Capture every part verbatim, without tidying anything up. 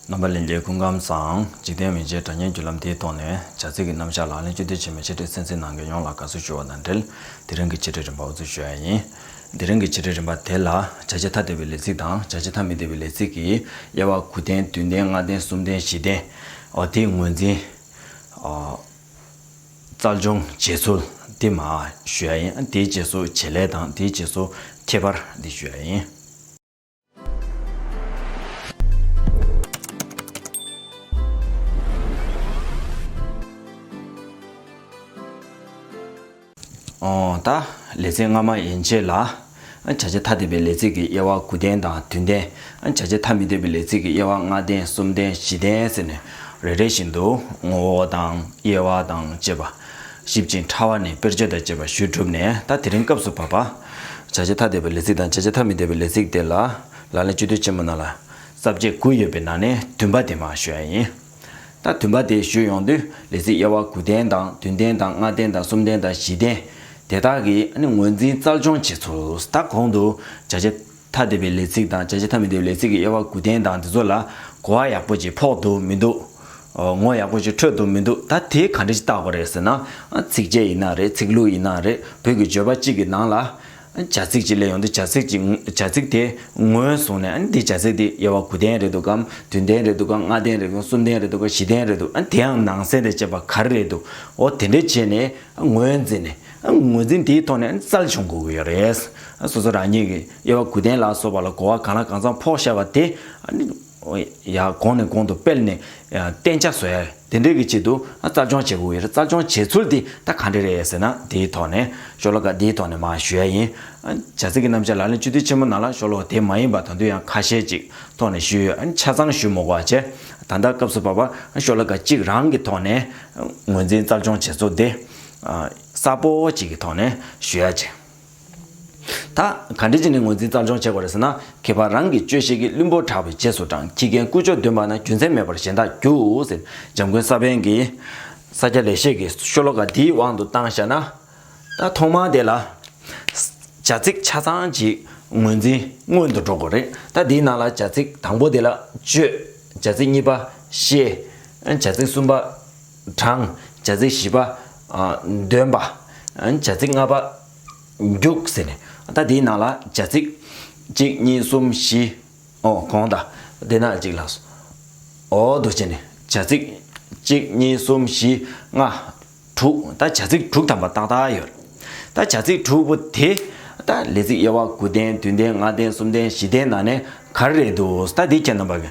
རྣམ་པ་ལྷན་རྒྱས་སྐུ་ཁམས་བཟང་། འཇིག་རྟེན་མི་ཚེའི་སྒྲ་སྙན་བརྒྱུད་ལམ་དེའི་ཐོག་ནས་བྱ་ཚིག་གི་རྣམ་གཞག་ལག་ལེན་བཅུད་བསྡུས་ཆེན་མོའི་འཆད་ཁྲིད་གསན་གཟིགས་གནང་མཁན་ཡོངས་ལ་དགའ་བསུ་ཞུ་བ་དང་འབྲེལ། དེ་རིང་གི་འཆད་ཁྲིད་རིམ་པ་འགོ་འཛུགས་ཞུ་ཡ་ཡིན། དེ་རིང་གི་འཆད་ཁྲིད་རིམ་པ་དེ་ལ་བྱ་བྱེད་ཐ་དད་པའི་ལས་ཚིག་དང་བྱ་བྱེད་ཐ་མི་དད་པའི་ལས་ཚིག་གི་དབྱེ་བ་དགུ་ལྡན་བདུན་ལྡན་ལྔ་ལྡན་གསུམ་ལྡན་བཞི་ལྡན། འོ་དེའི་ངོས་འཛིན། ཨ། རྩལ་སྦྱོང་བྱེད་ཚུལ་འདི་མར་ཞུ་ཡ་ཡིན། དེའི་རྗེས་སུ་བྱེད་ལས་དང་དེའི་རྗེས་སུ་ཁྱད་པར་འདི་ཞུ་ཡ་ཡིན། ཨོ་ད་ལེ་ཚན་སྔ་མ་ཡན་ཆད་ལ། བྱ་བྱེད་ཐ་དད་པའི་ལས་ཚིག་གི་དབྱེ་བ་དགུ་ལྡན་དང་བདུན་ལྡན། བྱ་བྱེད་ཐ་མི་དད་པའི་ལས་ཚིག་གི་དབྱེ་བ་ལྔ་ལྡན་གསུམ་ལྡན་བཞི་ལྡན་ཟེར་ནས་རེ་རེ་བཞིན་དུ་ངོ་བོ་དང་དབྱེ་བ་དང་བཅས་པ་ཞིབ་ཅིང་ཕྲ་བ་ནས་དཔེར་བརྗོད་དང་བཅས་པ་ཞུས་གྲུབ་ནས། ད་དེ་རིང་སྐབས་སུ་བབ་པ། བྱ་བྱེད་ཐ་དད་པའི་ལས་ཚིག་དང་བྱ་བྱེད་ཐ་མི་དད་པའི་ལས་ཚིག་དེ་ལ་ལག་ལེན་བཅུད་བསྡུས་ཆེན་མོ་ནང་ལ་ས་བཅད་དགུ་ཡོད་པའི་ནང་ནས་བདུན་པ་དེ་མར་ཞུ་ཡ་ཡིན། ད་བདུན་པ་དེ་ཞུས་ཡོང་དུས་ལས་ཚིག་དབྱེ་བ་དགུ་ལྡན་དང་བདུན་ལྡན་དང་ལྔ་ལྡན་དང་གསུམ་ལྡན་དང་བཞི་ལྡན། དེ་དག་གི་ཨ་ནི་ངོས་འཛིན་རྩལ་སྦྱོང་བྱེད་ཚུལ། ད་གོང་དུ་བྱ་བྱེད་ཐ་དད་པའི་ལས་ཚིག་དང་བྱ་བྱེད་ཐ་མི་དད་པའི་ལས་ཚིག་གི་དབྱེ་བ་དགུ་ལྡན་དང་དེ་ཚོ་ལ་གོ་བ་ཡག་པོ་ཅིག་ཕོག་འདུག་མི་འདུག་ངོ་ཡག་པོ་ཅིག་འཕྲོད་འདུག་མི་འདུག་ད་དེ་ག་འདྲ་ཅིག་བལྟ་དགོས་རེད་ཟེར་ན། ཚིགས་བཅད་ཡིན་ན་རེད། ཚིག་ལྷུག་ཡིན་ན་རེད། བོད་ཀྱི་བརྗོད་པ་གཅིག་གི་ནང་ལ་བྱ་ཚིག་ཅིག་སླེབས་ཡོང་དུས་བྱ་ཚིག་ཅིག་བྱ་ཚིག་དེ་ངོས་བཟུང་ནས། ཨ་ནི་འདི་བྱ་ཚིག་དེ་དབྱེ་བ་དགུ་ལྡན་རེད་འདུག་གམ། བདུན་ལྡན་རེད་འདུག་གམ། ལྔ་ལྡན་རེད་འདུག་གམ། གསུམ་ལྡན་རེད་འདུག་གམ། བཞི་ལྡན་རེད་འདུག་ཨ་ནི་དེའང་ནང་གསེས་དང་བཅས་པ་ག་རེ་རེད་འདུག་འོ་དེ་འདྲ་བྱས་ནས་ངོས་འཛིན་ནས། ངོས་འཛིན་དེའི་ཐོག་ནས་རྩལ་སྦྱོང་དགོས་ཀྱི་ཡོད་རེད། སོ་སོ་རང་ཉིད་ཀྱི་དབྱེ་བ་དགུ་ལྡན་ལ་སོགས་པ་ལ་གོ་བ་གང་ལ་གང་འཚམ་ཕོག་བཞག་པ་དེ། ཨ་ནི་ཡ་གོང་ནས་གོང་དུ་སྤེལ་ནས་གཏན་འཇགས་བཟོ་ཡ་དེ་འདྲའི་གི་ཆེད་དུ་རྩལ་སྦྱོང་བྱེད་དགོས་ཀྱི་རེད། རྩལ་སྦྱོང་བྱེད་ཚུལ་དེ་ད་ག་འདྲ་རེད་ཟེར་ན། དེའི་ཐོག་ནས་ཤོ་ལོ་ཀ་དེའི་ཐོག་ནས་མར་ཞུ་ཡ་ཡིན། བྱ་ཚིག་གི་རྣམ་གཞག་ལག་ལེན་བཅུད་བསྡུས་ཆེན་མོ་ནང་ལ་ཤོ་ལོ་ཀ་དེ་མ་ཡིན་པ་ད་དུང་ཡང་ཁ་ཤས་ཅིག་ཐོག་ནས་ཞུས་ཡོད། ཨ་ནི་ཆ་ཚང་ཞུ་མི་དགོས་པ་བྱས། ད་ལྟ་སྐབས་སུ་བབ་པ་ཤོ་ལོ་ཀ་གཅིག་རང་གི་ཐོག་ནས་ངོས་འཛིན་རྩལ་སྦྱོང་བྱེད་ཚུལ་དེ་གསལ་པོ་ཅིག་གི་ཐོག་ནས་ཞུ་ཡ་བྱས། ད་ག་འདྲ་བྱས་ནས་ངོས་འཛིན་རྩལ་སྦྱོང་བྱེད་དགོས་རེད་ཟེར་ན། ཁྱད་པར་རང་གི་སྤྱོད་བཞིན་གྱི་བླུན་པོ་དྲག་པོས་རྗེས་སུ་འབྲང་། ཁྱི་རྒན་ཀུ་ཅོ་འདོན་པ་ན། རྒྱུ་མཚན་མེད་པར་གཞན་དག་རྒྱུག་ཟེར། འཇམ་མགོན་ས་པཎ་གྱིས་ས་སྐྱ་ལེགས་བཤད་ཀྱི་ཤོ་ལོ་ཀ་འདིའི་དབང་དུ་བཏང་བཞག་ན། ད་ཐོག་མར་དེ་ལ་བྱ་ཚིག་ཆ་ཚང་ཅིག་ངོས་འཛིན་སྔོན་དུ་འགྲོ་དགོས་རེད། ད་འདིའི་ནང་ལ་བྱ་ཚིག་དང་པོ་དེ་ལ་སྤྱོད། བྱ་ཚིག་གཉིས་པ་བཤད། བྱ་ཚིག་གསུམ་པ་དྲང་། བྱ་ཚིག་བཞི་པ་ཨ་འདོན་པ། བྱ་ཚིག་ལྔ་པ་རྒྱུག་ཟེར་ནས། ད་དེའི་ནང་ལ་བྱ་ཚིག་གཅིག་གཉིས་གསུམ་བཞི། ཨོ་གོང་ད་དེ་ན་གཅིག་ལ་སོ། ཨོ་འདུག་བྱས་ནས་བྱ་ཚིག་གཅིག་གཉིས་གསུམ་བཞི་ལྔ་དྲུག་ད་བྱ་ཚིག་དྲུག་ཐམ་པ་ཏག་ཏག་ཡོད་རེད། ད་བྱ་ཚིག་དྲུག་པོ་དེ་ད་ལས་ཚིག་དབྱེ་བ་དགུ་ལྡན་བདུན་ལྡན་ལྔ་ལྡན་གསུམ་ལྡན་བཞི་ལྡན་ནང་ནས་ག་རེ་རེད་འདུག་ད་འདི་ཁྱེད་རྣམ་པ་གི་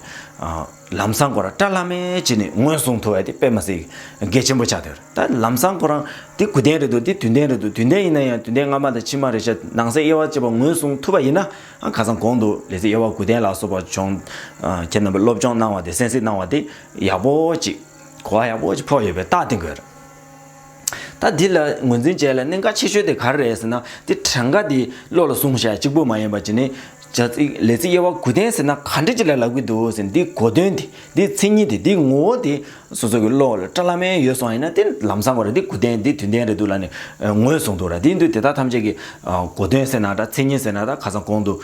ལམ་སང་ཁོ་རང་བཀྲ་ལྷམ་མེ་བྱས་ནས་ངོས་བཟུང་ཐུབ་པ་དེ་དཔེ་མ་སྲིད་གལ་ཆེན་པོ་ཆགས་བསྡད་ཡོད་རེད། ད་ལམ་སང་ཁོ་རང་འདི་དགུ་ལྡན་རེད་འདུག་འདི་བདུན་ལྡན་རེད་འདུག་བདུན་ལྡན་ཡིན་ན་ཡང་བདུན་ལྡན་སྔ་མ་དང་ཕྱི་མ་རེད་ཤག་ནང་གསེས་དབྱེ་བ་བྱས་པ་ངོས་བཟུང་ཐུབ་པ་ཡིན་ན། ཨ་ཁ་སང་གོང་དུ་ལས་ཚིག་དབྱེ་བ་དགུ་ལྡན་ལ་སོགས་པ་སྦྱོང་ཁྱེད་རྣམ་པས་སློབ་སྦྱོང་གནང་བ་དེ་གསན་གཟིགས་གནང་བ་དེ་ཡག་པོ་ཅིག་གོ་བ་ཡག་པོ་ཅིག་ཕོག་ཡོད་པའི་རྟགས་དེ་དགོས་རེད། ད་འདི་ལ་ངོས་འཛིན་བྱས་ལ་གནད་འགག་ཆེ་ཤོས་དེ་ག་རེ་རེད་ཟེར་ན། དེ་གྲངས་ཀ་དེ་བློ་ལ་བཟུང་བྱས་གཅིག་པུ་མ་ཡིན་པ་བྱས་ནས། བྱ་ཚིག་ལས་ཚིག་དབྱེ་བ་དགུ་ལྡན་ཟེར་ན་ག་འདྲ་ཅིག་ལ་ལབ་ཀྱི་འདུག་ཟེར་ན། འདི་གོ་དོན་དེ། འདི་མཚན་ཉིད་དེ། འདི་ངོ་བོ་དེ་སོ་སོ་གི་བློ་ལ་བཀྲ་ལྷམ་མེ་ཡོད་སོང་ཡིན་ན། དེ་ལམ་སང་ཁོ་རང་འདི་དགུ་ལྡན་འདི་བདུན་ལྡན་རེད་འདུག་ལབ་ནས་ངོས་བཟུང་འདུག་ར། དེ་ཡིན་དུས་དེ་དག་ཐམས་ཅད་ཀྱི་གོ་དོན་ཟེར་ན་འདྲ། མཚན་ཉིད་ཟེར་ན་འདྲ། ཁ་སང་གོང་དུ་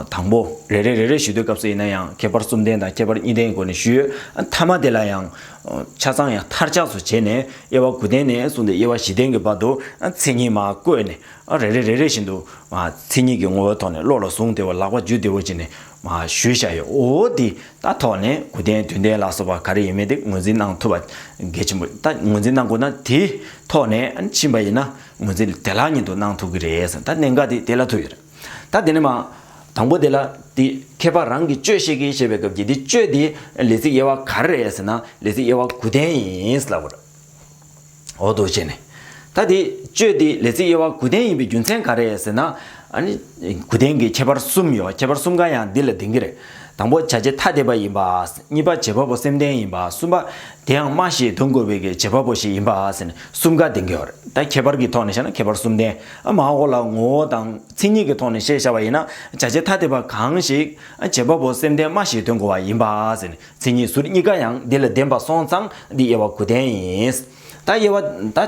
དང་པོ་རེ་རེ་རེ་རེ་ཞུ་དུས་སྐབས་སུ་ཡིན་ན་ཡང་ཁྱད་པར་གསུམ་ལྡན་དང་ཁྱད་པར་གཉིས་ལྡན་གྱི་སྒོ་ནས་ཞུས་ཡོད། མཐའ་མ་དེ་ལ་ཡང་ཆ་ཚང་ཡང་མཐར་ཆགས་སུ་བྱས་ནས། དབྱེ་བ་དགུ་ལྡན་ནས་བཟུང་སྟེ་དབྱེ་བ་བཞི་ལྡན་གྱི་བར་དུ་མཚན་ཉིད་མར་བཀོད་ནས། རེ་རེ་རེ་རེ་བཞིན་དུ་མཚན་ཉིད་ཀྱི་ངོ་བོའི་ཐོག་ནས་བློ་ལ་བཟུང་བདེ་བོ། ལག་པ་འཇུ་བདེ་བོ་བྱས་ནས་མར་ཞུས་བཞག་ཡོད། འོ་འདི་ད་ཐོག་ནས་དགུ་ལྡན་བདུན་ལྡན་ལ་སོགས་པ་ག་རེ་ཡིན་མིན་དེ་ངོས་འཛིན་གནང་ཐུབ་པ་གལ་ཆེན་པོ། ད་ངོས་འཛིན་གནང་དགོས་ན་དེའི་ཐོག་ནས་ཕྱིན་པ་ཡིན་ན་ངོས་འཛིན་བདེ་བླག་ཉིད་དུ་གནང་ཐུབ་ཀྱི་རེད་ཟེར། ད་གནད་འགག་དེ་དེ་ལ་ཐུག་ཡོད་རེད། ད་དེ་ནས་མར་དང་པོ་དེ་ལ་དེ་ཁྱད་པར་རང་གི་སྤྱོད་བཞིན་གྱི་ཞེས་པའི་སྐབས་ཀྱི་དེ་སྤྱོད་དེ་ལས་ཚིག་དབྱེ་བ་ག་རེ་རེད་ཟེར་ན། ལས་ཚིག་དབྱེ་བ་དགུ་ལྡན་ཡིན་ལབ་པ་རེད། འོ་འདུག་བྱས་ནས། ད་དེ་སྤྱོད་དེ་ལས་ཚིག་དབྱེ་བ་དགུ་ལྡན་ཡིན་པའི་རྒྱུ་མཚན་ག་རེ་རེད་ཟེར་ན། ཨ་ནི་དགུ་ལྡན་གྱི་ཁྱད་པར་གསུམ་ཡོད། ཁྱད་པར་གསུམ་ཀ་ཡང་འདི་ལ་ལྡན་གྱི་རེད། དང་པོ་བྱ་བྱེད་ཐ་དད་པ་ཡིན་པ། གཉིས་པ་བྱེད་པ་པོ་སེམས་ལྡན་ཡིན་པ། གསུམ་པ་དེའང་སྨྲ་ཞིང་དོན་གོ་བའི་གི་བྱེད་པ་པོ་ཞིག་ཡིན་པ་ཟེར་ནས་གསུམ་ཀ་ལྡན་གྱི་ཡོད་རེད། ད་ཁྱད་པར་གྱི་ཐོག་ནས་བཤད་ན་ཁྱད་པར་གསུམ་ལྡན། ཨ་མར་འོག་ལ་ངོ་བོ་དང་མཚན་ཉིད་ཀྱི་ཐོག་ནས་བཤད་བཞག་པ་ཡིན་ན། བྱ་བྱེད་ཐ་དད་པ་གང་ཞིག་བྱེད་པ་པོ་སེམས་ལྡན་སྨྲ་ཞིང་དོན་གོ་བ་ཡིན་པ་ཟེར་ནས། མཚན་ཉིད་ཟུར་གཉིས་ཀ་ཡང་འདི་ལ་ལྡན་པ་སོང་ཙང་འདི་དབྱེ་བ་དགུ་ལྡན་ཡིན། ད་དབྱེ་བ་ད་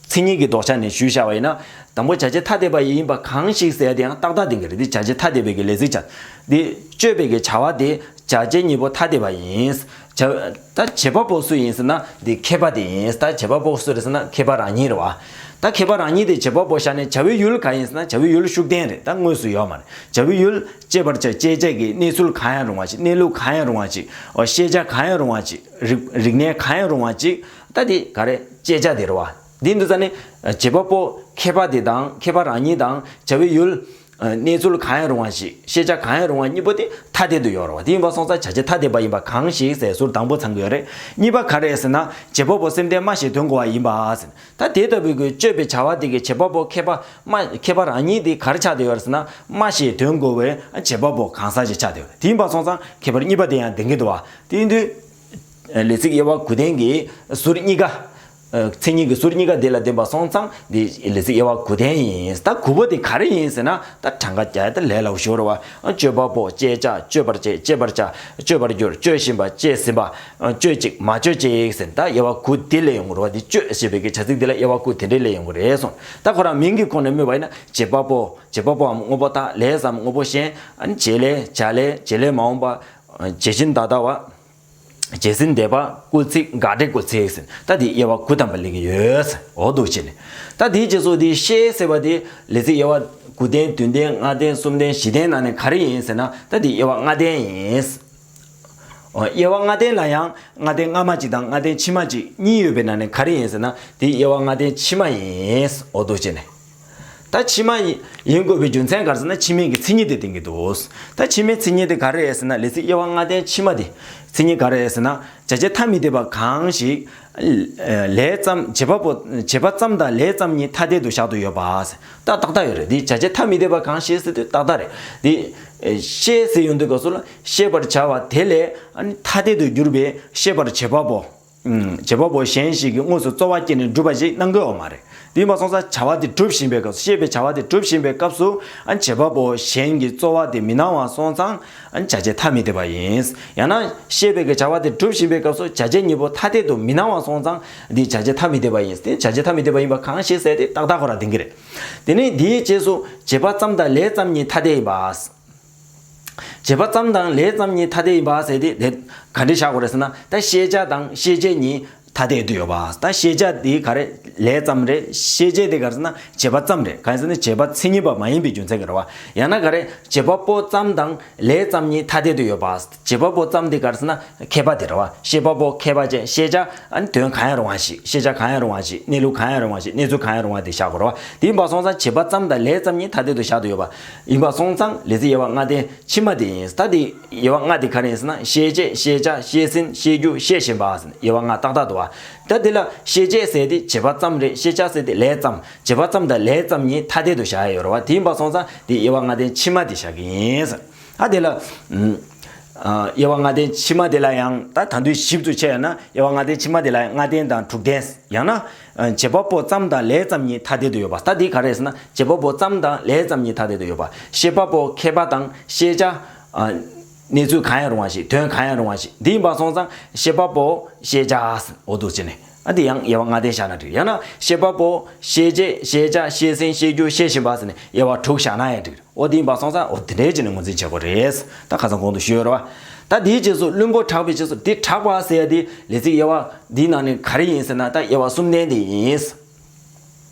མཚན་ཉིད་ཀྱི་ལྡོག་ཆ་ནས་ཞུས་བཞག་པ་ཡིན་ན། དང་པོ་བྱ་བྱེད་ཐ་དད་པ་ཡིན་པ་གང་ཞིག་ཟེར་ཡ་དེ་ཡང་ཏག་ཏག་ལྡན་གྱི་རེད། འདི་བྱ་བྱེད་ཐ་དད་པའི་གི་ལས་ཚིག་བྱ། འདི་སྤྱོད་པའི་གི་བྱ་བ་དེ་བྱ་བྱེད་གཉིས་པོ་ཐ་དད་པ་ཡིན། བྱ་ད་བྱེད་པ་པོ་སུ་ཡིན་ཟེར་ན་འདི་མཁས་པ་དེ་ཡིན། ད་བྱེད་པ་པོ་སུ་རེད་ཟེར་ན་མཁས་པ་རང་ཉིད་རེད་བ། ད་མཁས་པ་རང་ཉིད་དེ་བྱེད་པ་པོ་བཞག་ནས་བྱ་བའི་ཡུལ་གང་ཡིན་ཟེར་ན་བྱ་བའི་ཡུལ་ཤུགས་ལྡན་རེད། ད་དངོས་སུ་ཡོད་མ་རེད། བྱ་བའི་ཡུལ་སྤྱད་པར་བྱ་སྤྱད་བྱ་གི་གནས་ཚུལ་གང་ཡང་རུང་བ་ཅིག་གནས་ལུགས་གང་ཡང་རུང་བ་ཅིག་ཨོ་ཤེས་བྱ་གང་ཡང་རུང་བ་ཅིག་རིག་རིག་གནས་གང་ཡང་རུང་བ་ཅིག་ད་དེ་ག་རེ་སྤྱད་བྱ་དེ་རེད་བ། འདི་འདུག་ས་ནི་བྱེད་པ་པོ་མཁས་པ་དེ་དང་མཁས་པ་རང་ཉིད་དང་བྱ་བའི་ཡུལ། གནས་ཚུལ་གང་ཡང་རུང་བ་ཞིག་ཤེས་བྱ་གང་ཡང་རུང་བ་གཉིས་པོ་དེ་ཐ་དད་དུ་ཡོད་རེད་བ། དེ་ཡིན་པ་སོང་ཙང་བྱ་བྱེད་ཐ་དད་པ་ཡིན་པ་གང་ཞིག་ཟེར་ཟུར་དང་པོ་ཚང་གི་ཡོད་རེད། གཉིས་པ་ག་རེ་ཟེར་ན་བྱེད་པ་པོ་སེམས་ལྡན་སྨྲ་ཤེས་དོན་གོ་བ་ཡིན་པ་ཟེར། ད་དེ་ལྟ་བུའི་གི་སྤྱོད་པའི་བྱ་བ་དེ་གི་བྱེད་པ་པོ་མཁས་པ་སྨྲ་མཁས་པ་རང་ཉིད་དེ་ག་རེ་ཆགས་བསྡད་ཡོད་རེད་ཟེར་ན་སྨྲ་ཤེས་དོན་གོ་བའི་བྱེད་པ་པོ་གང་ཟག་ཅིག་ཆགས་བསྡད་ཡོད་རེད། དེ་ཡིན་པ་སོང་ཙང་ཁྱད་པར་གཉིས་པ་དེ་ཡང་ལྡན་གྱི་འདུག་བ། དེ་ཡིན་དུས། ལས་ཚིག་དབྱེ་བ་དགུ་ལྡན་གྱི་ཟུར་གཉིས་ཀ་མཚན་ཉིད་ཀྱི་ཟུར་གཉིས་ཀ་འདི་ལ་ལྡན་པ་སོང་ཙང་འདི་ལས་ཚིག་དབྱེ་བ་དགུ་ལྡན་ཡིན། ད་དགུ་པོ་དེ་ག་རེ་ཡིན་ཟེར་ན་ད་གྲངས་ཀ་རྒྱག་ཡ་ད་ལས་སླ་པོ་ཞིག་རེད་བ། སྤྱོད་པ་པོ་སྤྱད་བྱ་སྤྱོད་པར་བྱེད་སྤྱད་པར་བྱ་སྤྱོད་པར་འགྱུར་སྤྱོད་བཞིན་པ་སྤྱད་ཟིན་པ་སྤྱོད་ཅིག་མ་སྤྱོད་ཅིག་ཟེར་ད་དབྱེ་བ་དགུ་འདི་ལས་ཡོང་གི་རེད་བ། འདི་སྤྱོད་ཞེས་པའི་གི་བྱ་ཚིག་འདི་ལ་དབྱེ་བ་དགུ་དེ་འདྲས་ལས་ཡོང་གི་རེད་སོང་། ད་ཁོ་རང་མིང་གི་ཁོངས་ནས་སྨོས་པ་ཡིན་ན་བྱེད་པ་པོ་བྱེད་པ་པོའམ་དངོས་པོ་དག་ལས་སམ་དངོས་པོ་གཞན་བྱེད་ལས་བྱ་ལས་བྱེད་ལས་མ་འོངས་པ་བྱེད་བཞིན་ད་ལྟ་བ། རྗེས་ཟིན་འདས་པ་སྐུལ་ཚིག་དགག་སྒྲའི་སྐུལ་ཚིག་ཟེར། ད་འདི་དབྱེ་བ་དགུ་ཐམ་པ་ལེན་གྱི་ཡོད་ཟེར། འོ་འདུག་བྱས་ནས། ད་འདིའི་རྗེས་སུ་འདི་ཤེས་ཟེར་བ་འདི་ལས་ཚིག་དབྱེ་བ་དགུ་ལྡན་བདུན་ལྡན་ལྔ་ལྡན་གསུམ་ལྡན་བཞི་ལྡན་ནང་ནས་ག་རེ་ཡིན་ཟེར་ན་ད་འདི་དབྱེ་བ་ལྔ་ལྡན་ཡིན། འོ་དབྱེ་བ་ལྔ་ལྡན་ལ་ཡང་ལྔ་ལྡན་སྔ་མ་གཅིག་དང་ལྔ་ལྡན་ཕྱི་མ་གཅིག་གཉིས་ཡོད་པའི་ནང་ནས་ག་རེ་ཡིན་ཟེར་ན་འདི་དབྱེ་བ་ལྔ་ལྡན་ཕྱི་མ་ཡིན། འོ་འདུག་བྱས་ནས། ད་ཕྱི་མ་ཡིན་ཡིན་དགོས་པའི་རྒྱུ་མཚན་ག་རེ་ཟེར་ན་ཕྱི་མའི་གི་མཚན་ཉིད་དེ་བསྟན་གྱི་འདུག་ད་ཕྱི་མའི་མཚན་ཉིད་དེ་ག་རེ་རེད་ཟེར་ན་ལས་ཚིག་དབྱེ་བ་ལྔ་ལྡན་ཕྱི་མ་དེ་མཚན་ཉིད་ག་རེ་རེད་ཟེར་ན་བྱ་བྱེད་ཐ་མི་དད་པ་གང་ཞིག་ལས་ཙམ་བྱེད་པ་པོ་བྱེད་པ་ཙམ་དང་ལས་ཙམ་གཉིས་ཐ་དད་དུ་བཞག་ཏུ་ཡོད་པ་ཟེར། ད་ཏག་ཏག་ཡོད་རེད། འདི་བྱ་བྱེད་ཐ་མི་དད་པ་གང་ཞིག་ཟེར་དུས་ཏག་ཏག་རེད། འདི་ཤེས་ཟེར་ཡོང་དུས་སྐབས་སུ་ལ་ཤེས་པར་བྱ་བ་དེ་ལས་ཐ་དད་དུ་གྱུར་པའི་ཤེས་པར་བྱེད་པ་པོ། བྱེད་པ་པོ་གཞན་ཞིག་གིས་དངོས་སུ་རྩོལ་བ་བསྐྱེད་ནས་སྒྲུབ་པ་ཞིག་གནང་གི་ཡོད་མ་རེད། དེ་ཡིན་པ་སོང་ཙང་བྱ་བ་དེ་སྒྲུབ་བཞིན་པའི་སྐབས་སུ་ཤེས་པའི་བྱ་བ་དེ་སྒྲུབ་བཞིན་པའི་སྐབས་སུ་ཨ་བྱེད་པ་པོ་གཞན་གྱིས་རྩོལ་བ་དེ་མི་གནང་བ་སོང་ཙང་ཨ་བྱ་བྱེད་ཐ་མི་དད་པ་ཡིན། ཡང་ན་ཤེས་པའི་གི་བྱ་བ་དེ་སྒྲུབ་བཞིན་པའི་སྐབས་སུ་བྱ་བྱེད་གཉིས་པོ་ཐ་དད་དུ་མི་སྣང་བ་སོང་ཙང་འདི་བྱ་བྱེད་ཐ་མི་དད་པ་ཡིན། དེ་བྱ་བྱེད་ཐ་མི་དད་པ་ཡིན་པ་གང་ཞིག་ཟེར་ཏེ་ཏག་ཏག་ཁོ་རང་ལྡན་གྱི་རེད། དེ་ནས་འདིའི་རྗེས་སུ་བྱེད་པ་ཙམ་དང་ལས་ཙམ་གཉིས་ཐ་དད་ཡིན་པ། བྱེད་པ་ཙམ་དང་ལས་ཙམ་གཉིས་ཐ་དད་ཡིན་པ་ཟེར་ཏེ་དེ་ག་འདྲ་བཞག་དགོས་རེད་ཟེར་ན་ད་ཤེས་བྱ་དང་ཤེས་བྱེད་གཉིས་ཐ་དད་དུ་ཡོད་པ། ད་ཤེས་བྱ་དེ་ག་རེ་ལས་ཙམ་རེད། ཤེས་བྱེད་དེ་ག་རེ་ཟེར་ན་བྱེད་པ་ཙམ་རེད། གང་ཡིན་ཟེར་ན་བྱེད་པ་མཚན་ཉིད་པ་མ་ཡིན་པའི་རྒྱུ་མཚན་གྱིས་རེད་བ། ཡང་ན་ག་རེ་བྱེད་པ་པོ་ཙམ་དང་ལས་ཙམ་གཉིས་ཐ་དད་དུ་ཡོད་པ། བྱེད་པ་པོ་ཙམ་དེ་ག་རེ་ཟེར་ན་མཁས་པ་དེ་རེད་བ། ཤེས་པ་པོ་མཁས་པ་ཅན་ཤེས་བྱ་ཨ་ནི་དོན་གང་ཡང་རུང་བ་ཞིག་ཤེས་བྱ་གང་ཡང་རུང་བ་ཞིག་གནས་ལུགས་གང་ཡང་རུང་བ་ཞིག་གནས་ཚུལ་གང་ཡང་རུང་བ་དེ་བཞག་དགོས་རེད་བ། དེ་ཡིན་པ་སོང་ཙང་བྱེད་པ་ཙམ་དང་ལས་ཙམ་གཉིས་ཐ་དད་དུ་བཞག་ཏུ་ཡོད་པ་ཡིན་པ་སོང་ཙང་ལས་ཚིག་དབྱེ་བ་ལྔ་ལྡན་ཕྱི་མ་དེ་ཡིན། ད་དེ་དབྱེ་བ་ལྔ་དེ་ག་རེ་ཡིན་ཟེར་ན་ཤེས་བྱེད་ཤེས་བྱ་ཤེས་ཟིན་ཤེས་རྒྱུ་ཤེས་བཞིན་པ་ཟེར་ནས་དབྱེ་བ་ལྔ་ཏག་ཏག་འདུག་བ། ད་དེ་ལ་ཤེས་བྱེད་ཟེར་དེ་བྱེད་པ་ཙམ་རེད། ཤེས་བྱ་ཟེར་དེ་ལས་ཙམ་བྱེད་པ་ཙམ་དང་ལས་ཙམ་གཉིས་ཐ་དད་དུ་བཞག་ཡ་ཡོད་རེད་བ། དེ་ཡིན་པ་སོང་ཙང་དེ་དབྱེ་བ་ལྔ་ལྡན་ཕྱི་མ་དེ་བཞག་གི་ཡིན་ཟེར། ད་དེ་ལ་ཨ་དབྱེ་བ་ལྔ་ལྡན་ཕྱི་མ་དེ་ལ་ཡང་ད་ད་དུང་ཞིབ་ཏུ་ཕྱེ་ཡ་ན་དབྱེ་བ་ལྔ་ལྡན་ཕྱི་མ་དེ་ལ་ཡང་ལྔ་ལྡན་དང་དྲུག་ལྡན་ཡང་ན། བྱེད་པ་པོ་ཙམ་དང་ལས་ཙམ་གཉིས་ཐ་དད་དུ་ཡོད་པ། ད་འདི་ག་རེ་ཟེར་ན་བྱེད་པ་པོ་ཙམ་དང་ལས་ཙམ་གཉིས་ཐ་དད་དུ་ཡོད་པ། ཤེས་པ་པོ་མཁས་པ་དང་ཤེས་བྱ། གནས་ཚུལ་གང་ཡང་རུང་བ་ཞིག་དོན་གང་ཡང་རུང་བ་ཞིག་འདི་ཡིན་པ་སོང་ཙང་ཤེས་པ་པོ་ཤེས་བྱ་འོ་འདུག་ཅེ་ནས་ཨ་འདི་ཡང་དབྱེ་བ་ལྔ་ལྡན་བཞག་ན་འགྲིག་ཡང་ན་ཤེས་པ་པོ་ཤེས་བྱེད་ཤེས་བྱ་ཤེས་ཟིན་ཤེས་རྒྱུ་ཤེས་བཞིན་པ་ཟེར་ནས་དབྱེ་བ་དྲུག་བཞག་ན་ཡང་འགྲིག་འོ་འདི་ཡིན་པ་སོང་ཙང་འོ་འདི་འདྲའི་བྱས་ནས་ངོས་འཛིན་བྱེད་དགོས་རེད། ད་ཁ་སང་གོང་དུ་ཞུས་ཡོད་རེད་བ། ད་འདིའི་རྗེས་སུ་བླུན་པོ་གྲགས་པའི་རྗེས་སུ་འདི་གྲགས་པ་ཟེར་ཡ་འདི་ལས་ཚིག་དབྱེ་བ་འདིའི་ནང་ནས་ག་རེ་ཡིན་ཟེར་ན་ད་དབྱེ་བ་གསུམ་ལྡན་འདི་ཡིན།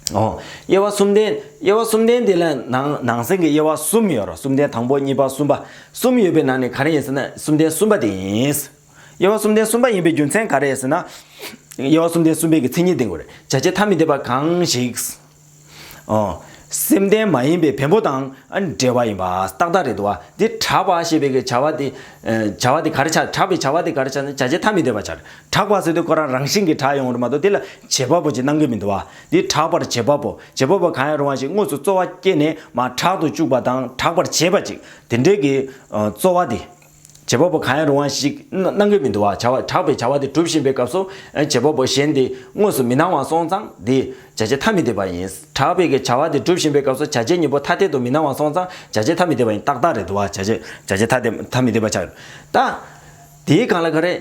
ཨོ། དབྱེ་བ་གསུམ་ལྡན། དབྱེ་བ་གསུམ་ལྡན་འདི་ལ་ནང་ནང་གསེས་ཀྱི་དབྱེ་བ་གསུམ་ཡོད་རེད། གསུམ་ལྡན་དང་པོ་གཉིས་པ་གསུམ་པ་གསུམ་ཡོད་པའི་ནང་ནས་ག་རེ་ཡིན་ཟེར་ན་གསུམ་ལྡན་གསུམ་པ་དེ་ཡིན། དབྱེ་བ་གསུམ་ལྡན་གསུམ་པ་ཡིན་པའི་རྒྱུ་མཚན་ག་རེ་ཟེར་ན། དབྱེ་བ་གསུམ་ལྡན་གསུམ་པའི་གི་མཚན་ཉིད་ལྡན་དགོས་རེད། བྱ་བྱེད་ཐ་མི་དད་པ་གང་ཞིག་ཨོ། སེམས་ལྡན་མ་ཡིན་པའི་བེམ་པོ་དང་འབྲེལ་བ་ཡིན་པ་ཏག་ཏག་རེད་འདུག་བ། འདི་གྲགས་པ་ཞེས་པའི་གི་བྱ་བ་དེ། བྱ་བ་དེ་ག་རེ་ཆགས། གྲགས་པའི་བྱ་བ་དེ་ག་རེ་ཆགས་ན་བྱ་བྱེད་ཐ་མི་དད་པ་ཆགས་རེད། གྲགས་པ་ཟེར་དུས་ཁོ་རང་རང་བཞིན་གྱིས་གྲགས་ཡོང་རེད་མ་གཏོགས་དེ་ལ་བྱེད་པ་པོ་ཅིག་གནང་གི་མི་འདུག་བ། འདི་གྲགས་པར་བྱེད་པ་པོ་བྱེད་པ་པོ་གང་ཡང་རུང་བ་ཞིག་དངོས་སུ་རྩོལ་བ་བསྐྱེད་ནས་མར་གྲགས་སུ་བཅུག་པ་དང་གྲགས་པར་བྱེད་པ་ཅིག་དེ་འདྲའི་གི་རྩོལ་བ་དེ། བྱེད་པ་པོ་གང་ཡང་རུང་བ་ཞིག་གནང་གི་མི་འདུག་བ། བྱ་བ་གྲགས་པའི་བྱ་བ་དེ་སྒྲུབ་བཞིན་པའི་སྐབས་སུ་བྱེད་པ་པོ་གཞན་དེ་དངོས་སུ་མི་སྣང་བ་སོང་ཙང་དེ་བྱ་བྱེད་ཐ་མི་དད་པ་ཡིན། གྲགས་པའི་གི་བྱ་བ་དེ་སྒྲུབ་བཞིན་པའི་སྐབས་སུ་བྱ་བྱེད་གཉིས་པོ་ཐ་དད་དུ་མི་སྣང་བ་སོང་ཙང་བྱ་བྱེད་ཐ་མི་དད་པ་ཡིན་ཏག་ཏག་རེད་འདུག་བ། བྱ་བྱེད་བྱ་བྱེད་ཐ་དད་ཐ་མི་དད་པ་ཆགས་ཡོད། ད་དེའི་སྒང་ལ་ག་རེ།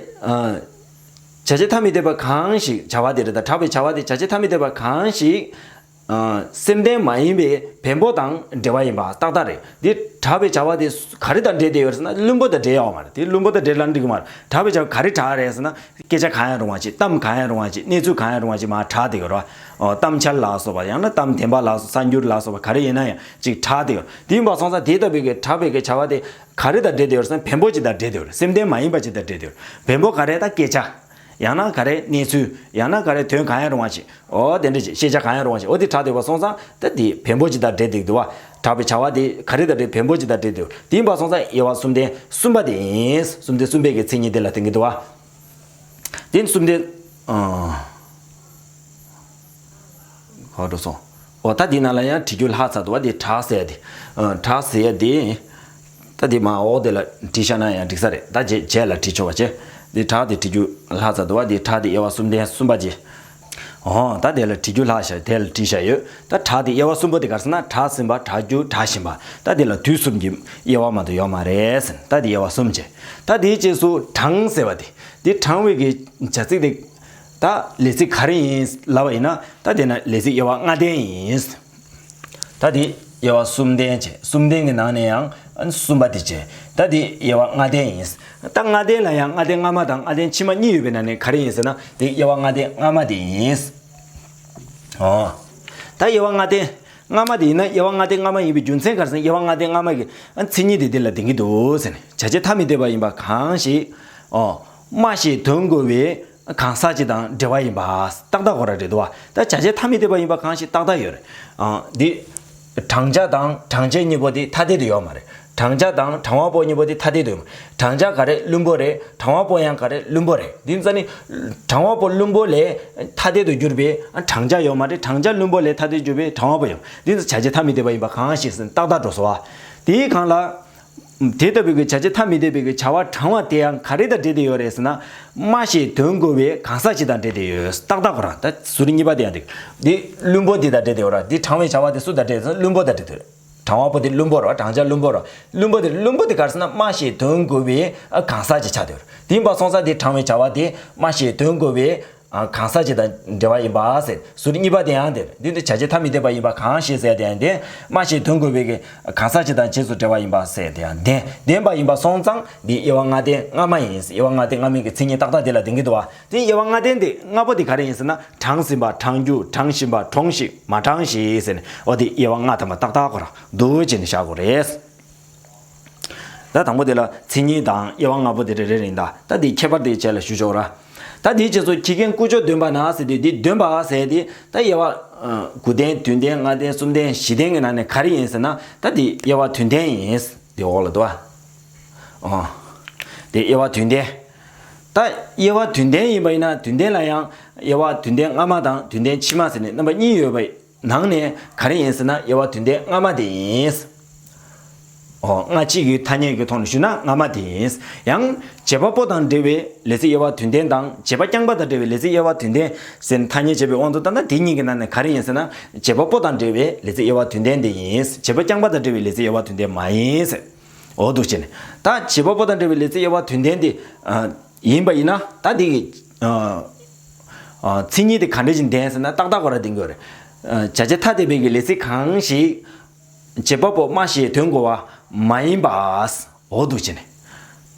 བྱ་བྱེད་ཐ་མི་དད་པ་གང་ཞིག་བྱ་བ་དེ་རེད། ད་གྲགས་པའི་བྱ་བ་དེ་བྱ་བྱེད་ཐ་མི་དད་པ་གང་ཞིག་སེམས་ལྡན་མ་ཡིན་པའི་བེམ་པོ་དང་འབྲེལ་བ་ཡིན་པ་ཏག་ཏག་རེད། འདི་གྲགས་པའི་བྱ་བ་དེ་ག་རེ་དང་འབྲེལ་བསྡད་ཡོད་རེད་ཟེར་ན། བླུན་པོ་དང་འབྲེལ་ཡོད་མ་རེད། དེ་བླུན་པོ་དང་འབྲེལ་ལབ་འགྲིག་གི་མ་རེད། གྲགས་པའི་བྱ་བ་ག་རེ་གྲགས་རེད་ཟེར་ན། སྐད་ཆ་གང་ཡང་རུང་བ་ཅིག་གཏམ་གང་ཡང་རུང་བ་ཅིག་གནས་ཚུལ་གང་ཡང་རུང་བ་ཅིག་མར་གྲགས་བསྡད་ཡོད་རེད་བ། ཨོ། གཏམ་འཆལ་ལ་སོགས་པ། ཡང་ན་གཏམ་བདེན་པ་ལ་སོགས། གསར་འགྱུར་ལ་སོགས་པ་ག་རེ་ཡིན་ན་ཡང་ཅིག་གྲགས་བསྡད་ཡོད། དེ་ཡིན་པ་སོང་ཙང་དེ་ལྟ་བུའི་གི་གྲགས་པའི་གི་བྱ་བ་དེ་ག་རེ་དང་འབྲེལ་བསྡད་ཡོད་རེད་ཟེར་ན། བེམ་པོ་ཅིག་དང་འབྲེལ་བསྡད་ཡོད་རེད། སེམས་ལྡན་མ་ཡིན་པ་ཅིག་དང་འབྲེལ་བསྡད་ཡོད་རེད། བེམ་པོ་ག་རེ། ད་སྐད་ཆ། ཡང་ན་ག་རེ། གནས་ཚུལ། ཡང་ན་ག་རེ། དོན་གང་ཡང་རུང་བ་ཅིག་ཨོ། དེ་འདྲ་ཅིག་ཤེས་བྱ་གང་ཡང་རུང་བ་ཅིག་ཨོ། དེ་གྲགས་བསྡད་པ་སོང་ཙང་ད་དེ་བེམ་པོ་ཅིག་དང་འབྲེལ་བསྡད་འདུག་བ། གྲགས་པའི་བྱ་བ་དེ་ག་རེ་དང་འབྲེལ། བེམ་པོ་ཅིག་དང་འབྲེལ་འདུག་དེ་ཡིན་པ་སོང་ཙང་དབྱེ་བ་གསུམ་ལྡན་གསུམ་པ་དེ་ཡིན། གསུམ་ལྡན་གསུམ་པའི་གི་མཚན་ཉིད་དེ་ལ་བསྟན་གྱི་འདུག་བ། དེ་གསུམ་ལྡན། ཨ། ག་པར་འགྲོ་སོང་། ཨོ། ད་འདི་ནང་ལ་ཡང་བྲིས་རྒྱུ་ལྷག་ཚར་འདུག་བ། དེ་གྲགས་ཟེར་ཡ་དེ། ཨ། གྲགས་ཟེར་ཡ་དེ། ད་དེ་མར་འོག་དེ་ལ་བྲིས་བཞག་ན་ཡང་འགྲིག་ས་རེད། ད་རྗེས་རྗེས་ལ་བྲིས་ཆོག་པ་བྱས། དེ་གྲགས་དེ་བྲིས་རྒྱུ་ལྷག་ཚར་འདུག་བ། དེ་གྲགས་དེ་དབྱེ་བ་གསུམ་ལྡན་གསུམ་པ་བྱས། ཨོ། ད་དེ་ལ་བྲིས་རྒྱུ་ལྷག་བཞག་དེ་ལ་བྲིས་བཞག་ཡོད། ད་གྲགས་དེ་དབྱེ་བ་གསུམ་པོ་དེ་ག་རེ་ཟེར་ན། གྲགས་ཟིན་པ། གྲགས་རྒྱུ། གྲགས་བཞིན་པ། ད་དེ་ལ་དུས་གསུམ་གྱི་དབྱེ་བ་མ་གཏོགས་ཡོད་མ་རེད་ཟེར། ད་དེ་དབྱེ་བ་གསུམ་བྱས། ད་དེའི་རྗེས་སུ་གྲངས་ཟེར་བ་དེ། དེ་གྲངས་པའི་གི་བྱ་ཚིག་དེ། ད་ལས་ཚིག་ག་རེ་ཡིན་ལབ་པ་ཡིན་ན། ད་དེ་ན་ལས་ཚིག་དབྱེ་བ་ལྔ་ལྡན་ཡིན། ད་དེ་དབྱེ་བ་གསུམ་ལྡན་བྱས། གསུམ་ལྡན་གྱི་ནང་ནས་ཡང་གསུམ་པ་དེ་བྱས། ད་དེ་དབྱེ་བ་ལྔ་ལྡན་ཡིན། ད་ལྔ་ལྡན་ལ་ཡང་ལྔ་ལྡན་སྔ་མ་དང་ལྔ་ལྡན་ཕྱི་མ་གཉིས་ཡོད་པའི་ནང་ནས་ག་རེ་ཡིན་ཟེར་ན། དེ་དབྱེ་བ་ལྔ་ལྡན་སྔ་མ་དེ་ཡིན། ཨོ། ད་དབྱེ་བ་ལྔ་ལྡན་སྔ་མ་དེ་ཡིན་ན། དབྱེ་བ་ལྔ་ལྡན་སྔ་མ་ཡིན་པའི་རྒྱུ་མཚན་ག་རེ་ཟེར་ན། དབྱེ་བ་ལྔ་ལྡན་སྔ་མ་གི་མཚན་ཉིད་དེ་འདི་ལ་ལྡན་གྱི་འདུག་ཟེར་ནས། བྱ་བྱེད་ཐ་མི་དད་པ་ཡིན་པ་གང་ཞིག་ཨོ། སྨྲ་ཞེས་དོན་གོ་བའི་གང་ཟག་ཅིག་དང་འབྲེལ་བ་ཡིན་པ་ཏག་ཏག་གོ་ར་རེད་འདུག་བ། ད་བྱ་བྱེད་ཐ་མི་དད་པ་ཡིན་པ་གང་ཞིག་ཏག་ཏག་ཡོད་རེད། ཨ། འདི་བགྲང་བྱ་དང་བགྲང་བྱེད་གཉིས་པོ་དེ་ཐ་དད་དུ་ཡོད་མ་རེད། བགྲང་བྱ་དང་བགྲང་བ་པོ་གཉིས་པོ་དེ་ཐ་དད་དུ་ཡོད་མ་རེད། བགྲང་བྱ་ག་རེ། བླུན་པོ་རེད། བགྲང་བ་པོ་ཡང་ག་རེ། བླུན་པོ་རེད། འདི་ཙ་ནི་བགྲང་བ་པོ་བླུན་པོ་ལས་ཐ་དད་དུ་གྱུར་པའི་བགྲང་བྱ་ཡོད་མ་རེད། བགྲང་བྱ་བླུན་པོ་ལས་ཐ་དད་དུ་གྱུར་པའི་བགྲང་བ་པོ་ཡོད། འདི་ཚོ་བྱ་བྱེད་ཐ་མི་དད་པ་ཡིན་པ་གང་ཞིག་ཟེར་ན་ཏག་ཏག་འགྲོ་སོང་བ། དེའི་སྒང་ལ། དེ་ལྟ་བུའི་གི་བྱ་བྱེད་ཐ་མི་དད་པའི་གི་བྱ་བ་བགྲང་བ་དེ་ཡང་ག་རེ་དང་འབྲེལ་ཏེ་ཡོད་རེད་ཟེར་ན། སྨྲ་ཞེས་དོན་གོ་བའི་གང་ཟག་ཅིག་དང་འབྲེལ་ཏེ་ཡོད། ཏག་ཏག་ཁོ་རང་ད་ཟུར་གཉིས་པ་དེ་ཡང་འདི། འདི་བླུན་པོ་འདི་དང་འབྲེལ་ཏེ་ཡོད་ར། འདི་བགྲང་བའི་བྱ་བ་དེ་སུ་དང་འབྲེལ་ཟེར་ན། བླུན་པོ་དང་འབྲེལ་ཏེ་ཡོད། བགྲང་བ་པོ་དེ་བླུན་པོ་ར། བགྲང་བྱ་བླུན་པོ་ར། བླུན་པོ་དེ་བླུན་པོ་དེ་ག་རེ་ཟེར་ན། སྨྲ་ཞེས་དོན་གོ་བའི་གང་ཟག་ཅིག་ཆགས་ཏེ་ཡོད་ར། དེ་ཡིན་པ་སོང་ཙང་དེ་བགྲང་བའི་བྱ་བ་དེ་སྨྲ་ཞེས་དོན་གོ་བའི་ཨ། གང་ཟག་ཅིག་དང་འབྲེལ་བ་ཡིན་པ་ཟེར། ཟུར་གཉིས་པ་དེ་ཡང་དེ་རེད། འདི་ནི་བྱ་བྱེད་ཐ་མི་དད་པ་ཡིན་པ་གང་ཞིག་ཟེར་དེ་ཡང་དེ། སྨྲ་ཞེས་དོན་གོ་བའི་གི་གང་ཟག་ཅིག་དང་རྗེས་སུ་འབྲེལ་བ་ཡིན་པ་ཟེར་དེ་ཡང་དེ། ལྡན་པ་ཡིན་པ་སོང་ཙང་འདི་དབྱེ་བ་ལྔ་ལྡན་སྔ་མ་ཡིན། དབྱེ་བ་ལྔ་ལྡན་སྔ་མའི་གི་མཚན་ཉིད་ཏག་ཏག་དེ་ལ་ལྡན་གྱི་འདུག་བ། དེ་དབྱེ་བ་ལྔ་ལྡན་དེ་ལྔ་པོ་དེ་ག་རེ་ཡིན་ཟེར་ན། བགྲང་ཟིན་པ། བགྲང་རྒྱུ། བགྲང་བཞིན་པ། བགྲོང་ཞིག་མ་བགྲང་ཞིག་ཟེར་ནས། འོ་དེ་དབྱེ་བ་ལྔ་ཐམ་པ་ཏག་ཏག་ཁོ་རང་འདུག་བྱས་ནས་བཞག་དགོས་རེད། ད་དང་པོ་དེ་ལ་མཚན་ཉིད་དང་དབྱེ་བ་ལྔ་པོ་དེ་རེ་རེ་རེད་ད། ད་འདི་ཁྱད་པར་དེ་བྱས་ལ་ཞུ་ཆོག་ར། ད་འདིའི་རྗེས་སུ་ཁྱི་རྒན་ཀུ་ཅོ་འདོན་པ་ན་ཟེར་དུས། འདི་འདོན་པ་ཟེར་དེ་ད་དབྱེ་བ། ཨ། དགུ་ལྡན། བདུན་ལྡན། ལྔ་ལྡན། གསུམ་ལྡན། བཞི་ལྡན་གྱི་ནང་ནས་ག་རེ་ཡིན་ཟེར་ན། ད་འདི་དབྱེ་བ་དོན་ལྡན་ཡིན། འདི་འོག་ལ་འདུག་བ། ཨོ། འདི་དབྱེ་བ་དོན་ལྡན། ད་དབྱེ་བ་དོན་ལྡན་ཡིན་པ་ཡིན་ན། དོན་ལྡན་ལ་ཡང་དབྱེ་བ་དོན་ལྡན་སྔ་མ་དང་དོན་ལྡན་ཕྱི་མ་ཟེར་ནས་རྣམ་པ་གཉིས་ཡོད་པ། ནང་ནས་ག་རེ་ཡིན་ཟེར་ན། དབྱེ་བ་དོན་ལྡན་སྔ་མ་དེ་ཡིན། ཨོ། སྔ་ཕྱི་གི་ཐ་སྙད་ཀྱི་ཐོག་ནས་ཞུས་ན་སྔ་མ་དེ་ཡིན། ཡང་བྱེད་པ་པོ་དང་འབྲེལ་བའི་ལས་ཚིག་དབྱེ་བ་དོན་ལྡན་དང་། བྱེད་པ་རྐྱང་པ་དང་འབྲེལ་བའི་ལས་ཚིག་དབྱེ་བ་དོན་ལྡན་ཟེར་ནས་ཐ་སྙད་བྱས་པའི་དབང་དུ་བཏང་ན། དེ་གཉིས་ཀྱི་ནང་ནས་ག་རེ་ཡིན་ཟེར་ན། བྱེད་པ་པོ་དང་འབྲེལ་བའི་ལས་ཚིག་དབྱེ་བ་དོན་ལྡན་དེ་ཡིན། བྱེད་པ་རྐྱང་པ་དང་འབྲེལ་བའི་ལས་ཚིག་དབྱེ་བ་དོན་ལྡན་མ་ཡིན་ཟེར། འོ་འདུག་བྱས་ནས། ད་བྱེད་པ་པོ་དང་འབྲེལ་བའི་ལས་ཚིག་དབྱེ་བ་དོན་ལྡན་དེ། ཨ། ཡིན་པ་ཡིན་ན། ད་འདི་གི། ཨ། ཨ། མཚན་ཉིད་དེ་ག་འདྲ་ཞིག་ལྡན་ཟེར་ན། ཏག་ཏག་ཁོ་ར་ལྡན་གྱི་ཡོད་རེད། ཨ། བྱ་བྱེད་ཐ་དད་པའི་གི་ལས་ཚིག་གང་ཞིག་བྱེད་པ་པོ་སྨྲ་ཞེས་དོན་གོ་བ་མ་ཡིན་པ། འོ་འདུག་བྱས་ནས།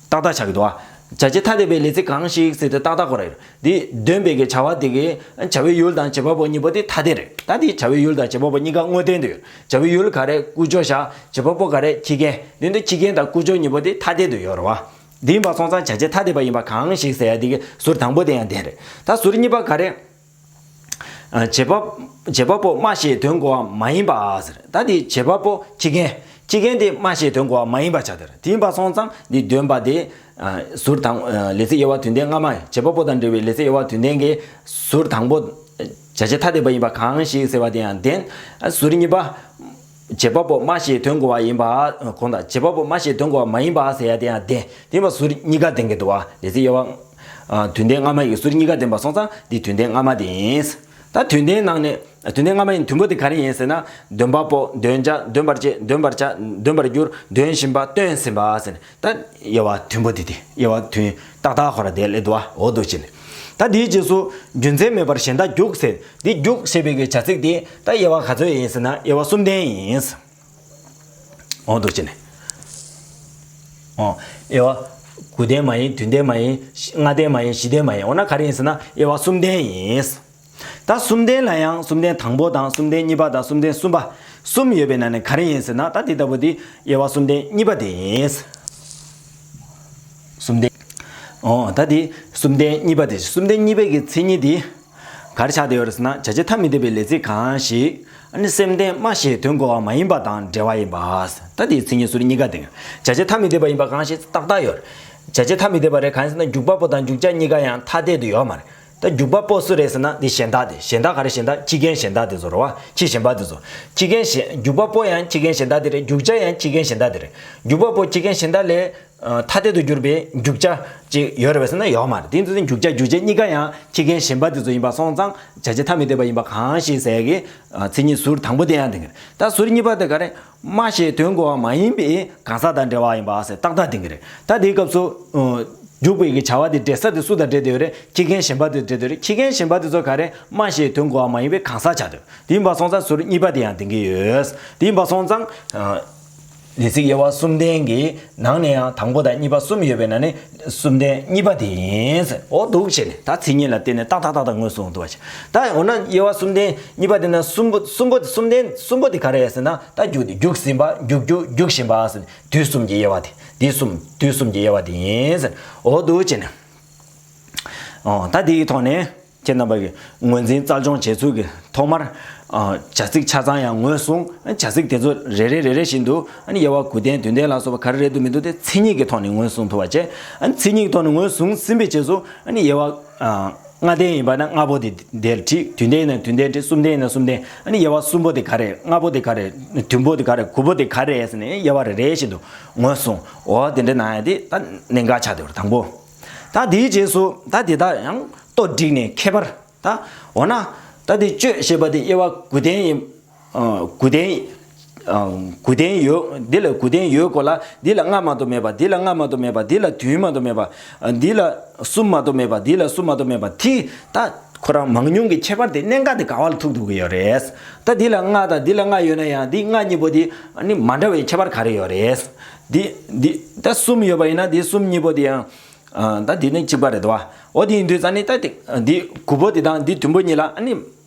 ཏག་ཏག་ཆགས་ཀྱི་འདུག་བ། བྱ་བྱེད་ཐ་དད་པའི་ལས་ཚིག་གང་ཞིག་ཟེར་དུས་ཏག་ཏག་ཁོ་ར་ཡོད་རེད། འདི་འདོན་པའི་གི་བྱ་བ་དེ་གི་བྱ་བའི་ཡུལ་དང་བྱེད་པ་པོ་གཉིས་པོ་དེ་ཐ་དད་རེད། ད་འདི་བྱ་བའི་ཡུལ་དང་བྱེད་པ་པོ་གཉིས་ཀ་དངོས་བསྟན་དུ་ཡོད། བྱ་བའི་ཡུལ་ག་རེ། ཀུ་ཅོ་བཞག་བྱེད་པ་པོ་ག་རེ། ཁྱི་རྒན། འདི་འདི་ཁྱི་རྒན་དང་ཀུ་ཅོ་གཉིས་པོ་དེ་ཐ་དད་དུ་ཡོད་རེད་བ། འདི་ཡིན་པ་སོང་ཙང་བྱ་བྱེད་ཐ་དད་པ་ཡིན་པ་གང་ཞིག་ཟེར་ཡ་འདི་གི་ཟུར་དང་པོ་དེ་ཡང་ལྡན་རེད། ད་ཟུར་གཉིས་པ་ག་རེ། ཨ། བྱེད་པ། བྱེད་པ་པོ་སྨྲ་ཞེས་དོན་གོ་བ་མ་ཡིན་པ་ཟེར། ད་འདི་བྱེད་པ་པོ་ཁྱི་རྒན། ཁྱི་རྒན་དེ་སྨྲ་ཞེས་དོན་གོ་བ་མ་ཡིན་པ་ཆགས་དེ་རེད། དེ་ཡིན་པ་སོང་ཙང་འདི་འདོན་པ་དེ། ཨ། ཟུར་དང་། ཨ། ལས་ཚིག་དབྱེ་བ་དོན་ལྡན་སྔ་མ། བྱེད་པ་པོ་དང་འབྲེལ་བའི་ལས་ཚིག་དབྱེ་བ་དོན་ལྡན་གྱི་ཟུར་དང་པོ། བྱ་བྱེད་ཐ་དད་པ་ཡིན་པ་གང་ཞིག་ཟེར་བ་དེ་ཡང་ལྡན། ཨ། ཟུར་གཉིས་པ། བྱེད་པ་པོ་སྨྲ་ཞེས་དོན་གོ་བ་ཡིན་པ། གོང་དང་། བྱེད་པ་པོ་སྨྲ་ཞེས་དོན་གོ་བ་མ་ཡིན་པ་ཟེར་ཡ་དེ་ཡང་ལྡན། དེ་ཡིན་པ་ཟུར་གཉིས་ཀ་ལྡན་གྱི་འདུག་བ། ལས་ཚིག་དབྱེ་བ། ཨ། དོན་ལྡན་སྔ་མ་ཡི་ཟུར་གཉིས་ཀ་ལྡན་པ་སོང་ཙང་འདི་དོན་ལྡན་སྔ་མ་དེ་ཡིན། ད་དོན་ལྡན་ནང་ནས། དོན་ལྡན་སྔ་མ་ཡི་དོན་པོ་དེ་ག་རེ་ཡིན་ཟེར་ན། འདོན་པ་པོ། འདོན་བྱ། འདོན་པར་བྱེད། འདོན་པར་བྱ། འདོན་པར་འགྱུར། འདོན་བཞིན་པ། སྟོན་ཟིན་པ་ཟེར་ནས། ད་དབྱེ་བ་དོན་པོ་དེ་དེ། དབྱེ་བ་དོན་ཏག་ཏག་ཁོ་ར་དེ་སླེབས་འདུག་བ། འོ་འདུག་བྱས་ནས། ད་དེའི་རྗེས་སུ་རྒྱུ་མཚན་མེད་པར་གཞན་དག་རྒྱུག་ཟེར། འདི་རྒྱུག་ཞེས་པའི་གི་བྱ་ཚིག་དེ་ད་དབྱེ་བ་ག་ཚོད་ཡིན་ཟེར་ན། དབྱེ་བ་གསུམ་ལྡན་ཡིན། འོ་འདུག་བྱས་ནས། འོ། དབྱེ་བ་དགུ་ལྡན་མ་ཡིན། བདུན་ལྡན་མ་ཡིན། ལྔ་ལྡན་མ་ཡིན། བཞི་ལྡན་མ་ཡིན། འོ་ན་ག་རེ་ཡིན་ཟེར་ན། དབྱེ་བ་གསུམ་ལྡན་ཡིན། ད་གསུམ་ལྡན་ལ་ཡང་གསུམ་ལྡན་དང་པོ་དང་གསུམ་ལྡན་གཉིས་པ་དང་གསུམ་ལྡན་གསུམ་པ་གསུམ་ཡོད་པའི་ནང་ནས་ག་རེ་ཡིན་ཟེར་ན། ད་དེ་ལྟ་བུ་དེ་དབྱེ་བ་གསུམ་ལྡན་གཉིས་པ་དེ་ཡིན། གསུམ་ལྡན། འོ། ད་དེ་གསུམ་ལྡན་གཉིས་པ་དེ། གསུམ་ལྡན་གཉིས་པའི་གི་མཚན་ཉིད་དེ་ག་རེ་ཆགས་བསྡད་ཡོད་རེད་ཟེར་ན། བྱ་བྱེད་ཐ་མི་དད་པའི་ལས་ཚིག་གང་ཞིག་ཨ་ནི་སེམས་ལྡན་སྨྲ་ཞེས་དོན་གོ་བ་མ་ཡིན་པ་དང་འབྲེལ་བ་ཡིན་པ། ད་དེའི་མཚན་ཉིད་ཟུར་གཉིས་ཀ་དེ། བྱ་བྱེད་ཐ་མི་དད་པ་ཡིན་པ་གང་ཞིག་ཏག་ཏག་ཡོད་རེད། བྱ་བྱེད་ཐ་མི་དད་པ་རེད། གང་ཡིན་ཟེར་ན། འཇུག་པ་པོ་དང་འཇུག་བྱ་གཉིས་ཀ་ཡང་ཐ་དད་དུ་ཡོད་མ་རེད། ད་འཇུག་པ་པོ་སུ་རེད་ཟེར་ན། འདི་གཞན་དག་དེ། གཞན་དག་ག་རེ། གཞན་དག་ཕྱི་རྐྱེན་གཞན་དག་དེ་ཚོ་རེད་བ། ཕྱི་གཞན་པ་དེ་ཚོ། ཕྱི་རྐྱེན་གཞན། འཇུག་པ་པོ་ཡང་ཕྱི་རྐྱེན་གཞན་དག་དེ་རེད། འཇུག་བྱ་ཡང་ཕྱི་རྐྱེན་གཞན་དག་དེ་རེད། འཇུག་པ་པོ་ཕྱི་རྐྱེན་གཞན་དག་ལས་ཨ་ཐ་དད་དུ་གྱུར་པའི་འཇུག་བྱ་ཅིག་ཡོད་རེད་བས་ཟེར་ན། ཡོད་མ་རེད། དེ་ཚོ་འཇུག་བྱ་འཇུག་བྱེད་གཉིས་ཀ་ཡང་ཕྱི་རྐྱེན་གཞན་པ་དེ་ཚོ་ཡིན་པ་སོང་ཙང་། བྱ་བྱེད་ཐ་མི་དད་པ་ཡིན་པ་གང་ཞིག་ཟེར་གི་ཨ་མཚན་ཉིད་ཟུར་དང་པོ་དེ་ཡང་དེ་ག་རེད། ད་ཟུར་གཉིས་པ་དེ་ག་རེ། སྨྲ་ཞེས་དོན་གོ་བ་མ་ཡིན་པའི་གང་ཟག་དང་འབྲེལ་བ་ཡིན་པ་ཟེར། ཏག་ཏག་དེ་ག་རེད། ད་དེའི་སྐབས་སུ་ཨ་འཇུག་པའི་གི་བྱ་བ་དེ་འབྲེལ་ས་དེ་སུ་དང་འབྲེལ་བསྡད་ཡོད་རེད། ཕྱི་རྐྱེན་གཞན་པ་དེ་འབྲེལ་བསྡད་ཡོད་རེད། ཕྱི་རྐྱེན་གཞན་པ་དེ་ཚོ་ག་རེ། སྨྲ་ཞེས་དོན་གོ་བ་མ་ཡིན་པའི་གང་ཟག་ཆགས་འདུག་དེ་ཡིན་པ་སོང་ཙང་ཟུར་གཉིས་པ་དེ་ཡང་ལྡན་གྱི་ཡོད། དེ་ཡིན་པ་སོང་ཙང་ཨ་ལས་ཚིག་དབྱེ་བ་གསུམ་ལྡན་གྱི་ནང་ནས་ཡང་དང་པོ་དང་གཉིས་པ་གསུམ་ཡོད་པའི་ནང་ནས་གསུམ་ལྡན་གཉིས་པ་དེ་ཡིན། འོ་འདུག་བྱས་ནས་ད་མཚན་ཉིད་ལ་བརྟེན་ནས་ཏག་ཏག་ཏག་ཏག་ངོས་བཟུང་འདུག་བ། ད་འོ་ན་དབྱེ་བ་གསུམ་ལྡན་གཉིས་པ་དེ་ན་གསུམ་པོ། གསུམ་པོ། གསུམ་ལྡན་གསུམ་པོ་དེ་ག་རེ་ཟེར་ན། ད་རྒྱུག་དེ། རྒྱུག་ཟིན་པ། རྒྱུག་རྒྱུག་རྒྱུག་བཞིན་པ་ཟེར་ནས། དུས་གསུམ་གྱི་དབྱེ་བ་དེ། དུས་གསུམ། དུས་གསུམ་གྱི་དབྱེ་བ་དེ་ཡིན་ཟེར། འོ་འདུག་བྱས་ནས། ཨོ། ད་དེའི་ཐོག་ནས་ཁྱེད་རྣམ་པ་གི་ངོས་འཛིན་རྩལ་སྦྱོང་བྱེད་ཚུལ་གྱི་ཐོག་མར། ཨ་བྱ་ཚིག་ཆ་ཚང་ཡང་ངོས་བཟུང་། ཨ་བྱ་ཚིག་དེ་ཚོ་རེ་རེ་རེ་རེ་བཞིན་དུ། ཨ་ནི་དབྱེ་བ་དགུ་ལྡན་བདུན་ལྡན་ལ་སོགས་པ་ག་རེ་རེད་འདུག་མི་འདུག་དེ་མཚན་ཉིད་ཀྱི་ཐོག་ནས་ངོས་བཟུང་ཐུབ་པ་བྱས། ཨ་ནི་མཚན་ཉིད་ཀྱི་ཐོག་ནས་ངོས་བཟུང་ཟིན་པའི་རྗེས་སུ། ཨ་ནི་དབྱེ་བ་ཨ་ལྔ་ལྡན་ཡིན་པ་ན་ལྔ་པོ་དེ་དེར་བྲིས། བདུན་ལྡན་ཡིན་ན་བདུན་ལྡན་བྲིས། གསུམ་ལྡན་ཡིན་ན་གསུམ་ལྡན། ཨ་ནི་དབྱེ་བ་གསུམ་པོ་དེ་ག་རེ། ལྔ་པོ་དེ་ག་རེ། བདུན་པོ་དེ་ག་རེ། དགུ་པོ་དེ་ག་རེ་ཟེར་ནས་དབྱེ་བ་རེ་རེ་བཞིན་དུ་ངོས་བཟུང་། འོ་དེ་འདྲ་གནང་ཡ་དེ་ད་གནད་འགག་ཆགས་བསྡད་པ་རེད། དང་པོ། ད་དེའི་རྗེས་སུ་ད་དེ་དག་ཡང་ལྟོ་བསྒྲིགས་ནས་ཁྱད་པར། ད་འོ་ན་ད་དེ་སྤྱོད་ཞེས་པ་དེ་དབྱེ་བ་དགུ་ལྡན་ཡིན། ཨ་དགུ་ལྡན། ཨ་དགུ་ལྡན་ཡོད། འདི་ལ་དགུ་ལྡན་ཡོད་དགོས་ལ། འདི་ལ་ལྔ་མ་གཏོགས་མེད་པ། འདི་ལ་ལྔ་མ་གཏོགས་མེད་པ། འདི་ལ་བདུན་མ་གཏོགས་མེད་པ། ཨ་འདི་ལ་གསུམ་མ་གཏོགས་མེད་པ། འདི་ལ་གསུམ་མ་གཏོགས་མེད་པ། དེ་ད་ཁོ་རང་མང་ཉུང་གི་ཁྱད་པར་དེ་གནད་འགག་དེ་ག་བ་ལ་ཐུག་ཐུག་གི་ཡོད་རེད། ད་འདི་ལ་ལྔ་དང་འདི་ལ་ལྔ་ཡོད་ན་ཡང་། འདི་ལྔ་གཉིས་པོ་དེ་ཨ་ནི་མ་འདྲ་བའི་ཁྱད་པར་ག་རེ་ཡོད་རེད། འདི་འདི་ད་གསུམ་ཡོད་པ་ཡིན་ན། འདི་གསུམ་གཉིས་པོ་དེ་ཡང་། ཨ་ད་འདི་ནི་གཅིག་པ་རེད་དོ། འོ་དེ་ཡིན་དུས་ཙང་ནི་ད་དེ་འདི་དགུ་པོ་དེ་དང་འདི་བདུན་པོ་གཉིས་ལ་ཨ་ནི་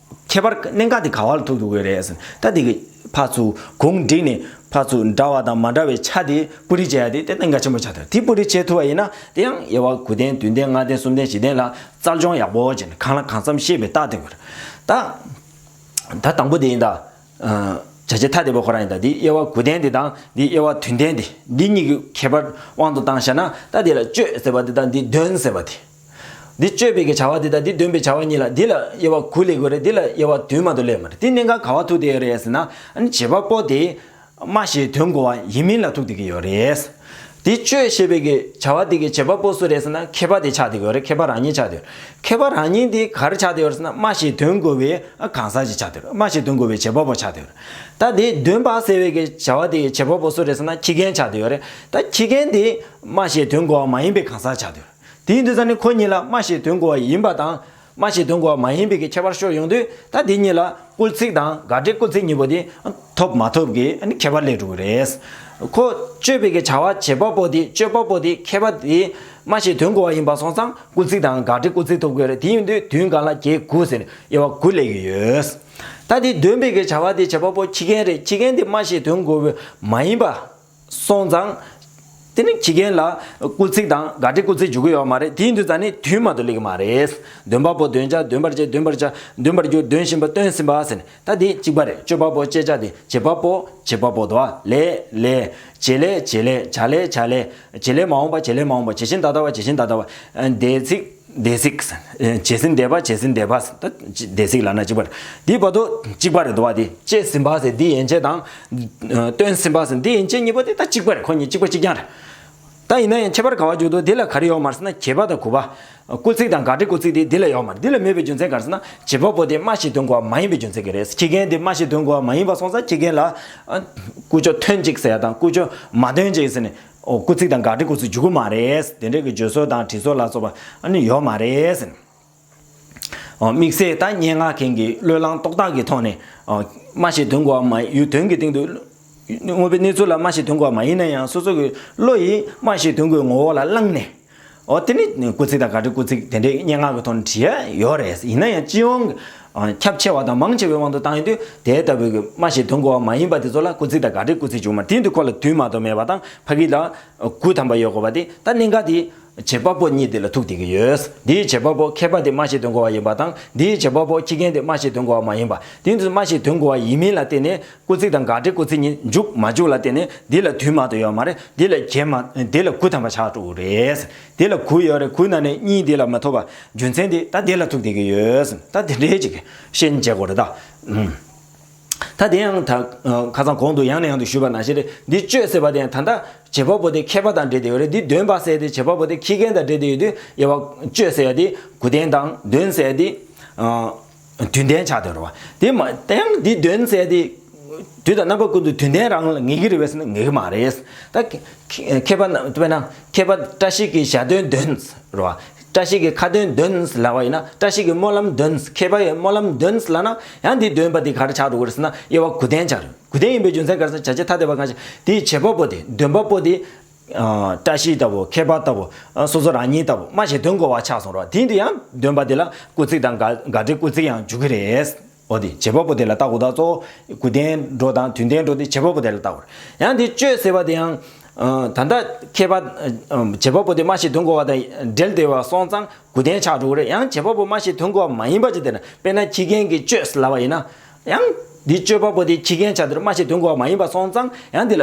ཁྱད་པར་གནད་འགག་དེ་ག་བ་ལ་ཐུག་ཐུག་གི་རེད་ཟེར། ད་དེ་གི་ཕར་ཚུར་གུང་བསྒྲིགས་ནས་ཕར་ཚུར་འདྲ་བ་དང་མ་འདྲ་བའི་ཆ་དེ་སྤུ་རིས་བྱེད་ཡ་དེ་དེ་གནད་འགག་ཆེན་པོ་ཆགས་ཐུབ། དེ་སྤུ་རིས་བྱེད་ཐུབ་པ་ཡིན་ན། དེ་ཡང་དབྱེ་བ་དགུ་ལྡན་བདུན་ལྡན་ལྔ་ལྡན་གསུམ་ལྡན་བཞི་ལྡན་ལ་རྩལ་སྦྱོང་ཡག་པོ་བྱས་ནས་གང་ལ་གང་འཚམ་ཤེས་པའི་རྟགས་དེ་དགོས་རེད། ད་ད་དང་པོ་དེ་ཡིན་ད། ཨ་བྱ་བྱེད་ཐ་དད་པ་ཁོ་རང་ཡིན་ད། འདི་དབྱེ་བ་དགུ་ལྡན་དེ་དང་འདི་དབྱེ་བ་བདུན་ལྡན་དེ། འདི་གཉིས་ཀྱི་ཁྱད་པར་དབང་དུ་བཏང་བཞག་ན། ད་འདི་ལ་སྤྱོད་ཟེར་བ་དེ་དང་འདི་འདོན་ཟེར་བ་དེ། འདི་སྤྱོད་པའི་གི་བྱ་བ་དེ་དང་འདི་འདོན་པའི་བྱ་བ་གཉིས་ལ། འདི་ལ་དབྱེ་བ་དགུ་སླེབས་དགོས་རེད། འདི་ལ་དབྱེ་བ་བདུན་མ་གཏོགས་སླེབས་མ་རེད། འདི་གནད་འགག་ག་བ་ཐུག་བསྡད་ཡོད་རེད་ཟེར་ན། ཨ་ནི་བྱེད་པ་པོ་དེ་སྨྲ་ཞེས་དོན་གོ་བ་ཡིན་མིན་ལ་ཐུག་བསྡད་ཀྱི་ཡོད་རེད། དེ་སྤྱོད་ཞེས་པའི་གི་བྱ་བ་དེ་གི་བྱེད་པ་པོ་སུ་རེད་ཟེར་ན། མཁས་པ་དེ་ཆགས་བསྡད་ཀྱི་ཡོད་རེད། མཁས་པ་རང་ཉིད་ཆགས་བསྡད་ཡོད་རེད། མཁས་པ་རང་ཉིད་དེ་ག་རེ་ཆགས་བསྡད་ཡོད་རེད་ཟེར་ན། སྨྲ་ཞེས་དོན་གོ་བའི་གང་ཟག་ཅིག་ཆགས་བསྡད་ཡོད་རེད། སྨྲ་ཞེས་དོན་གོ་བའི་བྱེད་པ་པོ་ཆགས་བསྡད་ཡོད་རེད། ད་དེ་འདོན་པ་ཟེར་བའི་གི་བྱ་བ་དེ་གི་བྱེད་པ་པོ་སུ་རེད་ཟེར་ན། ཁྱི་རྒན་ཆགས་བསྡད་ཡོད་རེད། ད་ཁྱི་རྒན་དེ་སྨྲ་ཞེས་དོན་གོ་བ་མ་ཡིན་པའི་གང་ཟག་ཆགས་བསྡད་ཡོད་རེད། དེ་ཡིན་དུས་ཙང་ནི་ཁོ་གཉིས་ལ་སྨྲ་ཞེས་དོན་གོ་བ་ཡིན་པ་དང་། སྨྲ་ཞེས་དོན་གོ་བ་མ་ཡིན་པའི་གི་ཁྱད་པར་ཤོར་ཡོང་དུས། ད་དེ་གཉིས་ལ་སྐུལ་ཚིག་དང་དགག་སྒྲའི་སྐུལ་ཚིག་གཉིས་པོ་དེ་ཐོབ་མ་ཐོབ་ཀྱི་ཨ་ནི་ཁྱད་པར་སླེབས་འགྲོ་གི་རེད། ཁོ་སྤྱོད་པའི་གི་བྱ་བ་བྱེད་པ་པོ་དེ། སྤྱོད་པ་པོ་དེ། མཁས་པ་དེ་སྨྲ་ཞེས་དོན་གོ་བ་ཡིན་པ་སོང་ཙང་། སྐུལ་ཚིག་དང་དགག་སྒྲའི་སྐུལ་ཚིག་ཐོབ་དགོས་རེད། དེ་ཡིན་དུས་བདུན་སྒང་ལ་བརྒྱད་དགུ་ཟེར་དབྱེ་བ་དགུ་སླེབས་ཀྱི་ཡོད། ད་དེ་འདོན་པའི་གི་བྱ་བ་དེ་བྱེད་པ་པོ་ཁྱི་རྒན་རེད། ཁྱི་རྒན་དེ་སྨྲ་ཞེས་དོན་གོ་བ་མ་ཡིན་པ་སོང་ཙང་། དེ་ནི་ཁྱི་རྒན་ལ་སྐུལ་ཚིག་དང་དགག་སྒྲའི་སྐུལ་ཚིག་འཇུག་གི་ཡོད་མ་རེད། དེ་ཡིན་དུས་ཙང་ནི་བདུན་མ་གཏོགས་སླེབས་ཀྱི་མ་རེད། འདོན་པ་པོ། འདོན་བྱ། འདོན་པར་བྱེད། འདོན་པར་བྱ། འདོན་པར་འགྱུར། འདོན་བཞིན་པ། སྟོན་ཟིན་པ་ཟེར་ནས། ད་དེ་གཅིག་པ་རེད། སྤྱོད་པ་པོ། སྤྱད་བྱ་དེ། བྱེད་པ་པོ། བྱེད་པ་པོ་དོ། ལས། ལས། བྱེད་ལས། བྱེད་ལས། བྱ་ལས། བྱ་ལས། བྱེད་ལས་མ་འོངས་པ། བྱེད་ལས་མ་འོངས་པ། བྱེད་བཞིན་ད་ལྟ་བ། བྱེད་བཞིན་ད་ལྟ་བ། འདས་ཚིག་འདས་ཚིག་བྱེད་ཟིན་འདས་པ། བྱེད་ཟིན་འདས་པ། ད་འདས་ཚིག་ལབ་ན་གཅིག་པ་རེད། འདི་བར་དུ་གཅིག་པ་རེད་འདུག་བ། དེ་སྤྱད་ཟིན་པ་ཟེར་འདི་ཡན་ཆད་དང་། སྟོན་ཟིན་པ་ཟེར་འདི་ཡན་ཆད་གཉིས་པོ་དེ་ད་གཅིག་པ་རེད། ཁོ་གཉིས་གཅིག་པ་གཅིག་རྐྱང་རེད། ད་ཡིན་ན་ཡང་ཁྱད་པར་ག་བ་འཇུག་འདུག་འདི་ལ་ག་རེ་ཡོད་མ་རེད་ཟེར་ན། བྱེད་པ་དང་གུས་པ། སྐུལ་ཚིག་དང་དགག་སྒྲའི་སྐུལ་ཚིག་དེ་འདི་ལ་ཡོད་མ་རེད། འདི་ལ་མེད་པའི་རྒྱུ་མཚན་ག་རེ་ཟེར་ན། བྱེད་པ་པོ་དེ་སྨྲ་ཞེས་དོན་གོ་བ་མ་ཡིན་པའི་རྒྱུ་མཚན་གྱིས་རེད། ཁྱི་རྒན་དེ་སྨྲ་ཞེས་དོན་གོ་བ་མ་ཡིན་པ་སོང་ཙང་ཁྱི་རྒན་ལ་ཨ་ཀུ་ཅོ་ཐོན་ཅིག་ཟེར་ཡ་དང་ཀུ་ཅོ་མ་ཐོན་ཅིག་ཟེར་ནས། ཨོ། སྐུལ་ཚིག་དང་དགག་སྒྲའི་སྐུལ་ཚིག་འཇུག་གི་མ་རེད། དེ་འདྲའི་གི་བརྗོད་སྲོལ་དང་བྲིས་སྲོལ་ལ་སོགས་པ་ཨ་ནི་ཡོད་མ་རེད་ཟེར་ནས། དམིགས་བསལ་ད་སྙན་ངག་མཁན་གྱི་བློས་བསླངས་རྟོག་བཏགས་ཀྱི་ཐོག་ནས་སྨྲ་ཤེས་དོན་གོ་བ་མ་ཡུལ་དོན་གྱི་སྟེང་དུ། དངོས་པོའི་གནས་ཚུལ་ལ་སྨྲ་ཤེས་དོན་གོ་བ་མ་ཡིན་ན་ཡང་སོ་སོ་གི་བློ་ཡིས་སྨྲ་ཤེས་དོན་གོ་བའི་ངོ་བོ་ལ་བླངས་ནས། འོ་དེ་ནི་སྐུལ་ཚིག་དང་དགག་སྒྲའི་སྐུལ་ཚིག་དེ་འདྲའི་སྙན་ངག་གི་ཐོག་ནས་བྲིས་ཡ་ཡོད་རེད། ཡིན་ན་ཡང་སྤྱི་ཡོངས་ཀྱི་ཁྱབ་ཆེ་བ་དང་མང་ཆེ་བའི་དབང་དུ་བཏང་ཡོང་དུས་དེ་ལྟ་བུའི་གི་སྨྲ་ཤེས་དོན་གོ་བ་མ་ཡིན་པ་དེ་ཚོ་ལ་སྐུལ་ཚིག་དང་དགག་སྒྲའི་སྐུལ་ཚིག་བྱུང་མ། དེ་དུས་ཁོ་ལ་དུས་མ་གཏོགས་མེད་པ་དང་ཕ་གི་ལ་དགུ་ཐམ་པ་ཡོད་དགོས་པ་དེ་ད་གནད་འགག་དེ་བྱེད་པ་པོ་གཉིས་དེ་ལ་ཐུག་བསྡད་ཀྱི་ཡོད། འདིའི་བྱེད་པ་པོ་མཁས་པ་དེ་སྨྲ་ཤེས་དོན་གོ་བ་ཡིན་པ་དང་འདིའི་བྱེད་པ་པོ་ཁྱི་རྒན་དེ་སྨྲ་ཤེས་དོན་གོ་བ་མ་ཡིན་པ། དེ་ཚོ་སྨྲ་ཤེས་དོན་གོ་བ་ཡིན་མིན་ལ་བརྟེན་ནས་སྐུལ་ཚིག་དང་དགག་སྒྲའི་སྐུལ་ཚིག་གཉིས་འཇུག་མ་འཇུག་ལ་བརྟེན་ནས་འདི་ལ་དུས་མ་གཏོགས་ཡོད་མ་རེད། འདི་ལ་བརྒྱད་མ་འདི་ལ་དགུ་ཐམ་པ་ཆགས་འགྲོ་གི་རེད། འདི་ལ་དགུ་ཡོད་རེད། དགུ་ནང་ནས་གཉིས་འདི་ལ་མ་ཐོབ་པ་རྒྱུ་མཚན་དེ་ད་འདི་ལ་ཐུག་བསྡད་ཀྱི་ཡོད། ད་དེ་འདྲའི་ཅིག་ཤན་འབྱེད་དགོས་རེད་ད། ཨུམ། ད་དེ་ཡང་ད་ཁ་སང་གོང་དུ་ཡང་ནས་ཡང་དུ་ཞུས་པ་ནང་བཞིན་རེད། འདི་སྤྱོད་ཟེར་བ་དེ་ཡང་ད་ལྟ་བྱེད་པ་པོ་དེ་མཁས་པ་དང་འབྲེལ་བསྡད་ཡོད་རེད། འདི་འདོན་པ་ཟེར་དེ་བྱེད་པ་པོ་དེ་ཁྱི་རྒན་དང་འབྲེལ་བསྡད་ཡོད་དུས་དབྱེ་བ་སྤྱོད་ཟེར་ཡ་དེ་དགུ་ལྡན་དང་འདོན་ཟེར་ཡ་དེ་དུས་ལྡན་ཆགས་བསྡད་རེད་བ། དེ་མ་དེ་ཡང་འདི་འདོན་ཟེར་ཡ་དེ་དུས་དང་རྣམ་པ་ཀུན་ཏུ་དུས་ལྡན་རང་ལ་ངེས་ཀྱི་རེད་པས་ཟེར་ན་ངེས་ཀྱི་མ་རེད། ད་མཁས་པ་དཔེར་ན་མཁས་པ་བཀྲ་ཤིས་ཀྱི་ཞལ་འདོན་འདོན་རེད་བ། བཀྲ་ཤིས་ཀྱི་ཁ་འདོན་འདོན་ལབ་པ་ཡིན་ན་བཀྲ་ཤིས་ཀྱི་སྨོན་ལམ་འདོན། མཁས་པ་ཡི་སྨོན་ལམ་འདོན་ལབ་ན་ཡང་འདི་འདོན་པ་འདི་ག་རེ་ཆགས་འགྲོ་གི་རེད་ཟེར་ན་དབྱེ་བ་དགུ་ལྡན་ཆགས་རེད། དགུ་ལྡན་ཡིན་པའི་རྒྱུ་མཚན་ག་རེ་ཟེར་ན་བྱ་བྱེད་ཐ་དད་པ་གང་ཞིག་དེའི་བྱེད་པ་པོ་དེ་འདོན་པ་པོ་དེ་བཀྲ་ཤིས་ལྟ་བུ་མཁས་པ་ལྟ་བུ་སོ་སོ་རང་ཉིད་ལྟ་བུ་སྨྲ་ཤེས་དོན་གོ་བ་ཆགས་སོང་རེད་བ། དེ་འདི་ཡང་འདོན་པ་འདི་ལ་སྐུལ་ཚིག་དང་དགག་དགག་སྒྲའི་སྐུལ་ཚིག་ཡང་འཇུག་གི་རེད། འོ་དེ་བྱེད་པ་པོ་དེ་ལ་བལྟ་དགོས། ད་གཙོ་བོ་དགུ་ལྡན་འགྲོ་དང་དུས་ལྡན་འགྲོ་དེ་བྱེད་པ་པོ་དེ་ལ་བལྟ་དགོས། ཡང་དེ་སྤྱོད་ཟེར་བ་དེ་ཡང་ད་ལྟ་མཁས་པ་བྱེད་པ་པོ་དེ་སྨྲ་ཤེས་དོན་གོ་བ་དང་འབྲེལ་བསྡད་པ་སོང་ཙང་དགུ་ལྡན་ཆགས་འགྲོ་གི་རེད། ཡང་བྱེད་པ་པོ་སྨྲ་ཤེས་དོན་གོ་བ་མ་ཡིན་པ་ཅིག་དེ་ན་དཔེར་ན་ཁྱི་རྒན་གྱིས་སྤྱོད་ལབ་པ་ཡིན་ན། ཡང་འདི་སྤྱོད་པ་པོ་དེ་ཁྱི་རྒན་ཆགས་དེར་སྨྲ་ཤེས་དོན་གོ་བ་མ་ཡིན་པ་སོང་ཙང་ཡང་འདི་ལ་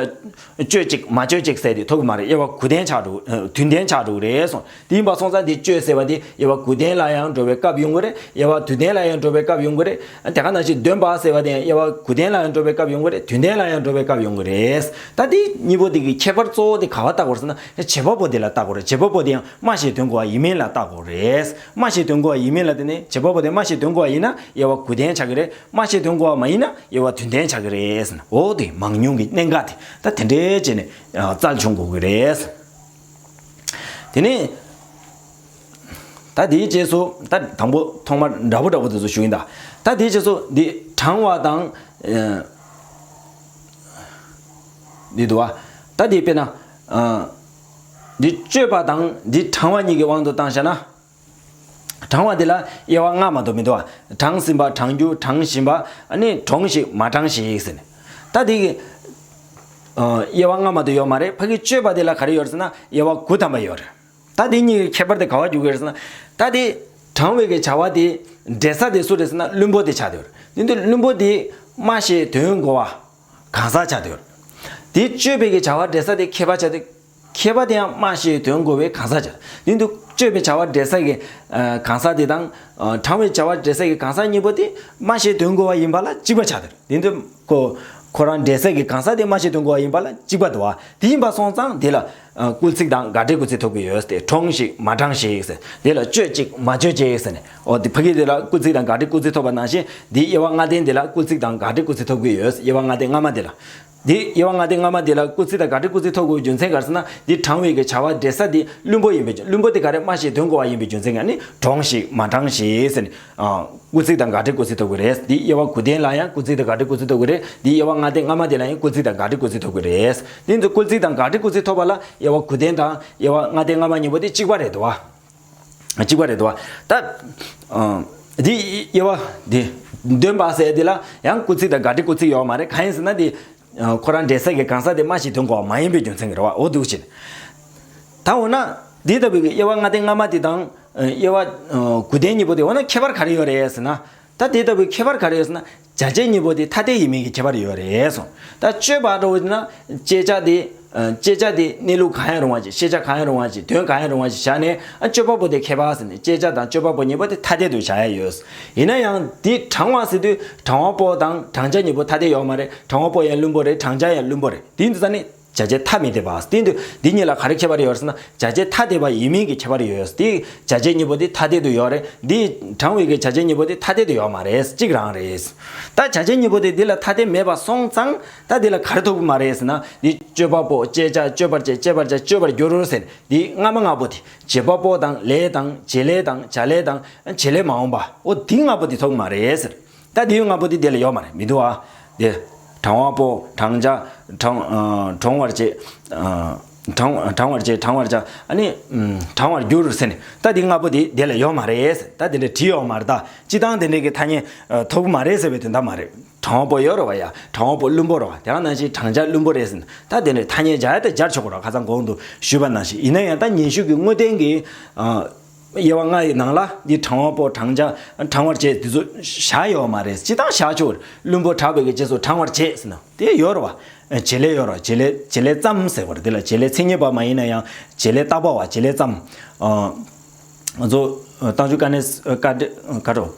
སྤྱོད་ཅིག་མ་སྤྱོད་ཅིག་ཟེར་དེ་ཐོབ་ཀྱི་མ་རེད། དབྱེ་བ་དགུ་ལྡན་ཆགས་འགྲོ་དུས་ལྡན་ཆགས་འགྲོ་གི་རེད་སོང་། དེ་ཡིན་པ་སོང་ཙང་འདི་སྤྱོད་ཟེར་བ་དེ་དབྱེ་བ་དགུ་ལྡན་ལ་ཡང་འགྲོ་བའི་སྐབས་ཡོང་གི་རེད། དབྱེ་བ་དུས་ལྡན་ལ་ཡང་འགྲོ་བའི་སྐབས་ཡོང་གི་རེད། དེ་ག་ནང་བཞིན་འདོན་པ་ཟེར་བ་དེ་ཡང་དབྱེ་བ་དགུ་ལྡན་ལ་ཡང་འགྲོ་བའི་སྐབས་ཡོང་གི་རེད། དུས་ལྡན་ལ་ཡང་འགྲོ་བའི་སྐབས་ཡོང་གི་རེད། ད་དེ་གཉིས་པོ་དེ་གི་ཁྱད་པར་གཙོ་བོ་དེ་ག་བ་བལྟ་དགོས་ཟེར་ན་བྱེད་པ་པོ་དེ་ལ་བལྟ་དགོས་རེད། བྱེད་པ་པོ་དེ་ཡང་སྨྲ་ཤེས་དོན་གོ་བ་ཡིན་མིན་ལ་བལྟ་དགོས་རེད། སྨྲ་ཤེས་དོན་གོ་བ་ཡིན་མིན་ལ་བརྟེན་ནས་བྱེད་པ་པོ་དེ་སྨྲ་ཤེས་དོན་གོ་བ་ཡིན་ན་དབྱེ་བ་དགུ་ལྡན་ཆགས་ཀྱི་རེད། སྨྲ་ཤེས་དོན་གོ་བ་མ་ཡིན་ན་དབྱེ་བ་དུས་ལྡན་ཆགས་ཀྱི་རེད། འོ་དེ་མང་ཉུང་གི་གནད་འགག་དེ་ད་དེ་འདྲའི་བྱས་ནས་རྩལ་བྱུང་དགོས་ཀྱི་རེད། དེ་ནས་ད་དེའི་རྗེས་སུ་ད་དང་པོ་ཐོག་མར་འདྲ་པོ་འདྲ་པོ་དེ་ཚོ་ཞུ་ཡིན་ད། ད་དེའི་རྗེས་སུ་འདི་དྲང་བ་དང་འདི་འདུག་བ། ད་དེ་དཔེར་ན་འདི་སྤྱོད་པ་དང་འདི་དྲང་བ་གཉིས་ཀྱི་དབང་དུ་བཏང་བཞག་ན། དྲང་བ་འདི་ལ་དབྱེ་བ་ལྔ་མ་གཏོགས་མི་འདུག་བ། དྲང་ཟིན་པ། དྲང་རྒྱུ། དྲང་བཞིན་པ། ཨ་ནི་དྲོངས་ཤིག་མ་དྲངས་ཤིག་ཟེར་ནས། ད་དེ་གི་དབྱེ་བ་ལྔ་མ་གཏོགས་ཡོད་མ་རེད། ཕ་གི་སྤྱོད་པ་དེ་ལ་ག་རེ་ཡོད་རེད་ཟེར་ན་དབྱེ་བ་དགུ་ཐམ་པ་ཡོད་རེད། ད་དེ་གཉིས་ཀྱི་ཁྱད་པར་དེ་ག་བ་འཇུག་གི་རེད་ཟེར་ན། ད་དེ་དྲང་བའི་གི་བྱ་བ་དེ་འབྲེལ་ས་དེ་སུ་རེད་ཟེར་ན་བླུན་པོ་དེ་ཆགས་བསྡད་ཡོད་རེད། དེ་དུས་བླུན་པོ་དེ་སྨྲ་ཤེས་དོན་གོ་བ་གང་ཟག་ཆགས་བསྡད་ཡོད་རེད། དེ་སྤྱོད་པའི་གི་བྱ་བ་འབྲེལ་ས་དེ་མཁས་པ་ཆགས་བསྡད། མཁས་པ་དེ་ཡང་སྨྲ་ཤེས་དོན་གོ་བའི་གང་ཟག་ཆགས། དེ་དུས་སྤྱོད་པའི་བྱ་བ་འབྲེལ་ས་གི་གང་ཟག་དེ་དང་དྲང་བའི་བྱ་བ་འབྲེལ་ས་གི་གང་ཟག་གཉིས་པོ་དེ་སྨྲ་ཤེས་དོན་གོ་བ་ཡིན་པ་ལ་གཅིག་པ་ཆགས་བསྡད་རེད། དེ་དུས་ཁོ་ཁོ་རང་འབྲེལ་ས་གི་གང་ཟག་དེ་སྨྲ་ཤེས་དོན་གོ་བ་ཡིན་པ་ལ་གཅིག་པ་འདུག་བ། དེ་ཡིན་པ་སོང་ཙང་དེ་ལ་སྐུལ་ཚིག་དང་དགག་སྒྲའི་སྐུལ་ཚིག་ཐོབ་ཀྱི་ཡོད་དེ། དྲོངས་ཤིག་མ་དྲངས་ཤིག་ཟེར། དེ་ལ་སྤྱོད་ཅིག་མ་སྤྱོད་ཅིག་ཟེར་ནས། འོ་དེ་ཕ་གི་དེ་ལ་སྐུལ་ཚིག་དང་དགག་སྒྲའི་སྐུལ་ཚིག་ཐོབ་པ་ནང་བཞིན་འདི་དབྱེ་བ་ལྔ་ལྡན་དེ་ལ་སྐུལ་ཚིག་དང་དགག་སྒྲའི་སྐུལ་ཚིག་ཐོབ་ཀྱི་ཡོད། དབྱེ་བ་ལྔ་ལྡན་སྔ་མ་དེ་ལ། འདི་དབྱེ་བ་ལྔ་ལྡན་སྔ་མ་དེ་ལ་སྐུལ་ཚིག་དང་དགག་སྒྲའི་སྐུལ་ཚིག་ཐོབ་དགོས་རྒྱུ་མཚན་ག་རེ་ཟེར་ན། འདི་དྲང་བའི་གི་བྱ་བ་འབྲེལ་ས་དེ་བླུན་པོ་ཡིན་པའི་རྒྱུ། བླུན་པོ་དེ་ག་རེ་སྨྲ་ཤེས་དོན་གོ་བ་ཡིན་པའི་རྒྱུ་མཚན་གྱིས་ནི་དྲོངས་ཤིག་མ་དྲངས་ཤིག་ཟེར་ནས། སྐུལ་ཚིག་དང་དགག་སྒྲའི་སྐུལ་ཚིག་ཐོབ་ཀྱི་རེད། འདི་དབྱེ་བ་དགུ་ལྡན་ལ་ཡང་སྐུལ་ཚིག་དང་དགག་སྒྲའི་སྐུལ་ཚིག་ཐོབ་ཀྱི་རེད། འདི་དབྱེ་བ་ལྔ་ལྡན་སྔ་མ་དེ་ལ་ཡང་སྐུལ་ཚིག་དང་དགག་སྒྲའི་སྐུལ་ཚིག་ཐོབ་ཀྱི་རེད། འདི་ཚོ་སྐུལ་ཚིག་དང་དགག་སྒྲའི་སྐུལ་ཚིག་ཐོབ་པ་ལ་དབྱེ་བ་དགུ་ལྡན་དང་དབྱེ་བ་ལྔ་ལྡན་སྔ་མ་གཉིས་པོ་དེ་གཅིག་པ་རེད་དོ། གཅིག་པ་རེད་དོ། ད་འདི་དབྱེ་བ་འདི་འདོན་པ་ཟེར་དེ་ལ་ཡང་སྐུལ་ཚིག་དང་དགག་སྒྲའི་སྐུལ་ཚིག་ཡོད་མ་རེད། གང་ཡིན་ཟེར་ན་འདི་ཁོ་རང་འབྲེལ་ས་གི་གང་ཟག་དེ་སྨྲ་ཤེས་དོན་གོ་བ་མ་ཡིན་པའི་རྒྱུ་མཚན་གྱིས་རེད་བ། འོ་འདུག་ཕྱིན། ད་འོ་ན་འདི་ལྟ་བུའི་གི་དབྱེ་བ་ལྔ་ལྡན་སྔ་མ་དེ་དང་དབྱེ་བ་དགུ་ལྡན་གཉིས་པོ་དེ་འོ་ན་ཁྱད་པར་ག་རེ་ཡོད་རེད་ཟེར་ན། ད་དེ་ལྟ་བུའི་ཁྱད་པར་ག་རེ་ཡོད་ཟེར་ན། བྱ་བྱེད་གཉིས་པོ་དེ་ཐ་དད་ཡིན་མིན་གྱི་ཁྱད་པར་ཡོད་རེད་གསུངས། ད་སྤྱོད་པ་འདྲ་བོ་ཡིན་ན་བཅད་བྱ་དེ་བཅད་བྱ་དེ་གནས་ལུགས་གང་ཡང་རུང་བ་ཅིག་ཤེས་བྱ་གང་ཡང་རུང་བ་ཅིག་དོན་གང་ཡང་རུང་བ་ཅིག་བཞག་ནས་སྤྱོད་པ་པོ་དེ་མཁས་པ་ཟེར་ནས་བཅད་བྱ་དང་སྤྱོད་པ་པོ་གཉིས་པོ་དེ་ཐ་དད་དུ་བཞག་ཡ་ཡོད། ཡིན་ན་ཡང་དེ་དྲང་བ་ཟེར་དུས་དྲང་བ་པོ་དང་དྲང་བྱ་གཉིས་པོ་ཐ་དད་ཡོད་མ་རེད། དྲང་བ་པོ་ཡང་བླུན་པོ་རེད། དྲང་བྱ་ཡང་བླུན་པོ་རེད། དེ་ཡིན་དུས་ཙ་ནི། བྱ་བྱེད་ཐ་མི་དད་པ། དེ་དུས་འདི་གཉིས་ལ་ག་རེ་ཁྱད་པར་ཡོད་ཟེར་ན། བྱ་བྱེད་ཐ་དད་པ་ཡིན་མིན་གྱི་ཁྱད་པར་ཡོད། དེ་བྱ་བྱེད་གཉིས་པོ་དེ་ཐ་དད་དུ་ཡོད་རེད། འདི་དྲང་བའི་གི་བྱ་བྱེད་གཉིས་པོ་དེ་ཐ་དད་དུ་ཡོད་མ་རེད། གཅིག་རང་རེད། ད་བྱ་བྱེད་གཉིས་པོ་དེ་འདི་ལ་ཐ་དད་མེད་པ་སོང་ཙང་། ད་འདི་ལ་ག་རེ་ཐོབ་ཀྱི་མ་རེད་ཟེར་ན། འདི་སྤྱོད་པ་པོ། བྱེད་བྱ། སྤྱོད་པར་བྱེད། བྱེད་པར་བྱ། སྤྱོད་པར་འགྱུར་ཟེར། འདི་སྔ་མ་ལྔ་པོ་དེ། བྱེད་པ་པོ་དང་། ལས་དང་། བྱེད་ལས་དང་། བྱ་ལས་དང་། བྱེད་ལས་མ་འོངས་པ། འོ་འདི་ལྔ་པོ་དེ་ཐོབ་ཀྱི་མ་རེད་ཟེར། ད་དེའི་ལྔ་པོ་དེ་དེ་ལ་ཡོད་མ་རེད། མི་འདུག་ཨ། དེ། དྲང་བ་པོ། དྲང་བྱ། དྲང་ཨ། དྲང་བར་བྱེད། ཨ། དྲང་དྲང་བར་བྱེད། དྲང་བར་བྱ། ཨ་ནི། ཨམ། དྲང་བར་འགྱུར་ཟེར་ནས། ད་དེ་ལྔ་པོ་དེ་དེ་ལ་ཡོད་མ་རེད། ད་དེ་འདྲ་བྲིས་ཡོད་མ་རེད། ད་སྤྱིར་བཏང་དེ་འདྲ་གི་ཐ་སྙད། ཨ། ཐོབ་ཀྱི་མ་རེད་ཟེར་བའི་དོན་དག་མ་རེད། དྲང་བ་པོ་ཡོད་རེད་བ་ཡ། དྲང་བ་པོ་བླུན་པོ་རེད་བ། དེ་ཡང་ནང་བཞིན་དྲང་བྱ་བླུན་པོ་རེད་ཟེར་ནས། ད་དེ་འདྲ་ཐ་སྙད་སྦྱར་ཡ་ད་སྦྱར་ཆོག་གི་རེད། ཁ་སང་གོང་དུ་ཞུས་པ་ནང་བཞིན། ཡིན་ན་ཡང་ད་ཉན་ཤུགས་ཀྱི་དངོས་བསྟན་གྱི། ཨ། དབྱེ་བ་ལྔ་ཡི་ནང་ལ་འདི་དྲང་བ་པོ། དྲང་བྱ། དྲང་བར་བྱེད། འདི་ཚོ་བཞག་ཡོད་མ་རེད། སྤྱིར་བཏང་བཞག་ཆོག་རེད། བླུན་པོ་དྲག་པའི་གི་རྗེས་སུ་དྲང་བར་བྱེད་ཟེར་ན་དེ་ཡོད་རེད་བ། བྱེད་ལས་ཡོད་རེད་བ། བྱེད་ལས། བྱེད་ལས་ཙམ་ཟེར་བ་རེད། དེ་ལ་བྱེད་ལས་མཚན་ཉིད་པ་མ་ཡིན་ན་ཡང་བྱེད་ལས་བཏགས་པ་བ། བྱེད་ལས་ཙམ། ཨ། ང་ཚོ་རྟགས་འཇུག་དཀའ་གནད། དཀའ་འགྲེལ།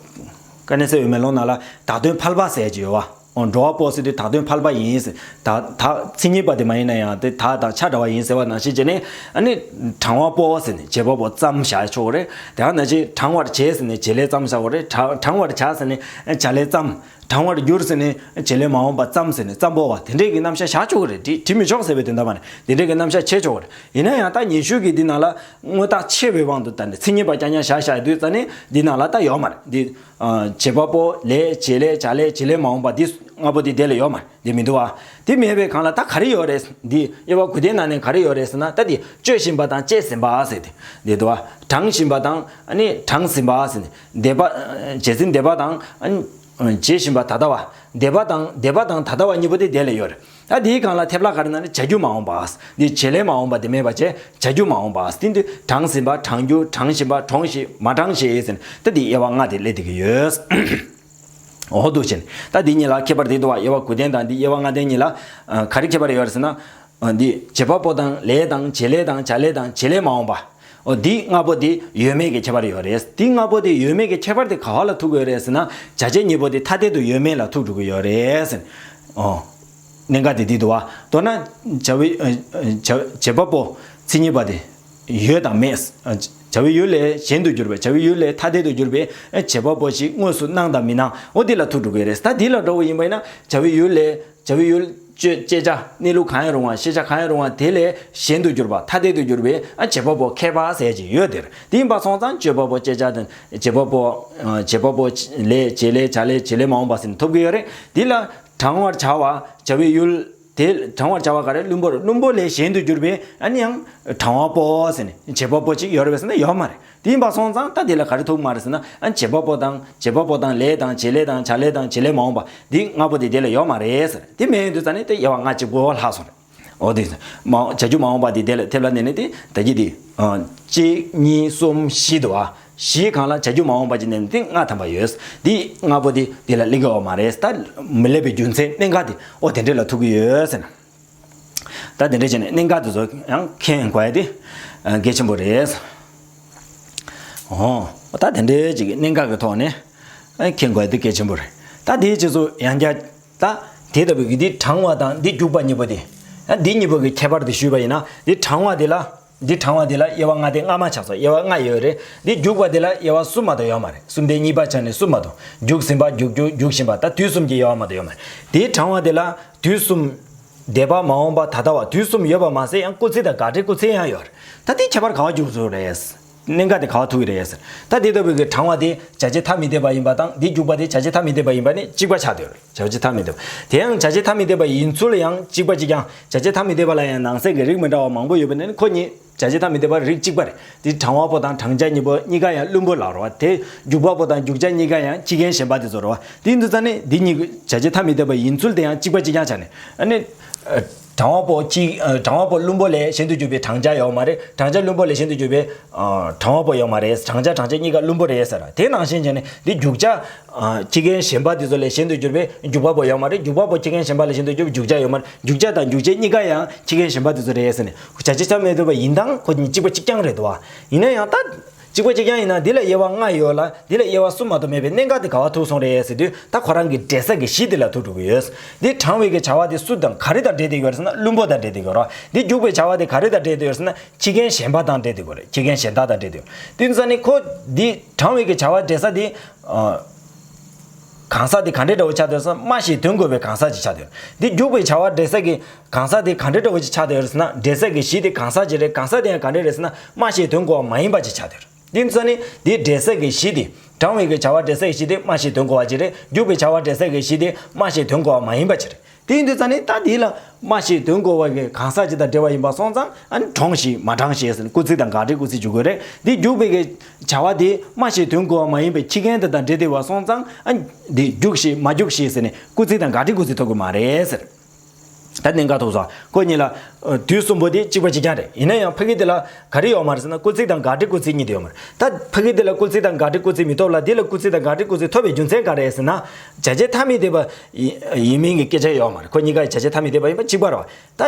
ག་རེ། དཀའ་གནད་གསལ་བའི་མེ་ལོང་ནང་ལ་བདག་དོན་ཕལ་པ་ཟེར་གྱི་ཡོད་བ། འོ། འགྲོ་བ་པོ་ཟེར་དུས་བདག་དོན་ཕལ་པ་ཡིན་ཟེར། ད་ད་མཚན་ཉིད་པ་དེ་མ་ཡིན་ན་ཡང་དེ་བདག་དང་ཆ་འདྲ་བ་ཡིན་ཟེར་བ་ནང་བཞིན་བྱས་ནས། ཨ་ནི་དྲང་བ་པོ་ཟེར་ནས་བྱེད་པ་པོ་ཙམ་བཞག་ཆོག་གི་རེད། དེ་ཡང་ནང་བཞིན་དྲང་བར་བྱེད་ཟེར་ནས་བྱེད་ལས་ཙམ་བཞག་གི་རེད། དྲང་དྲང་བར་བྱ་ཟེར་ནས་བྱ་ལས་ཙམ། དྲང་བར་འགྱུར་ཟེར་ནས་བྱེད་ལས་མ་འོངས་པ་ཙམ་ཟེར་ནས་ཙམ་པོ་བ་དེ་འདྲས་ཀྱི་རྣམ་གཞག་བཞག་ཆོག་གི་རེད། བྲིས་བྲིས་མི་ཆོག་ཟེར་བའི་དོན་དག་མ་རེད། དེ་འདྲས་ཀྱི་རྣམ་གཞག་བྱེད་ཆོག་གི་རེད། ཡིན་ན་ཡང་ད་ཉན་ཤུགས་ཀྱི་འདི་ནང་ལ་དངོས་བཏགས་ཆེ་བའི་དབང་དུ་བཏང་ནས་མཚན་ཉིད་པ་རྐྱང་རྐྱང་བཞག་བཞག་དུས་ཙ་ནས་འདི་ནང་ལ་ད་ཡོད་མ་རེད། འདི། ཨ། བྱེད་པ་པོ། ལས། བྱེད་ལས། བྱ་ལས། བྱེད་ལས་མ་འོངས་པ་འདི་ལྔ་པོ་འདི་དེ་ལ་ཡོད་མ་རེད། འདི་མི་འདུག་བ། འདི་མེད་པའི་སྒང་ལ་ད་ག་རེ་ཡོད་རེད། འདི་དབྱེ་བ་དགུ་ལྡན་ནང་ནས་ག་རེ་ཡོད་རེད་ཟེར་ན། ད་འདི་སྤྱོད་བཞིན་པ་དང་བྱེད་བཞིན་པ་ཟེར་ཏེ་འདི་འདུག་བ། དྲང་བཞིན་པ་དང་། ཨ་ནི་དྲང་བཞིན་པ་ཟེར་ནས་འདས་པ། ཨ། བྱས་ཟིན་འདས་པ་དང་། ཨ་ནི་བྱེད་བཞིན་པ་ད་ལྟ་བ། འདས་པ་དང་འདས་པ་དང་ད་ལྟ་བ་གཉིས་པོ་དེ་དེ་ལ་ཡོད་རེད། ད་དེའི་སྒང་ལ་ཐེབས་ལ་ག་རེ་ན་ནི་བྱ་རྒྱུ་མ་འོངས་པ། འདི་བྱེད་ལས་མ་འོངས་པ་དེ་མེད་པ་བྱས། བྱ་རྒྱུ་མ་འོངས་པ། དེ་འདི་དྲང་ཟིན་པ། དྲང་རྒྱུ། དྲང་བཞིན་པ། དྲོངས་ཤིག་མ་དྲངས་ཤིག་ཟེར་ནས་ད་འདི་དབྱེ་བ་ལྔ་དེ་སླེབས་བསྡད་ཀྱི་ཡོད། འོ་འདུག་བྱས་ནས་ད་འདི་གཉིས་ལ་ཁྱད་པར་དེ་འདུག་བ། དབྱེ་བ་དགུ་ལྡན་དང་འདི་དབྱེ་བ་ལྔ་ལྡན་གཉིས་ལ། ཨ། ག་རེ་ཁྱད་པར་ཡོད་རེད་ཟེར་ན། ཨ། འདི་བྱེད་པ་པོ་དང་ལས་དང་བྱེད་ལས་དང་བྱ་ལས་དང་བྱེད་ལས་མ་འོངས་པ། འོ། འདི་ལྔ་པོ་དེ་ཡོད་མེད་ཀྱི་ཁྱད་པར་ཡོད་རེད། འདི་ལྔ་པོ་དེ་ཡོད་མེད་ཀྱི་ཁྱད་པར་དེ་ག་བ་ལ་ཐུག་གི་ཡོད་རེད་ཟེར་ན། བྱ་བྱེད་གཉིས་པོ་དེ་ཐ་དད་དུ་ཡོད་མེད་ལ་ཐུག་འགྲོ་གི་ཡོད་རེད་ཟེར། འོ། གནད་འགག་དེ་འདི་འདུག་བ། མདོར་ན་བྱ་བའི། ཨ། བྱ་བྱེད་པ་པོ་མཚན་ཉིད་པ་དེ་ཡོད་དང་མེད། ཨ། བྱ་བའི་ཡུལ་ལས་གཞན་དུ་གྱུར་པའི། བྱ་བའི་ཡུལ་ལས་ཐ་དད་དུ་གྱུར་པའི། ཨ། བྱེད་པ་པོ་ཞིག་དངོས་སུ་སྣང་དང་མི་སྣང་། འོ། འདི་ལ་ཐུག་འགྲོ་གི་རེད། ད་འདི་ལ་འགྲོ་བ་ཡིན་པ་ཡིན་ན་བྱ་བའི་ཡུལ་ལས། བྱ་བའི་ཡུལ། སྤྱོད། བྱེད་བྱ། གནས་ལུགས་གང་ཡང་རུང་བ། ཤེས་བྱ་གང་ཡང་རུང་བ་དེ་ལས་གཞན་དུ་གྱུར་པ། ཐ་དད་དུ་གྱུར་པའི། ཨ། བྱེད་པ་པོ་མཁས་པ་ཟེར་གྱི་ཡོད་དེར། དེ་ཡིན་པ་སོང་ཙང་སྤྱོད་པ་པོ། བྱེད་བྱ་དང་བྱེད་པ་པོ། ཨ། བྱེད་པ་པོ། ལས། བྱེད་ལས། བྱ་ལས། བྱེད་ལས་མ་འོངས་པ་ཟེར་ནས་ཐོབ་ཀྱི་ཡོད་རེད། འདི་ལ་དྲང་བར་བྱ་བ། བྱ་བའི་ཡུལ། དེ་དྲང་བར་བྱ་བ་ག་རེ། བླུན་པོ་རེད། བླུན་པོ་ལས་གཞན་དུ་གྱུར་པའི། ཨ་ནི་ཡང་དྲང་བ་པོ་ཟེར་ནས་བྱེད་པ་པོ་ཅིག་ཡོད་རེད་པས་ཟེར་ན་ཡོད་མ་རེད། དེ་ཡིན་པ་སོང་ཙང་ད་དེ་ལ་ག་རེ་ཐུག་མ་རེད་ཟེར་ན། ཨ། བྱེད་པ་པོ་དང་། བྱེད་པ་པོ་དང་ལས་དང་བྱེད་ལས་དང་བྱ་ལས་དང་བྱེད་ལས་མ་འོངས་པ་འདི་ལྔ་པོ་དེ་དེ་ལ་ཡོད་མ་རེད་ཟེར། དེ་མེད་དུས་ཙ་ནས་དེ་དབྱེ་བ་ལྔ་གཅིག་པོ་ལྷག་སོང་རེད། འོ་དེ་མ་བྱ་རྒྱུ་མ་འོངས་པ་འདི་དེ་ལ་ཐེབས་ལ་ནས་ནས་དེ་ད་གི་དེ། ཨ། གཅིག་གཉིས་གསུམ་བཞི་འདུག་ཨ། བཞིའི་སྒང་ལ་བྱ་རྒྱུ་མ་འོངས་པ་ཅིག་ནས་ནས་དེ་ལྔ་ཐམ་པ་ཡོད། འདི་ལྔ་པོ་དེ་དེ་ལ་སླེབས་ཀྱི་ཡོད་མ་རེད། ད་མི་སླེབས་པའི་རྒྱུ་མཚན་གནད་འགག་དེ་འོ་དེ་འདྲས་ལ་ཐུག་གི་ཡོད་ཟེར་ན། ད་དེ་འདྲས་བྱས་ནས་གནད་འགག་དེ་ཚོ་ཡང་མཁྱེན་དགོས་ཡ་དེ་གལ་ཆེན་པོ་རེད། འོ། ད་དེ་འདྲས་ཅིག་གནད་འགག་གི་ཐོག་ནས་མཁྱེན་དགོས་ཡ་དེ་གལ་ཆེན་པོ་རེད། ད་དེའི་རྗེས་སུ་ཡང་བསྐྱར། ད་དེ་ལྟ་བུའི་གི་འདི་དྲང་བ་དང་འདི་རྒྱུག་པ་གཉིས་པོ་དེ། ད་འདི་གཉིས་པོ་གི་ཁྱད་པར་དེ་ཞུས་པ་ཡིན་ན། འདི་དྲང་བ་དེ་ལ། འདི་དྲང་བ་དེ་ལ་དབྱེ་བ་ལྔ་སྟེ་སྔ་མ་ཆགས་སོང་། དབྱེ་བ་ལྔ་ཡོད་རེད། འདི་རྒྱུག་པ་དེ་ལ་དབྱེ་བ་གསུམ་མ་གཏོགས་ཡོད་མ་རེད། གསུམ་སྟེ་གཉིས་པ་ཆགས་ནས་གསུམ་མ་གཏོགས། རྒྱུག་ཟིན་པ། རྒྱུག་རྒྱུ། རྒྱུག་བཞིན་པ། ད་དུས་གསུམ་གྱི་དབྱེ་བ་མ་གཏོགས་ཡོད་མ་རེད། དེའི་དྲང་བ་དེ་ལ་དུས་གསུམ། འདས་པ། མ་འོངས་པ། ད་ལྟ་བ། དུས་གསུམ་ཡོད་པ་མ་ཟད་ཡང་སྐུལ་ཚིག་དང་དགག་སྒྲའི་སྐུལ་ཚིག་ཡང་ཡོད་རེད། ད་དེའི་ཁྱད་པར་ག་བ་འཇུག་ཚུལ་རེད། གནད་འགག་དེ་ག་བ་ཐུག་གི་རེད་ཟེར། ད་དེ་ལྟ་བུའི་གི་དྲང་བ་དེ་བྱ་བྱེད་ཐ་མི་དད་པ་ཡིན་པ་དང་། དེའི་རྒྱུག་པ་དེ་བྱ་བྱེད་ཐ་མི་དད་པ་ཡིན་པ་ནི་གཅིག་པ་ཆགས་བསྡད་ཡོད་རེད། བྱ་བྱེད་ཐ་མི་དད་པ། དེ་ཡང་བྱ་བྱེད་ཐ་མི་དད་པ་ཡིན་ཚུལ་ཡང་གཅིག་པ་གཅིག་རྐྱང་། བྱ་བྱེད་ཐ་མི་དད་པ་ལ་ཡང་ནང་གསེས་ཀྱི་རིགས་མི་འདྲ་བ་མང་པོ་ཡོད་པ་ནི་ཁོ་གཉིས་བྱ་བྱེད་ཐ་མི་དད་པ་རིགས་གཅིག་པ་རེད། དེ་དྲང་བ་པོ་དང་དྲང་བྱ་གཉིས་པོ་གཉིས་ཀ་ཡང་བླུན་པོ་ལ་རེད་བ། དེ་རྒྱུག་པ་པོ་དང་རྒྱུག་བྱ་གཉིས་ཀ་ཡང་ཁྱི་རྒན་གཞན་པ་དེ་ཚོ་རེད་བ། དེ་འདི་ཙ་ནི་འདི་གཉིས་ཀྱི་བྱ་བྱེད་ཐ་མི་དད་པ་ཡིན་ཚུལ་དེ་ཡང་གཅིག་པ་གཅིག་རྐྱང་ཆགས་ནས། ཨ་ནི། ཨ། དྲང་བ་པོ་ཁྱི། ཨ། དྲང་བ་པོ་བླུན་པོ་ལས་གཞན་དུ་གྱུར་པའི་དྲང་བྱ་ཡོད་མ་རེད། དྲང་བྱ་བླུན་པོ་ལས་གཞན་དུ་གྱུར་པའི། ཨ། དྲང་བ་པོ་ཡོད་མ་རེད། དྲང་བྱ་དྲང་བྱེད་གཉིས་ཀ་བླུན་པོ་རེད་ཟེར། དེ་ནང་བཞིན་བྱས་ནས་འདི་རྒྱུག་བྱ། ཨ། ཁྱི་རྒན་གཞན་པ་དེ་ཚོ་ལས་གཞན་དུ་གྱུར་པའི་རྒྱུག་པ་པོ་ཡོད་མ་རེད། རྒྱུག་པ་པོ་ཁྱི་རྒན་གཞན་པ་ལས་གཞན་དུ་གྱུར་པའི་རྒྱུག་བྱ་ཡོད་མ་རེད། རྒྱུག་བྱ་དང་རྒྱུག་བྱེད་གཉིས་ཀ་ཡང་ཁྱི་རྒན་གཞན་པ་དེ་ཚོ་རེད་ཟེར་ནས་བྱ་བྱེད་ཐ་མི་དད་པ་ཡིན་སྟངས་ཁོ་གཉིས་གཅིག་པ་གཅིག་རྐྱང་རེད་འདུག་བ། ཡིན་ན་ཡང་ད། གཅིག་པ་གཅིག་རྐྱང་ཡིན་ན་འདི་ལ་དབྱེ་བ་ལྔ་ཡོད་ལ། འདི་ལ་དབྱེ་བ་གསུམ་མ་གཏོགས་མེད་པའི་གནད་འགག་དེ་ག་པར་ཐུག་སོང་རེད་ཟེར་དུས། ད་ཁོ་རང་གི་འབྲེལ་ས་གི་གཞི་དེ་ལ་ཐུག་འགྲོ་གི་ཡོད། འདི་དྲང་བའི་གི་བྱ་བ་དེ་སུ་དང་ག་རེ་དང་འབྲེལ་བསྡད་ཡོད་རེད་ཟེར་ན། བླུན་པོ་དང་འབྲེལ་བསྡད་ཡོད་རེད། འདི་འཇུག་པའི་བྱ་བ་དེ་ག་རེ་དང་འབྲེལ་བསྡད་ཡོད་རེད་ཟེར་ན། ཁྱི་རྒན་གཞན་པ་དང་འབྲེལ་བསྡད་ཡོད་རེད། ཁྱི་རྒན་གཞན་དག་དང་འབྲེལ་བསྡད་ཡོད། དེ་ཙང་ནི་ཁོ་འདི་དྲང་བའི་གི་བྱ་བ་འབྲེལ་ས་དེ། ཨ། གང་ཟག་དེ་ག་འདྲ་འདྲ་བོ་ཆགས་བསྡད་ཡོད་ཟེར་ན། སྨྲ་ཤེས་དོན་གོ་བའི་གང་ཟག་ཅིག་ཆགས་བསྡད་ཡོད། འདི་འཇུག་པའི་བྱ་བ་འབྲེལ་ས་གི་གང་ཟག་དེ་ག་འདྲ་འདྲ་བོ་ཅིག་ཆགས་བསྡད་ཡོད་ཟེར་ན། འབྲེལ་ས་གི་གཞི་དེ་གང་ཟག་ཅིག་རེད། གང་ཟག་དེ་ཡང་ག་འདྲ་རེད་ཟེར་ན། སྨྲ་ཤེས་དོན་གོ་བ་མ་ཡིན་པ་ཅིག་ཆགས་བསྡད་ཡོད། འདི་ཙང་ནི་འདི་འབྲེལ་ས་གི་གཞི་དེ། དྲང་བའི་གི་བྱ་བ་འབྲེལ་ས་གི་གཞི་དེ་སྨྲ་ཤེས་དོན་གོ་བ་ཅིག་རེད། འཇུག་པའི་བྱ་བ་འབྲེལ་ས་གི་གཞི་དེ་སྨྲ་ཤེས་དོན་གོ་བ་མ་ཡིན་པ་ཅིག་རེད། དེ་ཡིན་དུས་ཙང་ནི་ད་འདི་ལ་སྨྲ་ཤེས་དོན་གོ་བ་གི་གང་ཟག་ཅིག་དང་འབྲེལ་བ་ཡིན་པ་སོང་ཙང་། ཨ་ནི་དྲང་ཞེས་མ་དྲང་ཞེས་ཟེར་ནས་སྐུལ་ཚིག་དང་དགག་སྒྲའི་སྐུལ་ཚིག་འཇུག་དགོས་རེད། འདི་འཇུག་པའི་གི་བྱ་བ་དེ་སྨྲ་ཤེས་དོན་གོ་བ་མ་ཡིན་པའི་ཁྱི་རྒན་དེ་དང་འབྲེལ་བསྡད་པ་སོང་ཙང་། ཨ་ནི་འདི་འཇུག་ཞེས་མ་འཇུག་ཞེས་ཟེར་ནས་སྐུལ་ཚིག་དང་དགག་སྒྲའི་སྐུལ་ཚིག་ཐོབ་གི་མ་རེད་ཟེར། ད་གནད་འགག་ཐུག་སོང་། ཁོ་གཉིས་ལ། ཨ། དུས་གསུམ་པོ་དེ་གཅིག་པ་གཅིག་རྐྱང་རེད། ཡིན་ན་ཡང་ཕ་གི་དེ་ལ་ག་རེ་ཡོད་མ་རེད་ཟེར་ན། སྐུལ་ཚིག་དང་དགག་སྒྲའི་སྐུལ་ཚིག་གཉིས་དེ་ཡོད་མ་རེད། ད་ཕ་གི་དེ་ལ་སྐུལ་ཚིག་དང་དགག་སྒྲའི་སྐུལ་ཚིག་མི་ཐོབ་ལ། འདི་ལ་སྐུལ་ཚིག་དང་དགག་སྒྲའི་སྐུལ་ཚིག་ཐོབ་པའི་རྒྱུ་མཚན་ག་རེ་རེད་ཟེར་ན། བྱ་བྱེད་ཐ་མི་དད་པ་ཡིན་མིན་གྱི་སྐད་ཆ་ཡོད་མ་རེད། ཁོ་གཉིས་ཀ་བྱ་བྱེད་ཐ་མི་དད་པ་ཡིན་པ་གཅིག་པ་རེད་བ། ད་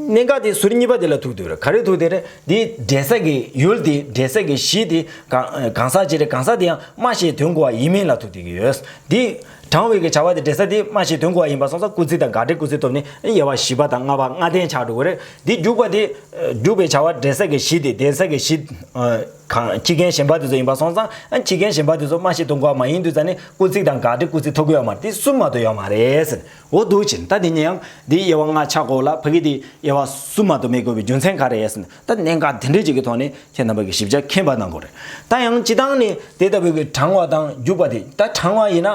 གནད་འགག་དེ་ཟུར་གཉིས་པ་དེ་ལ་ཐུག་བསྡད་རེད། ག་རེ་ཐུག་བསྡད་རེད། འདི་འབྲེལ་ས་གི་ཡུལ་དེ། འབྲེལ་ས་གི་གཞི་དེ་གང་གང་ཟག་ཅིག་རེད། གང་ཟག་དེ་ཡང་སྨྲ་ཤེས་དོན་གོ་བ་ཡིན་མིན་ལ་ཐུག་བསྡད་ཀྱི་ཡོད། འདི་དྲང་བའི་གི་བྱ་བ་དེ་འབྲེལ་ས་དེ་སྨྲ་ཤེས་དོན་གོ་བ་ཡིན་པ་སོང་ཙང་སྐུལ་ཚིག་དང་དགག་སྒྲའི་སྐུལ་ཚིག་ཐོབ་ནས་དབྱེ་བ་བཞི་པ་དང་ལྔ་པ་ལྔ་ལྡན་ཆགས་འགྲོ་གི་རེད། འདི་འཇུག་པ་དེ། འཇུག་པའི་བྱ་བ་འབྲེལ་ས་གི་གཞི་དེ། འབྲེལ་ས་གི་གཞི། ཨ། གང་ཁྱི་རྒན་གཞན་པ་དེ་ཚོ་ཡིན་པ་སོང་ཙང་། ཨ། ཁྱི་རྒན་གཞན་པ་དེ་ཚོ་སྨྲ་ཤེས་དོན་གོ་བ་མ་ཡིན་དུས་ཙང་ནི་སྐུལ་ཚིག་དང་དགག་སྒྲའི་སྐུལ་ཚིག་ཐོབ་ཀྱི་ཡོད་མ་རེད། དེ་གསུམ་མ་གཏོགས་ཡོད་མ་རེད་ཟེར། འོ་འདུག་ཕྱིན། ད་དེ་ནས་ཡང་འདི་དབྱེ་བ་ལྔ་ཆགས་དགོས་ལ། ཕ་གི་དེ་དབྱེ་བ་གསུམ་མ་གཏོགས་མི་དགོས་པའི་རྒྱུ་མཚན་ག་རེ་ཟེར་ན། ད་གནད་འགག་དེ་འདྲའི་ཅིག་གི་ཐོག་ནས་ཁྱེད་རྣམ་པ་གིས་ཞིབ་ཆ་མཁྱེན་པ་གནང་དགོས་རེད། ད་ཡང་སྤྱིར་བཏང་ནས་དེ་ལྟ་བུའི་གི་དྲང་བ་དང་འཇུག་པ་དེ། ད་དྲང་བ་ཡིན་ན་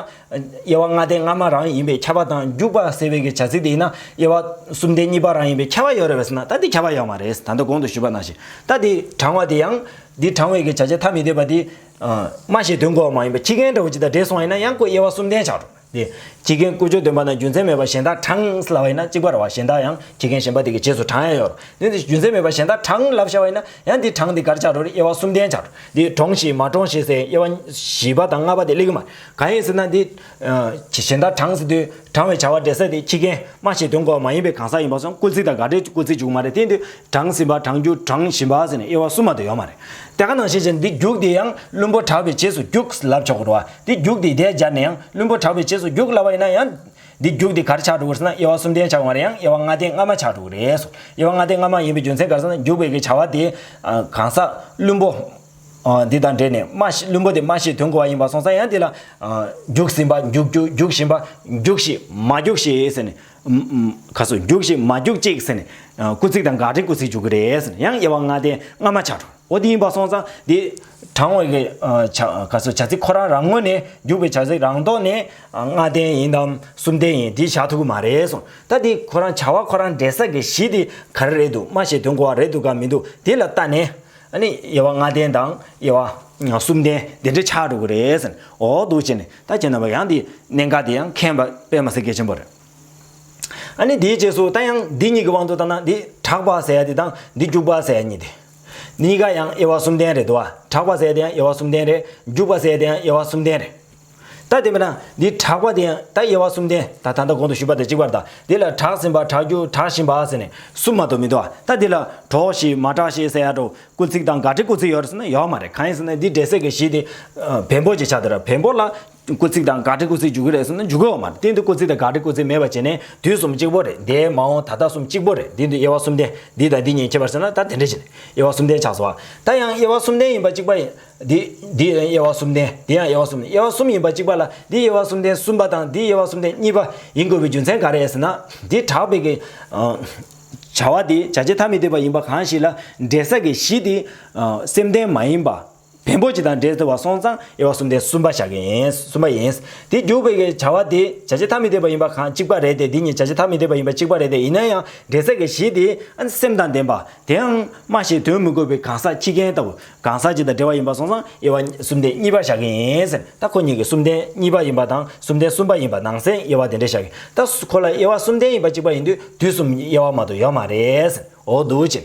དབྱེ་བ་ལྔ་ལྡན་སྔ་མ་རང་ཡིན་པས་ཁྱབ་པ་དང་། འཇུག་པ་ཟེར་བའི་གི་བྱ་ཚིག་དེ་ཡིན་ན་དབྱེ་བ་གསུམ་ལྡན་གཉིས་པ་རང་ཡིན་པས་ཁྱབ་པ་ཡོད་རེད་པས་ཟེར་ན། ད་དེ་ཁྱབ་པ་ཡོད་མ་རེད། ད་ལྟ་གོང་དུ་ཞུས་པ་ནང་བཞིན། ད་དེ་དྲང་བ་དེ་ཡང་། འདི་དྲང་བའི་གི་བྱ་བྱེད་ཐ་མི་དད་པ་དེ། ཨ། སྨྲ་ཤེས་དོན་གོ་བ་མ་ཡིན་པའི་ཁྱི་རྒན་འདྲ་བོ་ཅིག་དང་འདྲེས་སོང་བ་ཡིན་ན་ཡང་ཁོ་དབྱེ་བ་གསུམ་ལྡན་ཆགས་འགྲོ། དེ། ཁྱི་རྒན་ཀུ་ཅོ་འདོན་པ་ན་རྒྱུ་མཚན་མེད་པར་གཞན་དག་དྲངས་ལབ་པ་ཡིན་ན་གཅིག་པ་རེད་བ། གཞན་དག་ཡང་ཁྱི་རྒན་གཞན་པ་དེ་གི་རྗེས་སུ་འབྲང་ཡ་ཡོད་རེད། དེ་འདི་རྒྱུ་མཚན་མེད་པར་གཞན་དག་དྲངས་ལབ་བཞག་པ་ཡིན་ན་ཡང་འདི་དྲངས་འདི་ག་རེ་ཆགས་འགྲོ་རེད། དབྱེ་བ་གསུམ་ལྡན་ཆགས་འགྲོ། འདི་དྲང་ཞེས་མ་དྲང་ཞེས་ཟེར་དབྱེ་བ་བཞི་པ་དང་ལྔ་པ་དེ་སླེབས་ཀྱི་མ་རེད། གང་ཡིན་ཟེར་ན་འདི། ཨ། གཞན་དག་དྲངས་ཟེར་དུས་དྲང་བའི་བྱ་བ་འབྲེལ་ས་དེ་ཁྱི་རྒན་སྨྲ་ཤེས་དོན་གོ་བ་མ་ཡིན་པའི་གང་ཟག་ཡིན་པ་སོང་། སྐུལ་ཚིག་དང་དགག་སྒྲའི་སྐུལ་ཚིག་འཇུག་མ་རེད། དེ་འདི་དྲངས་ཟིན་པ། དྲང་རྒྱུ། དྲངས་བཞིན་པ་ཟེར་ནས་དབྱེ་བ་གསུམ་མ་གཏོགས་ཡོད་མ་རེད། དེ་ག་ནང་བཞིན་བྱས་འདི་རྒྱུག་དེ་ཡང་བླུན་པོ་གྲགས་པའི་རྗེས་སུ་རྒྱུག་ལབ་ཆོག་གི་རེད་བ། འདི་རྒྱུག་དེ་དེ་སྦྱར་ནས་ཡང་བླུན་པོ་གྲགས་པའི་རྗེས་སུ་རྒྱུག་ལབ་པ་ཡིན་ན་ཡང་། འདི་རྒྱུག་དེ་ག་རེ་ཆགས་འགྲོ་གི་རེད་ཟེར་ན། དབྱེ་བ་གསུམ་ལྡན་ཆགས་མ་རེད། ཡང་དབྱེ་བ་ལྔ་ལྡན་སྔ་མ་ཆགས་འགྲོ་གི་རེད་སོ། དབྱེ་བ་ལྔ་ལྡན་སྔ་མ་ཡིན་པའི་རྒྱུ་མཚན་ག་རེ་ཟེར་ན། རྒྱུག་པའི་གི་བྱ་བ་དེ། ཨ། གང་ཟག་བླུན་པོ། ཨ། འདི་དང་འབྲེལ་ནས་སྨྲ་ཤེས། བླུན་པོ་དེ་སྨྲ་ཤེས་དོན་གོ་བ་ཡིན་པ་སོང་ཙང་ཡང་དེ་ལ། ཨ། རྒྱུག་ཟིན་པ། རྒྱུག་རྒྱུ། རྒྱུག་བཞིན་པ། རྒྱུག་ཞེས་མ་རྒྱུག་ཞེས་ཟེར་ནས། ཨུམ། ཨུམ། ག་སོ། རྒྱུག་ཞེས་མ་རྒྱུག་ཅིག་ཟེར་ནས། ཨ། སྐུལ་ཚིག་དང་དགག་སྒྲའི་སྐུལ་ཚིག་འཇུག་གི་རེད་ཟེར་ནས། ཡང་དབྱེ་བ་ལྔ་ལྡན་སྔ་མ་ཆགས་འགྲོ། འོ་དེ་ཡིན་པ་སོང་ཙང་དེ་དྲང་བའི་གི། ཨ། བྱ། ག་སོ། བྱ་ཚིག་ཁོ་རང་རང་ངོས་ནས། རྒྱུག་པའི་བྱ་ཚིག་རང་ཐོག་ནས། ཨ། ལྔ་ལྡན་ཡིན་དམ་གསུམ་ལྡན་ཡིན་དེ་བཞག་ཐུབ་ཀྱི་མ་རེད་སོང་། ད་དེ་ཁོ་རང་བྱ་བ་ཁོ་རང་འབྲེལ་ས་གི་གཞི་དེ་ག་རེ་རེད་འདུག་སྨྲ་ཤེས་དོན་གོ་བ་རེད་འདུག་ག་མི་འདུག་དེ་ལ་ལྟ་ནས། ཨ་ནི་དབྱེ་བ་ལྔ་ལྡན་དང་དབྱེ་བ་གསུམ་ལྡན་དེ་འདྲ་ཆགས་འགྲོ་གི་རེད་ཟེར། འོ་འདུག་བྱས་ནས་ད་ཁྱེད་རྣམ་པ་ཡང་དེ་གནད་འགག་དེ་ཡང་མཁྱེན་པ་དཔེ་མ་སྲིད་གལ་ཆེན་པོ་རེད། ཨ་ནི་དེའི་རྗེས་སུ་ད་ཡང་འདི་གཉིས་ཀྱི་དབང་དུ་བཏང་ན། འདི་གྲགས་པ་ཟེར་ཡ་དེ་དང་འདི་རྒྱུག་པ་ཟེར་ཡ་གཉིས་དེ། འདི་གཉིས་ཀ་ཡང་དབྱེ་བ་གསུམ་ལྡན་རེད་འདུག་བ། གྲགས་པ་ཟེར་ཡ་དེ་ཡང་དབྱེ་བ་གསུམ་ལྡན་རེད། རྒྱུག་པ་ཟེར་ཡ་དེ་ཡང་དབྱེ་བ་གསུམ་ལྡན་རེད། ད་དེ་མིན་ན་འདི་གྲགས་པ་དེ་ཡང་ད་དབྱེ་བ་གསུམ་ལྡན། ད་ད་ལྟ་གོང་དུ་ཞུས་པ་དང་གཅིག་པ་རེད། ད་དེ་ལ་གྲགས་ཟིན་པ། གྲགས་རྒྱུ། གྲགས་བཞིན་པ་ཟེར་ནས་གསུམ་མ་གཏོགས་མི་འདུག་བ། ད་དེ་ལ་གྲོགས་ཤིག་མ་གྲགས་ཤིག་ཟེར་ཡ་འདྲ་བོ། སྐུལ་ཚིག་དང་དགག་སྒྲའི་སྐུལ་ཚིག་ཡོད་རེད་ཟེར་ན་ཡོད་མ་རེད། གང་ཡིན་ཟེར་ན་འདི་འབྲེལ་ས་གི་གཞི་དེ། ཨ། བེམ་པོ་ཅིག་ཆགས་བསྡད་ར། བེམ་པོ་ལ་སྐུལ་ཚིག་དང་དགག་སྒྲའི་སྐུལ་ཚིག་འཇུག་གི་རེད་ཟེར་ན་འཇུག་གི་ཡོད་མ་རེད། དེ་འདི་སྐུལ་ཚིག་དང་དགག་སྒྲའི་སྐུལ་ཚིག་མེད་པ་བྱས་ནས་དུས་གསུམ་གཅིག་པོ་རེད། འདས་མ་འོངས་ད་ལྟ་གསུམ་གཅིག་པོ་རེད། འདི་འདི་དབྱེ་བ་གསུམ་ལྡན། འདི་དང་འདི་གཉིས་ཁྱད་པར་ཟེར་ན་ད་དེ་འདྲ་བྱས་ནས་དབྱེ་བ་གསུམ་ལྡན་ཆགས་སོང་བ། ད་ཡང་དབྱེ་བ་གསུམ་ལྡན་ཡིན་པ་གཅིག་པ་ཡིན། འདི་འདི་ཡང་དབྱེ་བ་གསུམ་ལྡན། འདི་ཡང་དབྱེ་བ་གསུམ་ལྡན། དབྱེ་བ་གསུམ་ཡིན་པ་གཅིག་པ་ལ་འདི་དབྱེ་བ་གསུམ་ལྡན་གསུམ་པ་དང་འདི་དབྱེ་བ་གསུམ་ལྡན་གཉིས་པ་ཡིན་དགོས་པའི་རྒྱུ་མཚན་ག་རེ་རེད་ཟེར་ན། འདི་གྲགས་པའི་གི། ཨ། བྱ་བ་དེ་བྱ་བྱེད་ཐ་མི་དད་པ་ཡིན་པ་གང་ཞིག་ལ་འབྲེལ་ས་གི་གཞི་དེ། ཨ། སེམས་ལྡན་མ་ཡིན་པ། བེམ་པོ་ཅིག་དང་འབྲེལ་ཐུབ་པ་སོང་ཙང་དབྱེ་བ་གསུམ་ལྡན་གསུམ་པ་བཞག་གི་ཡིན། གསུམ་པ་ཡིན། དེ་རྒྱུག་པའི་གི་བྱ་བ་དེ་བྱ་བྱེད་ཐ་མི་དད་པ་ཡིན་པ་གང་གཅིག་པ་རེད་དེ། འདི་གཉིས་བྱ་བྱེད་ཐ་མི་དད་པ་ཡིན་པ་གཅིག་པ་རེད་དེ། ཡིན་ན་ཡང་འབྲེལ་ས་གི་གཞི་དེ་ཨ་ནི་སེམས་དང་ལྡན་པ། དེའང་སྨྲ་ཤེས་དོན་མི་གོ་བའི་གང་ཟག་ཁྱི་རྒན་ལྟ་བུ་གང་ཟག་ཅིག་དང་འབྲེལ་བ་ཡིན་པ་སོང་ཙང་དབྱེ་བ་གསུམ་ལྡན་གཉིས་པ་བཞག་གི་ཡིན་ཟེར། ད་ཁོ་གཉིས་ཀྱི་གསུམ་ལྡན་གཉིས་པ་ཡིན་པ་དང་གསུམ་ལྡན་གསུམ་པ་ཡིན་པ་ནང་གསེས་དབྱེ་བ་དེ་འདྲ་བཞག་གི། ད་ཁོ་ལ་དབྱེ་བ་གསུམ་ལྡན་ཡིན་པ་གཅིག་པ་ཡིན་དུས་དུས་གསུམ་དབྱེ་བ་མ་གཏོགས་ཡོད་མ་རེད་ཟེར། འོ་འདུག་ཅེས།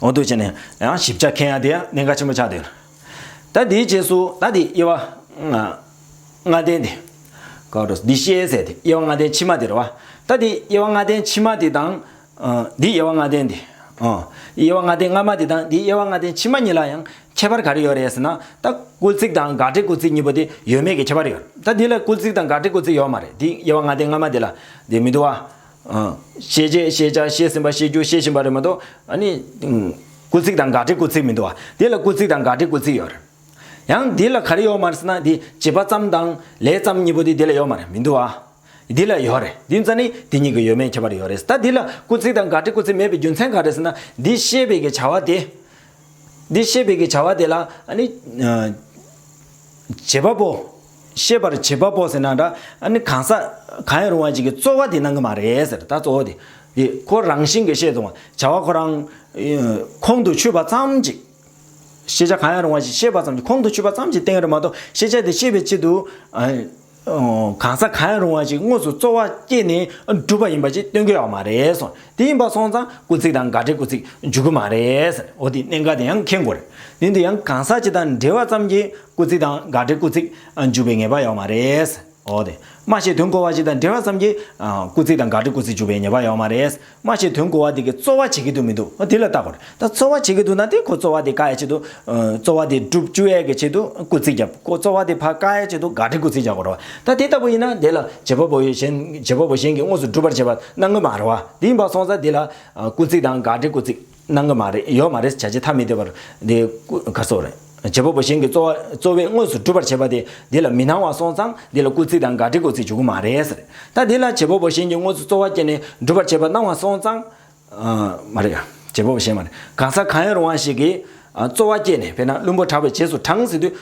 འོ་འདུག་ཅེས་ནས་ཡང་ཞིབ་ཆ་མཁྱེན་ཡ་དེ་ཡང་གནད་འགག་ཆེན་པོ་ཆགས་བསྡད་ཡོད། ད་དེའི་རྗེས་སུ་ད་དེ་དབྱེ་བ་ལྔ་ལྔ་ལྡན་དེ། ག་རེ་འདི་ཤེས་ཟེར་དེ་དབྱེ་བ་ལྔ་ལྡན་ཕྱི་མ་དེ་རེད་བ། ད་དེ་དབྱེ་བ་ལྔ་ལྡན་ཕྱི་མ་དེ་དང་། ཨ། འདི་དབྱེ་བ་ལྔ་ལྡན་དེ། ཨ། དབྱེ་བ་ལྔ་ལྡན་སྔ་མ་དེ་དང་འདི་དབྱེ་བ་ལྔ་ལྡན་ཕྱི་མ་གཉིས་ལ་ཡང་ ཁྱད་པར་ག་རེ་ཡོད་རེད་ཟེར་ན། ད་སྐུལ་ཚིག་དང་དགག་སྒྲའི་སྐུལ་ཚིག་གཉིས་པོ་དེ་ཡོད་མེད་ཀྱི་ཁྱད་པར་ཡོད། ད་འདི་ལ་སྐུལ་ཚིག་དང་དགག་སྒྲའི་སྐུལ་ཚིག་ཡོད་མ་རེད། འདི་དབྱེ་བ་ལྔ་སྡེ་སྔ་མ་དེ་ལ་འདི་མི་འདུག་བ། ཨ། ཤེས་བྱེད་ཤེས་བྱ་ཤེས་ཟིན་པ་ཤེས་རྒྱུ་ཤེས་བཞིན་པ་རེད་མ་གཏོགས། ཨ་ནི་ཨུམ། སྐུལ་ཚིག་དང་དགག་སྒྲའི་སྐུལ་ཚིག་མི་འདུག་བ། འདི་ལ་སྐུལ་ཚིག་དང་དགག་སྒྲའི་སྐུལ་ཚིག་ཡོད་རེད། ཡང་འདི་ལ་ག་རེ་ཡོད་མ་རེད་ཟེར་ན། འདི་བྱེད་པ་ཙམ་དང་ལས་ཙམ་གཉིས་པོ་དེ་འདི་ལ་ཡོད་མ་རེད། མི་འདུག་བ། འདི་ལ་ཡོད་རེད། འདི་ཙམ་ནི་འདི་གཉིས་ཀྱི་ཡོད་མེད་ཁྱད་པར་ཡོད་རེད། ད་འདི་ལ་སྐུལ་ཚིག་དང་དགག་སྒྲའི་སྐུལ་ཚིག་མེད་པའི་རྒྱུ་མཚན་ག་རེ་ཟེར་ན། འདི་ཤེས་པའི་གི་བྱ་བ་དེ། འདི་ཤེས་པའི་གི་བྱ་བ་དེ་ལ་ཨ་ནི་ཨ་བྱེད་པ་པོ། ཤེས་པར་བྱེད་པ་པོ་ཟེར་ན་འདྲ། ཨ་ནི་གང་ཟག་གང་ཡང་རུང་བ་ཅིག་གིས་རྩོལ་བ་དེ་གནང་གི་མ་རེད་ཟེར། ད་རྩོལ་བ་དེ། དེ་ཁོ་རང་བཞིན་གྱིས་ཤེས་སོང་བ། བྱ་བ་ཁོ་རང་ཨ་ཁོང་དུ་ཆུད་པ་ཙམ་ཅིག་ཤེས་བྱ་གང་ཡང་རུང་བ་ཞིག་ཤེས་པ་ཙམ་གྱིས་ཁོང་དུ་ཆུད་པ་ཙམ་ཞིག་བསྟན་ཡོད་རེད་མ་གཏོགས། ཤེས་བྱ་དེ་ཤེས་པའི་ཆེད་དུ་ཨ་ཨོ་གང་ཟག་གང་ཡང་རུང་བ་ཞིག་དངོས་སུ་རྩོལ་བ་སྐྱེས་ནས་གྲུབ་པ་ཡིན་པ་ཞིག་སྟོན་གྱི་ཡོད་མ་རེད་གསུངས། དེ་ཡིན་པ་སོང་ཙང་སྐུལ་ཚིག་དང་དགག་སྒྲའི་སྐུལ་ཚིག་འཇུག་གི་མ་རེད་ཟེར། འོ་དེ་གནད་འགག་དེ་ཡང་མཁྱེན་དགོས་རེད། དེ་འདི་ཡང་གང་ཟག་ཅིག་དང་འབྲེལ་བ་ཙམ་གྱིས་སྐུལ་ཚིག་དང་དགག་སྒྲའི་སྐུལ་ཚིག་འཇུག་པའི་ངེས་པ་ཡོད་མ་རེད། འོ་དེ། སྨྲ་ཤེས་དོན་གོ་བ་ཞིག་དང་འབྲེལ་བ་ཙམ་གྱིས་ཨ་སྐུལ་ཚིག་དང་དགག་སྒྲའི་སྐུལ་ཚིག་འཇུག་པའི་ངེས་པ་ཡོད་མ་རེད། སྨྲ་ཤེས་དོན་གོ་བ་དེ་གིས་རྩོལ་བ་བྱེད་ཀྱི་འདུག་མི་འདུག་འོ་དེ་ལ་བལྟ་དགོས་རེད། ད་རྩོལ་བ་བྱེད་ཀྱི་འདུག་ན་དེ་ཁོ་རྩོལ་བ་དེ་བཀག་ཡའི་ཆེད་དུ། ཨ་རྩོལ་བ་དེ་སྒྲུབ་བཅུག་ཡས་ཀྱི་ཆེད་དུ་སྐུལ་ཚིག་རྒྱབ། ཁོ་རྩོལ་བ་དེ་ཕར་བཀག་ཡའི་ཆེད་དུ་དགག་སྒྲའི་སྐུལ་ཚིག་རྒྱག་དགོས་རེད་བ། ད་དེ་ལྟ་བུ་ཡིན་ན་དེ་ལ་བྱེད་པ་པོ་གཞན་བྱེད་པ་པོ་གཞན་གྱིས་དངོས་སུ་སྒྲུབ་པར་བྱེད་པ་གནང་གི་མ་རེད་བ། དེ་ཡིན་པ་སོང་ཙང་དེ་ལ་ཨ་སྐུལ་ཚིག་དང་དགག་སྒྲའི་སྐུལ་ཚིག་གནང་གི་མ་རེད། ཡོད་མ་རེད། བྱ་བྱེད་ཐ་མི་དད་པར་འདི་སྐུ་ག་སོགས་རེད། བྱེད་པ་པོ་གཞན་གྱིས་རྩོལ་བ་རྩོལ་བས་དངོས་སུ་སྒྲུབ་པར་བྱེད་པ་དེ་འདི་ལ་མི་སྣང་བ་སོང་ཙང་འདི་ལ་སྐུལ་ཚིག་དང་དགག་སྒྲའི་སྐུལ་ཚིག་འཇུག་གི་མ་རེད་ཟེར། ད་འདི་ལ་བྱེད་པ་པོ་གཞན་གྱིས་དངོས་སུ་རྩོལ་བ་བསྐྱེད་ནས་སྒྲུབ་པར་བྱེད་པ་སྣང་བ་སོང་ཙང་། ཨ་མ་རེད། བྱེད་པ་པོ་གཞན་མ་རེད། གང་ཟག་གང་ཡང་རུང་བ་ཞིག་གིས་ཨ་རྩོལ་བ་བསྐྱེད་ནས། དཔེར་ན་བླུན་པོ་གྲགས་པའི་རྗེས་སུ་འབྲངས་ཟེར་དུས།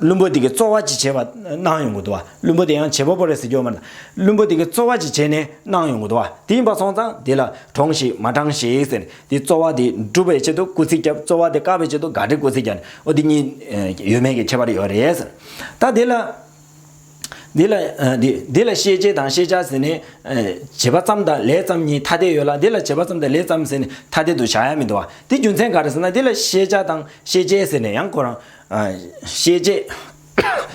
བླུན་པོ་དེ་གིས་རྩོལ་བ་ཅིག་བྱས་པ་སྣང་ཡོང་གི་འདུག་བ། བླུན་པོ་དེ་ཡང་བྱེད་པ་པོ་རེད་ཟེར་རྒྱུ་ཡོད་མ་རེད། བླུན་པོ་དེ་གིས་རྩོལ་བ་ཅིག་བྱས་ནས་སྣང་ཡོང་གི་འདུག་བ། དེ་ཡིན་པ་སོང་ཙང་དེ་ལ་དྲོངས་ཤིག་མ་དྲངས་ཤིག་ཟེར་ནས། དེ་རྩོལ་བ་དེ་སྒྲུབ་པའི་ཆེད་དུ་སྐུལ་ཚིག་བརྒྱབ། རྩོལ་བ་དེ་བཀག་པའི་ཆེད་དུ་དགག་སྒྲའི་སྐུལ་ཚིག་བརྒྱབ་ནས། འོ་དེ་གཉིས་ཡོད་མེད་ཀྱི་ཁྱད་པར་ཡོད་རེད་ཟེར། ད་དེ་ལ། འདི་ལ་ཨ་འདི་འདི་ལ་ཤེས་བྱེད་དང་ཤེས་བྱ་ཟེར་ནས། ཨ་བྱེད་པ་ཙམ་དང་ལས་ཙམ་གཉིས་ཐ་དད་ཡོད་ལ། འདི་ལ་བྱེད་པ་ཙམ་དང་ལས་ཙམ་ཟེར་ནས་ཐ་དད་དུ་བཞག་ཡ་མི་འདུག་བ། འདི་རྒྱུ་མཚན་ག་རེ་ཟེར་ན། འདི་ལ་ཤེས་བྱ་དང་ཤེས་བྱེད་ཟེར་ནས་ཡང་ཁོ་རང་། ཨ་ཤེས་བྱེད།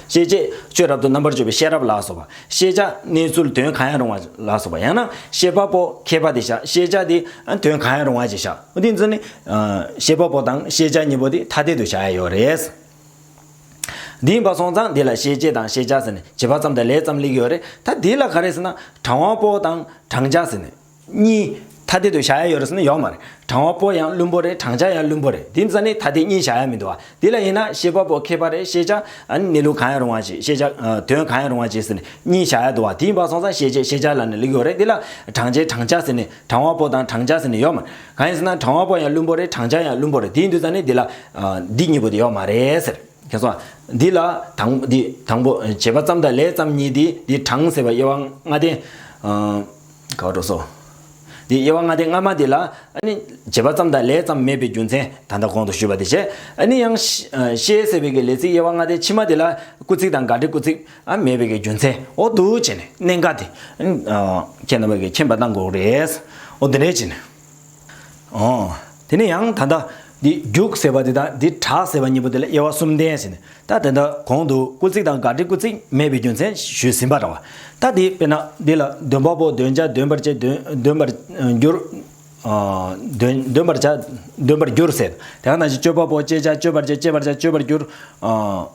ཤེས་བྱེད་སྤྱོད་རབ་ཏུ་རྣམ་པར་འཇོག་པའི་ཤེས་རབ་ལ་སོགས་པ། ཤེས་བྱ་གནས་ཚུལ་དོན་གང་ཡང་རུང་བ་ལ་སོགས་པ། ཡང་ན་ཤེས་པ་པོ་མཁས་པ་དེ་བཞག། ཤེས་བྱ་དེ་དོན་གང་ཡང་རུང་བ་ཅིག་བཞག། འདི་ཚོ་ནི་ཨ་ཤེས་པ་པོ་དང་ཤེས་བྱ་གཉིས་པོ་དེ་ཐ་དད་དུ་བཞག་ཡ་ཡོད་རེད། འདི་ཡིན་པ་སོང་ཙང་འདི་ལ་ཤེས་བྱེད་དང་ཤེས་བྱ་ཟེར་ནས་བྱེད་པ་ཙམ་དང་ལས་ཙམ་སླེབས་ཡོད་རེད། ད་འདི་ལ་ག་རེ་ཟེར་ན། དྲང་བ་པོ་དང་དྲང་བྱ་ཟེར་ནས་གཉིས་ཐ་དད་དུ་བཞག་ཡ་ཡོད་རེད་ཟེར་ན་ཡོད་མ་རེད། དྲང་བ་པོ་ཡང་བླུན་པོ་རེད། དྲང་བྱ་ཡང་བླུན་པོ་རེད། འདི་ཙམ་ནས་ཐ་དད་གཉིས་བཞག་ཡ་མི་འདུག་བ། འདི་ལ་ཡིན་ན་ཤེས་པ་པོ་མཁས་པ་རེད། ཤེས་བྱ་ཨ་ནི་གནས་ལུགས་གང་ཡང་རུང་བ་ཞིག། ཤེས་བྱ་ཨ་དོན་གང་ཡང་རུང་བ་ཞིག་ཟེར་ནས་གཉིས་བཞག་ཡ་འདུག་བ། འདི་ཡིན་པ་སོང་ཙང་ཤེས་བྱེད་ཤེས་བྱ་ལབ་ནས་སླེབས་ཡོད་རེད། འདི་ལ་དྲང་བྱེད་དྲང་བྱ་ཟེར་ནས། དྲང་བ་པོ་དང་དྲང་བྱ་ཟེར་ནས་ཡོད་མ་རེད། གང་ཡིན་ཟེར་ན། དྲང་བ་པོ་ཡང་བླུན་པོ་རེད། དྲང་བྱ་ཡང་བླུན་པོ་རེད། དེ་ཡིན་དུས་ཙང་ནས་འདི་ལ་ཨ་འདི་གཉིས་པོ་དེ་ཡོད་མ་རེད་ཟེར། ཁྱེད་ཚོ། འདི་ལ་དང་འདི་དང་པོ་བྱེད་པ་ཙམ་དང་ལས་ཙམ་གཉིས་དེ། འདི་དྲང་ཟེར་བ་དབྱེ་བ་ལྔ་ལྡན། ཨ་ག་བར་འགྲོ་སོང་། འདི་དབྱེ་བ་ལྔ་ལྡན་སྔ་མ་དེ་ལ་ཨ་ནི་བྱེད་པ་ཙམ་དང་ལས་ཙམ་མེད་པའི་རྒྱུ་མཚན་ད་ལྟ་གོང་དུ་ཞུས་པ་དེ་བྱས། ཨ་ནི་ཡང་ཤེས་ཟེར་བའི་གི་ལས་ཚིག་དབྱེ་བ་ལྔ་ལྡན་ཕྱི་མ་དེ་ལ་སྐུལ་ཚིག་དང་དགག་སྒྲའི་སྐུལ་ཚིག་ཨ་མེད་པའི་གི་རྒྱུ་མཚན། འོ་འདུག་བྱས་ནས་གནད་འགག་དེ་ཨ་ཁྱེད་རྣམ་པ་གིས་མཁྱེན་པ་གནང་དགོས་རེད། འོ་འདི་འདྲས་བྱས་ནས། ཨོ། དེ་ནས་ཡང་ད་ལྟ་འདི་རྒྱུག་ཟེར་བ་དེ་དང་འདི་དྲག་ཟེར་བ་གཉིས་པོ་དེ་ལ་དབྱེ་བ་གསུམ་ལྡན་ཟེར་ནས། ད་དེ་འདྲ་གོང་དུ་སྐུལ་ཚིག་དང་དགག་སྒྲའི་སྐུལ་ཚིག་མེད་པའི་རྒྱུ་མཚན་ཞུས་ཟིན་པ་འདྲ་བ། ད་འདི་དཔེར་ན་འདི་ལ་འདོན་པ་པོ། འདོན་བྱ། འདོན་པར་བྱེད། འདོན་འདོན་པར་འགྱུར། ཨ་འདོན་འདོན་པར་བྱ། འདོན་པར་འགྱུར་ཟེར། དེ་ག་ནང་བཞིན་སྤྱོད་པ་པོ། སྤྱད་བྱ། སྤྱོད་པར་བྱེད། སྤྱད་པར་བྱ། སྤྱོད་པར་འགྱུར། ཨ།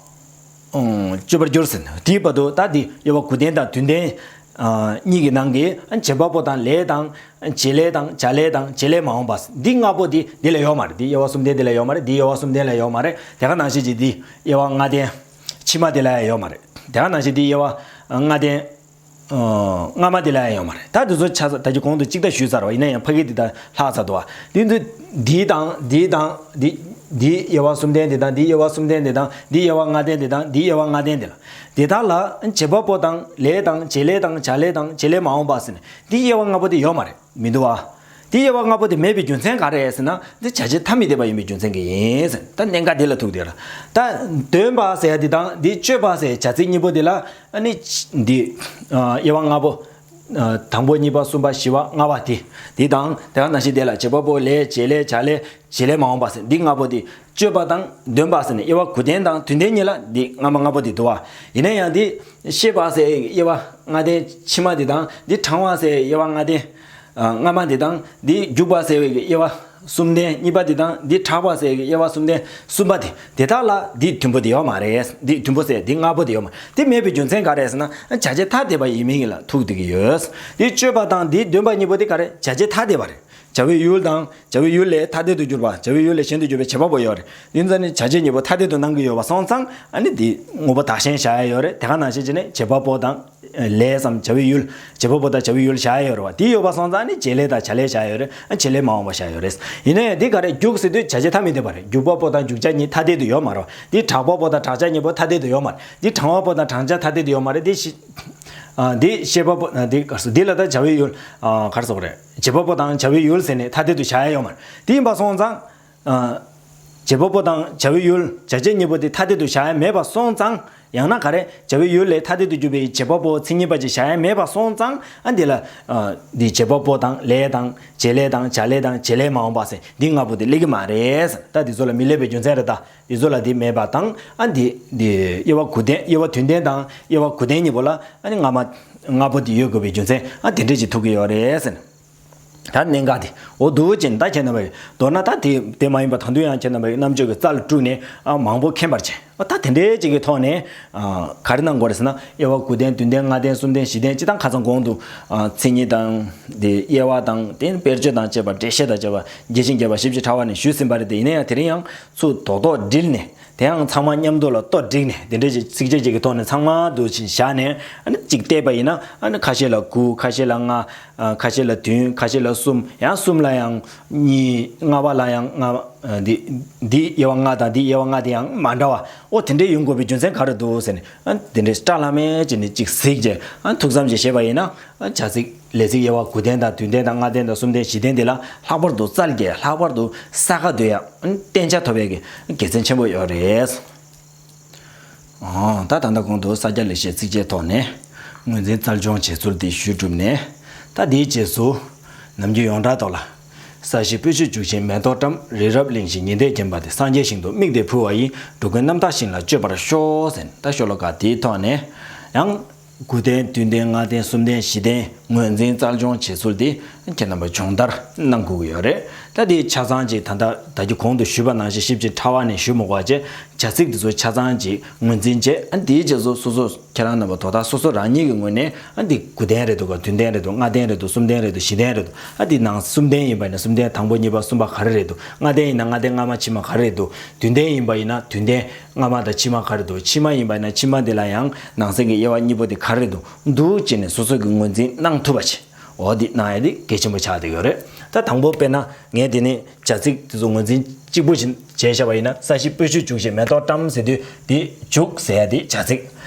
ཨང་། སྤྱོད་པར་འགྱུར་ཟེར། དེའི་བར་དུ་ད་འདི་དབྱེ་བ་གུ་ལྡན་དང་དུས་ལྡན་ཨ་གཉིས་ཀྱི་ནང་གི་ཨ་བྱེད་པ་པོ་དང་ལས་དང་། བྱེད་ལས་དང་། བྱ་ལས་དང་། བྱེད་ལས་མ་འོངས་པ། འདི་ལྔ་པོ་འདི་འདི་ལ་ཡོད་མ་རེད། འདི་དབྱེ་བ་གསུམ་ལྡན་འདི་ལ་ཡོད་མ་རེད། འདི་དབྱེ་བ་གསུམ་ལྡན་ལ་ཡོད་མ་རེད། དེ་ག་ནང་བཞིན་གྱི་འདི་དབྱེ་བ་ལྔ་ལྡན་ཕྱི་མ་འདི་ལ་ཡང་ཡོད་མ་རེད། དེ་ག་ནང་བཞིན་འདི་དབྱེ་བ་ལྔ་ལྡན་ཨ་སྔ་མ་དེ་ལ་ཡང་ཡོད་མ་རེད། ད་དེ་ཚོ་ཆ་ཚང་ད་ཅི་གོང་དུ་གཅིག་ལྟ་ཞུས་ཚར་བ་ཡིན་ན་ཡང་ཕ་གི་དེ་ད་ལྷག་ཚར་འདུག་བ། དེ་ཚོ་འདི་དང་འདི་དང་འདི། འདི་དབྱེ་བ་གསུམ་ལྡན་དེ་དང་། འདི་དབྱེ་བ་གསུམ་ལྡན་དེ་དང་། འདི་དབྱེ་བ་ལྔ་ལྡན་དེ་དང་། འདི་དབྱེ་བ་ལྔ་ལྡན་དེ་ལ། དེ་དག་ལ་བྱེད་པ་པོ་དང་ལས་དང་། བྱེད་ལས་དང་། བྱ་ལས་དང་། བྱེད་ལས་མ་འོངས་པ་ཟེར་ནས་འདི་དབྱེ་བ་ལྔ་པོ་དེ་ཡོད་མ་རེད། མི་འདུག་བ། དེ་དབྱེ་བ་ལྔ་པོ་དེ་མེད་པའི་རྒྱུ་མཚན་ག་རེ་རེད་ཟེར་ན། འདི་བྱ་བྱེད་ཐ་མི་དད་པ་ཡིན་པའི་རྒྱུ་མཚན་གྱིས་ཡིན་ཟེར། ད་གནད་འགག་དེ་ལ་ཐུག་དེ་ལ། ད་འདོན་པ་ཟེར་ཡ་དེ་དང་འདི་སྤྱོད་པ་ཟེར་བྱ་ཚིག་གཉིས་པོ་དེ་ལ་ཨ་ནི་འདི་ཨ་དབྱེ་བ་ལྔ་པོ། ཨ་དང་པོ་གཉིས་པ་གསུམ་པ་བཞི་པ་ལྔ་པ་དེ། དེ་དང་དེ་ག་ནང་བཞིན་དེ་ལ་བྱེད་པ་པོ། ལས། བྱེད་ལས། བྱ་ལས། བྱེད་ལས་མ་འོངས་པ་ཟེར། འདི་ལྔ་པོ་དེ་སྤྱོད་པ་དང་འདོན་པ་ཟེར་ནས་དབྱེ་བ་གུ་ལྡན་དང་དུས་ལྡན་གཉིས་ལ་འདི་སྔ་མ་ལྔ་པོ་དེ་འདུག་བ། ཡིན་ན་ཡང་འདི་ཤེས་པ་ཟེར་དབྱེ་བ་ལྔ་ལྡན་ཕྱི་མ་དེ་དང་། འདི་དྲང་བ་ཟེར་དབྱེ་བ་ལྔ་ལྡན་ཨ་སྔ་མ་དེ་དང་། འདི་རྒྱུག་པ་ཟེར་བའི་དབྱེ་བ་ གསུམ་ལྡན་གཉིས་པ་དེ་དང་འདི་ཕྲག་པ་ཟེར་གི་དབྱེ་བ་གསུམ་ལྡན་གསུམ་པ་དེ་དེ་དག་ལ་འདི་མཐུན་པོ་དེ་ཡོད་མ་རེད། འདི་མཐུན་པོ་ཟེར་འདི་ལྔ་པོ་དེ་ཡོད་མ་རེད། དེ་མེད་པའི་རྒྱུ་མཚན་ག་རེ་ཟེར་ན་བྱ་བྱེད་ཐ་དད་པ་ཡིན་མིན་ལ་ཐུག་བསྡད་ཀྱི་ཡོད། འདི་སྤྱོད་པ་དང་འདི་འདོན་པ་གཉིས་པོ་དེ་ག་རེ་བྱ་བྱེད་ཐ་དད་པ་རེད། བྱ་བའི་ཡུལ་དང་བྱ་བའི་ཡུལ་ལས་ཐ་དད་དུ་གྱུར་པ་བྱ་བའི་ཡུལ་ལས་གཞན་དུ་གྱུར་པའི་བྱེད་པ་པོ་ཡོད་རེད། དེ་ཚོ་ནི་བྱ་བྱེད་གཉིས་པོ་ཐ་དད་དུ་སྣང་གི་ཡོད་པ་སོང་ཙང་ཨ་ནི་འདི་དངོས་པོ་བདག་གཞན་བཞག་ཡ་ཡོད་རེད། དེ་ག་ནང་བཞིན་བྱས་ནས་བྱེད་པ་པོ་དང་ལས་སམ་བྱ་བའི་ཡུལ་བྱེད་པ་པོ་དང་བྱ་བའི་ཡུལ་བཞག་ཡ་ཡོད་རེད་བ། དེ་ཡོད་པ་སོང་ཙང་ཨ་ནི་བྱེད་ལས་དང་བྱ་ལས་བཞག་ཡ་ཡོད་རེད། ཨ་བྱེད་ལས་མ་འོངས་པ་བཞག་ཡ་ཡོད་རེད། ཡིན་ན་ཡང་འདི་ག་རེ་རྒྱུགས་ཟེར་དུས་བྱ་བྱེད་ཐ་མི་དད་པ་རེད། རྒྱུག་པ་པོ་དང་རྒྱུག་བྱ་གཉིས་ཐ་དད་དུ་ཡོད་མ་རེད་བ། འདི་གྲགས་པ་པོ་དང་གྲགས་བྱ་གཉིས་པོ་ཐ་དད་དུ་ཡོད་མ་རེད། འདི་དྲང་བ་པོ་དང་དྲང་བྱ་ཐ་དད་དུ་ཡོད་མ་རེད། འདི་ཤེས་ཨ་འདི་ཤེས་པ་པོ་ཨ་འདི་ག་རེ་ཟེར་འདི་ལ་ད་བྱ་བའི་ཡུལ་ཨ་ག་རེ་ཟེར་དགོས་རེད། བྱེད་པ་པོ་དང་བྱ་བའི་ཡུལ་ཟེར་ནས་ཐ་དད་དུ་བཞག་ཡ་ཡོད་མ་རེད། དེ་ཡིན་པ་སོང་ཙང་། ཨ། བྱེད་པ་པོ་དང་བྱ་བའི་ཡུལ་བྱ་བྱེད་གཉིས་པོ་དེ་ཐ་དད་དུ་བཞག་ཡ་མེད་པ་སོང་ཙང་། ཡང་ན་ག་རེ་བྱ་བའི་ཡུལ་ལས་ཐ་དད་དུ་གྱུར་པའི་བྱེད་པ་པོ་མཚན་ཉིད་པ་ཅིག་བཞག་ཡ་མེད་པ་སོང་ཙང་ཨ་འདི་ལ། ཨ། འདི་བྱེད་པ་པོ་དང་ལས་དང་བྱེད་ལས་དང་བྱ་ལས་དང་བྱེད་ལས་མ་འོངས་པ་ཟེར་འདི་ལྔ་པོ་དེ་སླེབས་ཀྱི་མ་རེད། ད་འདི་ཚོ་ལ་མི་སླེབས་པའི་རྒྱུ་མཚན་རེད་ད། འདི་ཚོ་ལ་འདི་མེད་པ་དང་ཨ་འདི་འདི་དབྱེ་བ་དགུ་ལྡན་དབྱེ་བ་དོན་ལྡན་དང་དབྱེ་བ་དགུ་ལྡན་གཉིས་པོ་ལ་ཨ་ནི་ལྔ་མ་ལྔ་པོ་འདི་ཡོད་དགོས་པའི་རྒྱུ་མཚན་ཨ་དེ་འདྲས་ཅིག་ཐུག་གི་ཡོད་རེད་ཟེར། ད་གནད་འགག་དེ་འོ་འདུག་ཅེས་ད་ཁྱེད་རྣམ་པས་མདོར་ན་ད་དེ་དེ་མ་ཡིན་པ་ད་དུང་ཡང་ཁྱེད་རྣམ་པས་རྣམ་དཔྱོད་ཀྱི་རྩལ་བསྐྲུན་ནས་ཨ་མང་པོ་མཁྱེན་པར་བྱེད། ཨ་ད་དེ་འདྲའི་ཅིག་གི་ཐོག་ནས་ཨ་ག་རེ་གནང་དགོས་རེད་ཟེར་ན་དབྱེ་བ་དགུ་ལྡན་བདུན་ལྡན་ལྔ་ལྡན་གསུམ་ལྡན་བཞི་ལྡན་སྤྱི་དང་ཁ་སང་གོང་དུ་ཨ་མཚན་ཉིད་དང་དེ་དབྱེ་བ་དང་དེ་དཔེར་བརྗོད་དང་བཅས་པ་འགྲེལ་བཤད་དང་བཅས་པ་རྒྱས་ཤིང་རྒྱས་པ་ཞིབ་ཅིང་ཕྲ་བ་ནས་ཞུས་ཟིན་པ་རེད་དེ་ཡིན་ན་ཡང་དེ་རིང་ཡང་ཚུར་རྡོག་རྡོག་སྒྲིལ་ནས། དེ་ཡང་ཚང་མ་མཉམ་དུ་ལ་ལྟོ་བསྒྲིགས་ནས་དེ་འདྲ་ཞིག་ཚིགས་བཅད་ཅིག་གི་ཐོག་ནས་ཚང་མ་འདུ་ཞིག་བཞག་ནས་ཨ་ནི་གཅིག་བལྟས་པ་ཡིན་ན་ཨ་ནི་ཁ་ཤས་ལ་དགུ་ཁ་ཤས་ལ་ལྔ་ཨ་ཁ་ཤས་ལ་བདུན་ཁ་ཤས་ལ་གསུམ་ཡང་གསུམ་ལ་ཡང་གཉིས་ལྔ་པ་ལ་ཡང་ལྔ་ཨ་འདི་འདི་དབྱེ་བ་ལྔ་དང་འདི་དབྱེ་བ་ལྔ་དེ་ཡང་མ་འདྲ་བ་ཨོ་དེ་འདྲས་ཡོང་དགོས་པའི་རྒྱུ་མཚན་ག་རེ་འདུག་ཟེར་ནས་ཨ་དེ་འདྲས་སྐྲ་ལྷམ་མེ་བྱས་ནས་གཅིག་གཟིགས་བྱས་ཨ་ཐུགས་བསམ་ཅིག་བཞེས་པ་ཡིན་ན། བྱ་ཚིག་ལས་ཚིག་དབྱེ་བ་དགུ་ལྡན་དང་བདུན་ལྡན་དང་ལྔ་ལྡན་དང་གསུམ་ལྡན་བཞི་ལྡན་འདི་ལ་ལྷག་པར་དུ་རྩལ་རྒྱས་ལྷག་པར་དུ་ས་ཁ་བསྡུ་ཡག་བརྟན་ཆ་ཐོབ་ཡག་གི་དགེ་མཚན་ཆེན་པོ་ཡོད་རེད། ཨོ་ད་ད་ལྟ་གོང་དུ་ས་སྐྱ་ལེགས་བཤད་ཚིགས་བཅད་ཐོག་ནས་ངོས་འཛིན་རྩལ་སྦྱོང་བྱེད་ཚུལ་འདི་ཞུས་གྲུབ་ནས་ད་འདིའི་རྗེས་སུ་ནམ་རྒྱུན་ཡོངས་གྲགས་ཐོག་ལ། ས་གཞི་སྤོས་ཆུས་བྱུགས་ཤིང་མེ་ཏོག་བཀྲམ། རི་རབ་བརླིང་ཞིང་ཉི་ཟླས་བརྒྱན་པ་དེ། སངས་རྒྱས་ཞིང་དུ་དམིགས་ཏེ་ཕུལ་བ་ཡིས། འགྲོ་ཀུན་རྣམ་དག་ཞིང་ལ་སྤྱོད་པར་ཤོག་ཟེར་ད་ཤོ་ལོ་ཀ་དེའི་ཐོག་ནས་ཡང་། དགུ་ལྡན་བདུན་ལྡན་ལྔ་ལྡན་གསུམ་ལྡན་བཞི་ལྡན་ངོས་འཛིན་རྩལ་སྦྱོང་བྱེད་ཚུལ་འདི་ཁྱེད་རྣམ་པ་སྦྱོང་བརྡར་གནང་དགོས་ཀྱི་ཡོད་རེད། ད་འདི་ཆ་ཚང་ཅིག་ད་ལྟ་ད་གི་གོང་དུ་ཞུས་པ་ནང་བཞིན་ཞིབ་ཅིང་ཕྲ་བ་ནས་ཞུ་མི་དགོས་པ་བྱས་བྱ་ཚིག་འདི་ཚོ་ཆ་ཚང་ཅིག་ངོས་འཛིན་བྱས་ཨ་འདིའི་རྗེས་སུ་སོ་སོ་ཁྱེད་རང་རྣམ་པ་དོ་བདག་སོ་སོ་རང་ཉིད་ཀྱི་ངོས་ནས་ཨ་འདི་དགུ་ལྡན་རེད་འདུག་ག་བདུན་ལྡན་རེད་འདུག་ལྔ་ལྡན་རེད་འདུག་གསུམ་ལྡན་རེད་འདུག་བཞི་ལྡན་རེད་འདུག་ཨ་འདི་ནང་གསུམ་ལྡན་ཡིན་པ་ཡིན་ན་གསུམ་ལྡན་དང་པོ་གཉིས་པ་གསུམ་པ་ག་རེ་རེད་འདུག་ལྔ་ལྡན་ཡིན་ན་ལྔ་ལྡན་སྔ་མ་ཕྱི་མ་ག་རེ་རེད་འདུག་བདུན་ལྡན་ཡིན་པ་ཡིན་ན་བདུན་ལྡན་སྔ་མ་དང་ཕྱི་མ་ག་རེ་འདུག་ཕྱི་མ་ཡིན་པ་ཡིན་ན་ཕྱི་མ་འདི་ལ་ཡང་ནང་གསེས་ཀྱི་དབྱེ་བ་གཉིས་པོ་དེ་ག་རེ་འདུག་འདུག་ཅེས་ནས་སོ་སོ་གི་ངོས་འཛིན་གནང་ཐུབ་པ་བྱེད། འོ་འདི་གནང་ཡ་དེ་གལ་ཆེན་པོ་ཆགས་བསྡད་ཡོད་རེད། ད་དང་པོ་དཔེར་ན་ངས་འདི་ནི་བྱ་ཚིག་དེ་ཚོ་ངོས་འཛིན་གཅིག་པུ་བྱས་བཞག་པ་ཡིན་ན་ས་གཞི་སྤོས་ཆུས་བྱུགས་ཤིང་མེ་ཏོག་བཀྲམ་ཟེར་དུས་འདི་བྱུགས་ཟེར་ཡ་དེ་བྱ་ཚིག་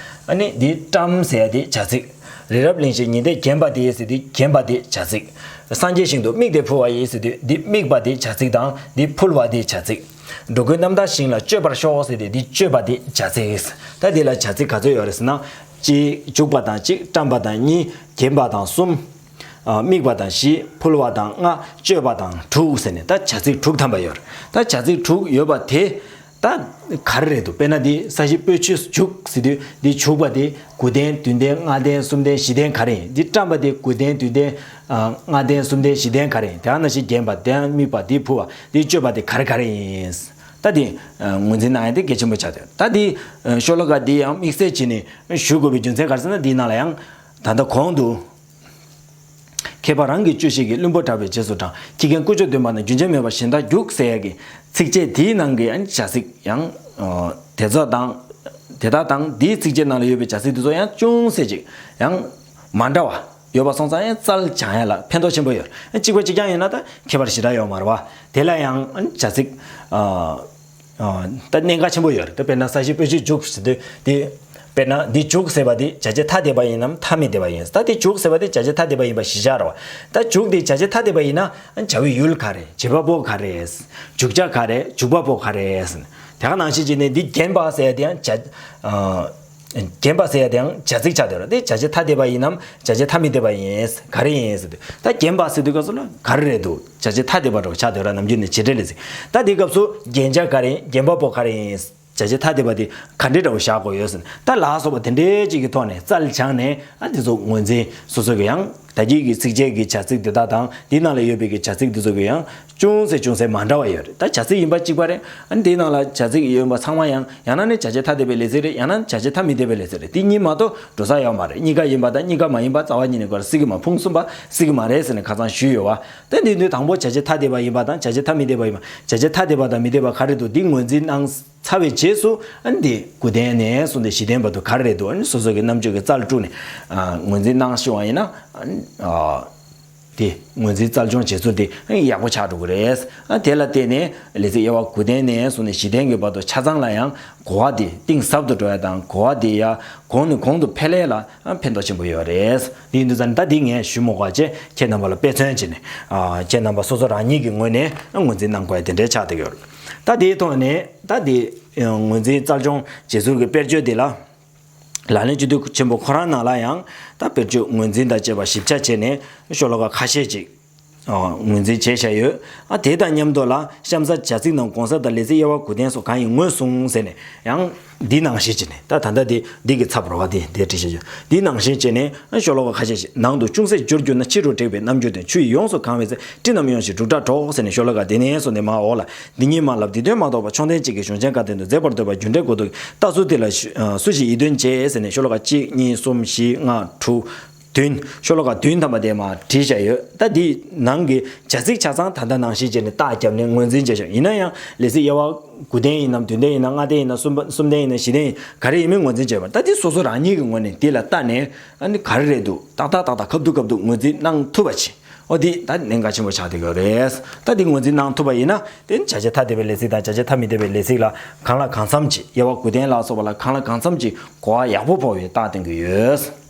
ཨ་ནི་འདི་བཀྲམ་ཟེར་ཡ་དེ་བྱ་ཚིག་རི་རབ་བརླིང་ཞིང་ཉི་ཟླས་བརྒྱན་པ་དེ་ཟེར་དུས་བརྒྱན་པ་དེ་བྱ་ཚིག་སངས་རྒྱས་ཞིང་དུ་དམིགས་ཏེ་ཕུལ་བ་ཡིས་ཟེར་དུས་འདི་དམིགས་པ་དེ་བྱ་ཚིག་དང་འདི་ཕུལ་བ་དེ་བྱ་ཚིག་འགྲོ་ཀུན་རྣམ་དག་ཞིང་ལ་སྤྱོད་པར་ཤོག་ཟེར་དུས་འདི་སྤྱོད་པ་དེ་བྱ་ཚིག་ད་འདི་ལ་བྱ་ཚིག་ག་ཚོད་ཡོད་རེད་ཟེར་ན། གཅིག་བྱུག་པ་དང་གཅིག་བཀྲམ་པ་དང་གཉིས་བརྒྱན་པ་དང་གསུམ། ཨ་དམིགས་པ་དང་བཞི་ཕུལ་བ་དང་ལྔ་སྤྱོད་པ་དང་དྲུག་ཟེར་ནས་ད་བྱ་ཚིག་དྲུག་ཐམ་པ་ཡོད་རེད། ད་བྱ་ཚིག་དྲུག་ཡོད་པ་དེ། ད་ག་རེ་རེད་འདུག་དཔེར་ན་འདི་ས་གཞི་སྤོས་ཆུས་བྱུགས་ཟེར་དུས་འདི་བྱུགས་པ་དེ་དགུ་ལྡན་བདུན་ལྡན་ལྔ་ལྡན་གསུམ་ལྡན་བཞི་ལྡན་ག་རེ་ཡིན། འདི་བཀྲམ་པ་དེ་དགུ་ལྡན་བདུན་ལྡན་ཨ་ལྔ་ལྡན་གསུམ་ལྡན་བཞི་ལྡན་ག་རེ་ཡིན། དེ་ནང་བཞིན་བརྒྱན་པ་དེ་དམིགས་པ་དེ་ཕུལ་བ་དེ་སྤྱོད་པ་དེ་ག་རེ་ག་རེ་ཡིན། ད་དེ་ངོས་འཛིན་གནང་ཡ་དེ་གལ་ཆེན་པོ་ཆགས་འདུག་ད་དེ་ཤོ་ལོ་ཀ་འདི་ཡང་དམིགས་བསལ་བྱས་ནས་ཞུ་དགོས་པའི་རྒྱུ་མཚན་ག་རེ་ཟེར་ན་འདིའི་ནང་ལ་ཡང་ད་ལྟ་གོང་དུ། མཁས་པ་རང་གི་སྤྱོད་ཤེས་ཀྱིས། བླུན་པོ་དྲག་པོའི་རྗེས་སུ་འབྲང་། ཁྱི་རྒན་ཀུ་ཅོ་འདོན་པ་ན། རྒྱུན་ཆད་མེད་པར་གཞན་དག་རྒྱུག་ཟེར་ཡ་གི་ཚིགས་བཅད་དེའི་ནང་གི་ཨ་ནི་བྱ་ཚིག་ཡང་དེ་ཚོ་དང་། དེ་དག་དང་འདིའི་ཚིགས་བཅད་ནང་ལ་ཡོད་པའི་བྱ་ཚིག་དེ་ཚོ་ཡང་ཅུང་ཟད་ཅིག་ཡང་མ་འདྲ་བ་ཡོད་པ་སོང་ཙང་ཡང་རྩལ་སྦྱང་ཡ་ལ་ཕན་ཐོགས་ཆེན་པོ་ཡོད། གཅིག་པ་གཅིག་རྐྱང་ཡིན་ན་ད་ཁྱད་པར་ཞེ་དྲག་ཡོད་མ་རེད་བ། དེ་ལ་ཡང་ཨ་ནི་བྱ་ཚིག་ཨ་ད་གནད་འགག་ཆེན་པོ་ཡོད་རེད། ད་དཔེར་ན་ས་གཞི་སྤོས་ཆུས་བྱུགས་ཟེར་དུས་དེ། དཔེར་ན་འདི་བྱུགས་ཟེར་བ་དེ་བྱ་བྱེད་ཐ་དད་པ་ཡིན་ནམ་ཐ་མི་དད་པ་ཡིན། ད་དེ་བྱུགས་ཟེར་བ་དེ་བྱ་བྱེད་ཐ་དད་པ་ཡིན་པ་གཞི་བཞག་རེད་བ། ད་བྱུགས་དེ་བྱ་བྱེད་ཐ་དད་པ་ཡིན་ན་བྱ་བའི་ཡུལ་ག་རེ། བྱེད་པ་པོ་ག་རེ། བྱུག་བྱ་ག་རེ། བྱུག་པ་པོ་ག་རེ། དེ་ག་ནང་བཞིན་བྱས་ནས་འདི་བརྒྱན་པ་ཟེར་ཡ་དེ་ཡང་བྱ། ཨ། བརྒྱན་པ་ཟེར་ཡ་དེའང་བྱ་ཚིག་ཆགས་བསྡད་རེད། དེ་བྱ་བྱེད་ཐ་དད་པ་ཡིན་ནམ་བྱ་བྱེད་ཐ་མི་དད་པ་ཡིན། ག་རེ་ཡིན་ཟེར་དུས་ད་བརྒྱན་པ་ཟེར་དུས་སྐབས་སུ་ལ་ག་རེ་རེད་འདུག་བྱ་བྱེད་ཐ་དད་པ་འདྲ་བོ་ཆགས་བསྡད་རེད། ནམ་རྒྱུན་ནས་བྱེད་འབྲེལ་ལས་ཚིག་ད་དེའི་སྐབས་སུ་བརྒྱན་བྱ་ག་རེ་ཡིན། བརྒྱན་པ་པོ་ག་རེ་ཡིན། བྱ་བྱེད་ཐ་དད་པ་དེ་ག་འདྲའི་འདྲ་བོ་བཞག་དགོས་ཡོད་ཟེར་ན། ད་ལ་སོགས་པ་དེ་འདྲའི་ཅིག་གི་ཐོག་ནས་རྩལ་སྦྱངས་ནས་ཨ་དེ་ཚོ་ངོས་འཛིན་སོ་སོ་གི་ཡང་ད་གིན་གྱི་ཚིགས་བཅད་ཀྱི་བྱ་ཚིག་དེ་དག་དང་འདི་ནང་ལ་ཡོད་པའི་གི་བྱ་ཚིག་དེ་ཚོ་གི་ཡང་། ཅུང་ཟད་ཅུང་ཟད་མ་འདྲ་བ་ཡོད་རེད། ད་བྱ་ཚིག་ཡིན་པ་གཅིག་པ་རེད། ཨ་ནི་དེའི་ནང་ལ་བྱ་ཚིག་ཡོད་པ་ཚང་མ་ཡང་ཡང་ན་ནི་བྱ་བྱེད་ཐ་དད་པའི་ལས་ཚིག་རེད། ཡང་ན་བྱ་བྱེད་ཐ་མི་དད་པའི་ལས་ཚིག་རེད། དེ་གཉིས་མ་གཏོགས་འགྲོ་ས་ཡོད་མ་རེད། གཉིས་ཀ་ཡིན་པ་དང་གཉིས་ཀ་མ་ཡིན་པ་རྩ་བ་ཉིད་ནས་གོ་ར་སྲིད་ཀྱི་མ། ཕུང་གསུམ་པ་སྲིད་ཀྱི་མ་རེད་ཟེར་ནས་ཁ་སང་ཞུས་ཡོད་བ། དེ་འདི་དུས་དང་པོ་བྱ་བྱེད་ཐ་དད་པ་ཡིན་པ་དང་བྱ་བྱེད་ཐ་མི་དད་པ་ཡིན་པ། བྱ་བྱེད་ཐ་དད་པ་དང་མི་དད་པ་ག་རེ་འདུག་འདི་ངོས་འཛིན་གནང་ཚར་བའི་རྗེས་སུ་ཨ་ནི་དགུ་ལྡན་ནས་བཟུང་སྟེ་བཞི་ལྡན་བར་དུ་ག་རེ་རེད་འདུག་ཨ་ནི་སོ་སོ་གི་རྣམ་དཔྱོད་ཀྱི་རྩལ་དཀྲུགས་ནས་ཨ་ངོས་འཛིན་གནང་ཤེས་པ་ཡིན་ན། ཨ་ནི་ཨ་དེ་ངོས་འཛིན་རྩལ་སྦྱོང་བྱེད་ཚུལ་དེ་ཡག་པོ་ཆགས་འགྲོ་གི་རེད། ཨ་དེ་ལ་བརྟེན་ནས་ལས་ཚིག་དབྱེ་བ་དགུ་ལྡན་ནས་བཟུང་ནས་བཞི་ལྡན་གྱི་བར་དུ་ཆ་ཚང་ལ་ཡང་གོ་བ་དེ་གཏིང་ཟབ་ཏུ་འགྲོ་ཡ་དང་། གོ་བ་དེ་ཡང་གོང་ནས་གོང་དུ་འཕེལ་ཡ་ལ་ཕན་ཐོགས་ཆེན་པོ་ཡོད་རེད། དེ་ཡིན་དུས་ཙང་ད་འདི་ངས་ཞུ་མ་དགོས་པ་བྱས་ཁྱེད་རྣམ་པ་ལ་དཔེ་མཚོན་བྱས་ནས། ཨ་ཁྱེད་རྣམ་པ་སོ་སོ་རང་ཉིད་ཀྱི་ངོས་ནས་ངོས་འཛིན་གནང་དགོས་ཡ་དེ་འདྲའི་ཆགས་བསྡད་ཡོད་རེད། ད་དེའི་ཐོག་ནས་ད་དེ་ངོས་འཛིན་རྩལ་སྦྱོང་བྱེད་ཚུལ་གྱི་དཔེར་བརྗོད་འདི་ལ། ལག་ལེན་སྤྱི་འཐུས་ཆེན་པོ་ཁོ་རང་ནང་ལ་ཡང་ད་དཔེར་བརྗོད་ངོས་འཛིན་དང་བཅས་པ་ཞིབ་ཆ་བྱས་ནས་ཤོ་ལོ་ཀ་ཁ་ཤས་ཅིག་ཨ་ངོས་འཛིན་བྱས་བཞག་ཡོད། ཨ་དེ་དང་མཉམ་དུ་ལ་གཤམ་ས་བྱ་ཚིག་ནང་གོང་ས་དང་ལས་ཚིག་དབྱེ་བ་དགུ་ལྡན་སོགས་གང་ཡིན་ངོས་བཟུང་ཟེར་ནས་ཡང་འདི་ནང་བཞིན་བྱས་ནས། ད་ད་ལྟ་འདི་འདི་གི་ཚབ་རོ་བ་འདི་འདི་བྲིས་བཞག་ཡོད། འདི་ནང་བཞིན་བྱས་ནས་ཨ་ཤོ་ལོ་ཀ་ཁ་ཤས་ཤིག་ནང་དུ་ཅུང་ཟད་བསྒྱུར་གྱུར་ན། ཕྱི་རུ་བྲེགས་པའི་རྣམ་འགྱུར་ལྡན། ཆུ་ཡིས་ཡོངས་སུ་གང་བའི་ཚེ། སྤྲིན་རྣམས་གཡོ་ཞིང་འབྲུག་སྒྲ་སྒྲོག་ཟེར་ནས་ཤོ་ལོ་ཀ་དེ་ནས་བཟུང་ནས་མར་འོག་ལ། འདི་ཉིད་མ་ལབ་འདི་དོན་མ་རྟོགས་པ། མཆོག་ལྡན་གཅིག་གིས་གཞུང་ཆེན་བཀའ་བསྟན་དུ། མཛད་པར་འདོད་པ་རྒྱུ་འབྲས་གོ་ཐོག་གི། ལྟ་ཚུལ་དེ་ལ་ཞུ་ཨ་སུ་ཞིག་ཡིད་རྟོན་བྱེད་ཟེར་ནས་ཤོ་ལོ་ཀ་གཅིག་གཉིས་གསུམ་བཞི་ལྔ་དྲུག་བདུན། ཤོ་ལོ་ཀ་བདུན་ཐམ་པ་དེ་མར་བྲིས་བཞག་ཡོད། ད་འདི་ནང་གི་བྱ་ཚིག་ཆ་ཚང་ད་ལྟ་ནང་བཞིན་བྱས་ནས་རྟགས་བརྒྱབ་ནས་ངོས་འཛིན་བྱས་བཞག་ཡིན་ན་ཡང་ལས་ཚིག་དབྱེ་བ་དགུ་ལྡན་ཡིན་ནམ་བདུན་ལྡན་ཡིན་ནམ་ལྔ་ལྡན་ཡིན་ནམ་གསུམ་པ་གསུམ་ལྡན་ཡིན་ནམ་བཞི་ལྡན་ཡིན། ག་རེ་ཡིན་མིན་ངོས་འཛིན་བྱས་པ། ད་འདི་སོ་སོ་རང་ཉིད་ཀྱི་ངོས་ནས་འདི་ལ་ལྟ་ནས་ཨ་ནི་ག་རེ་རེད་འདུག་ཏག་ཏག་ཏག་ཏག་ཁ་ཐུག་ཁ་ཐུག་ངོས་འཛིན་གནང་ཐུབ་པ་བྱེད། ཨོ་འདི་ད་གནད་འགག་ཆེན་པོ་ཆགས་བསྡད་ཡོད་རེད། ད་འདི་ངོས་འཛིན་གནང་ཐུབ་པ་ཡིན་ན་དེ་ནི་བྱ་བྱེད་ཐ་དད་པའི་ལས་ཚིག་དང་བྱ་བྱེད་ཐ་མི་དད་པའི་ལས་ཚིག་ལ་གང་ལ་གང་འཚམ་གྱིས། དབྱེ་བ་དགུ་ལྡན་ལ་སོགས་པ་ལ་གང་ལ་གང་འཚམ་གྱིས་གོ་བ་ཡག་པོ་ཕོག་པའི་རྟགས་སྟོན་གྱི་ཡོད།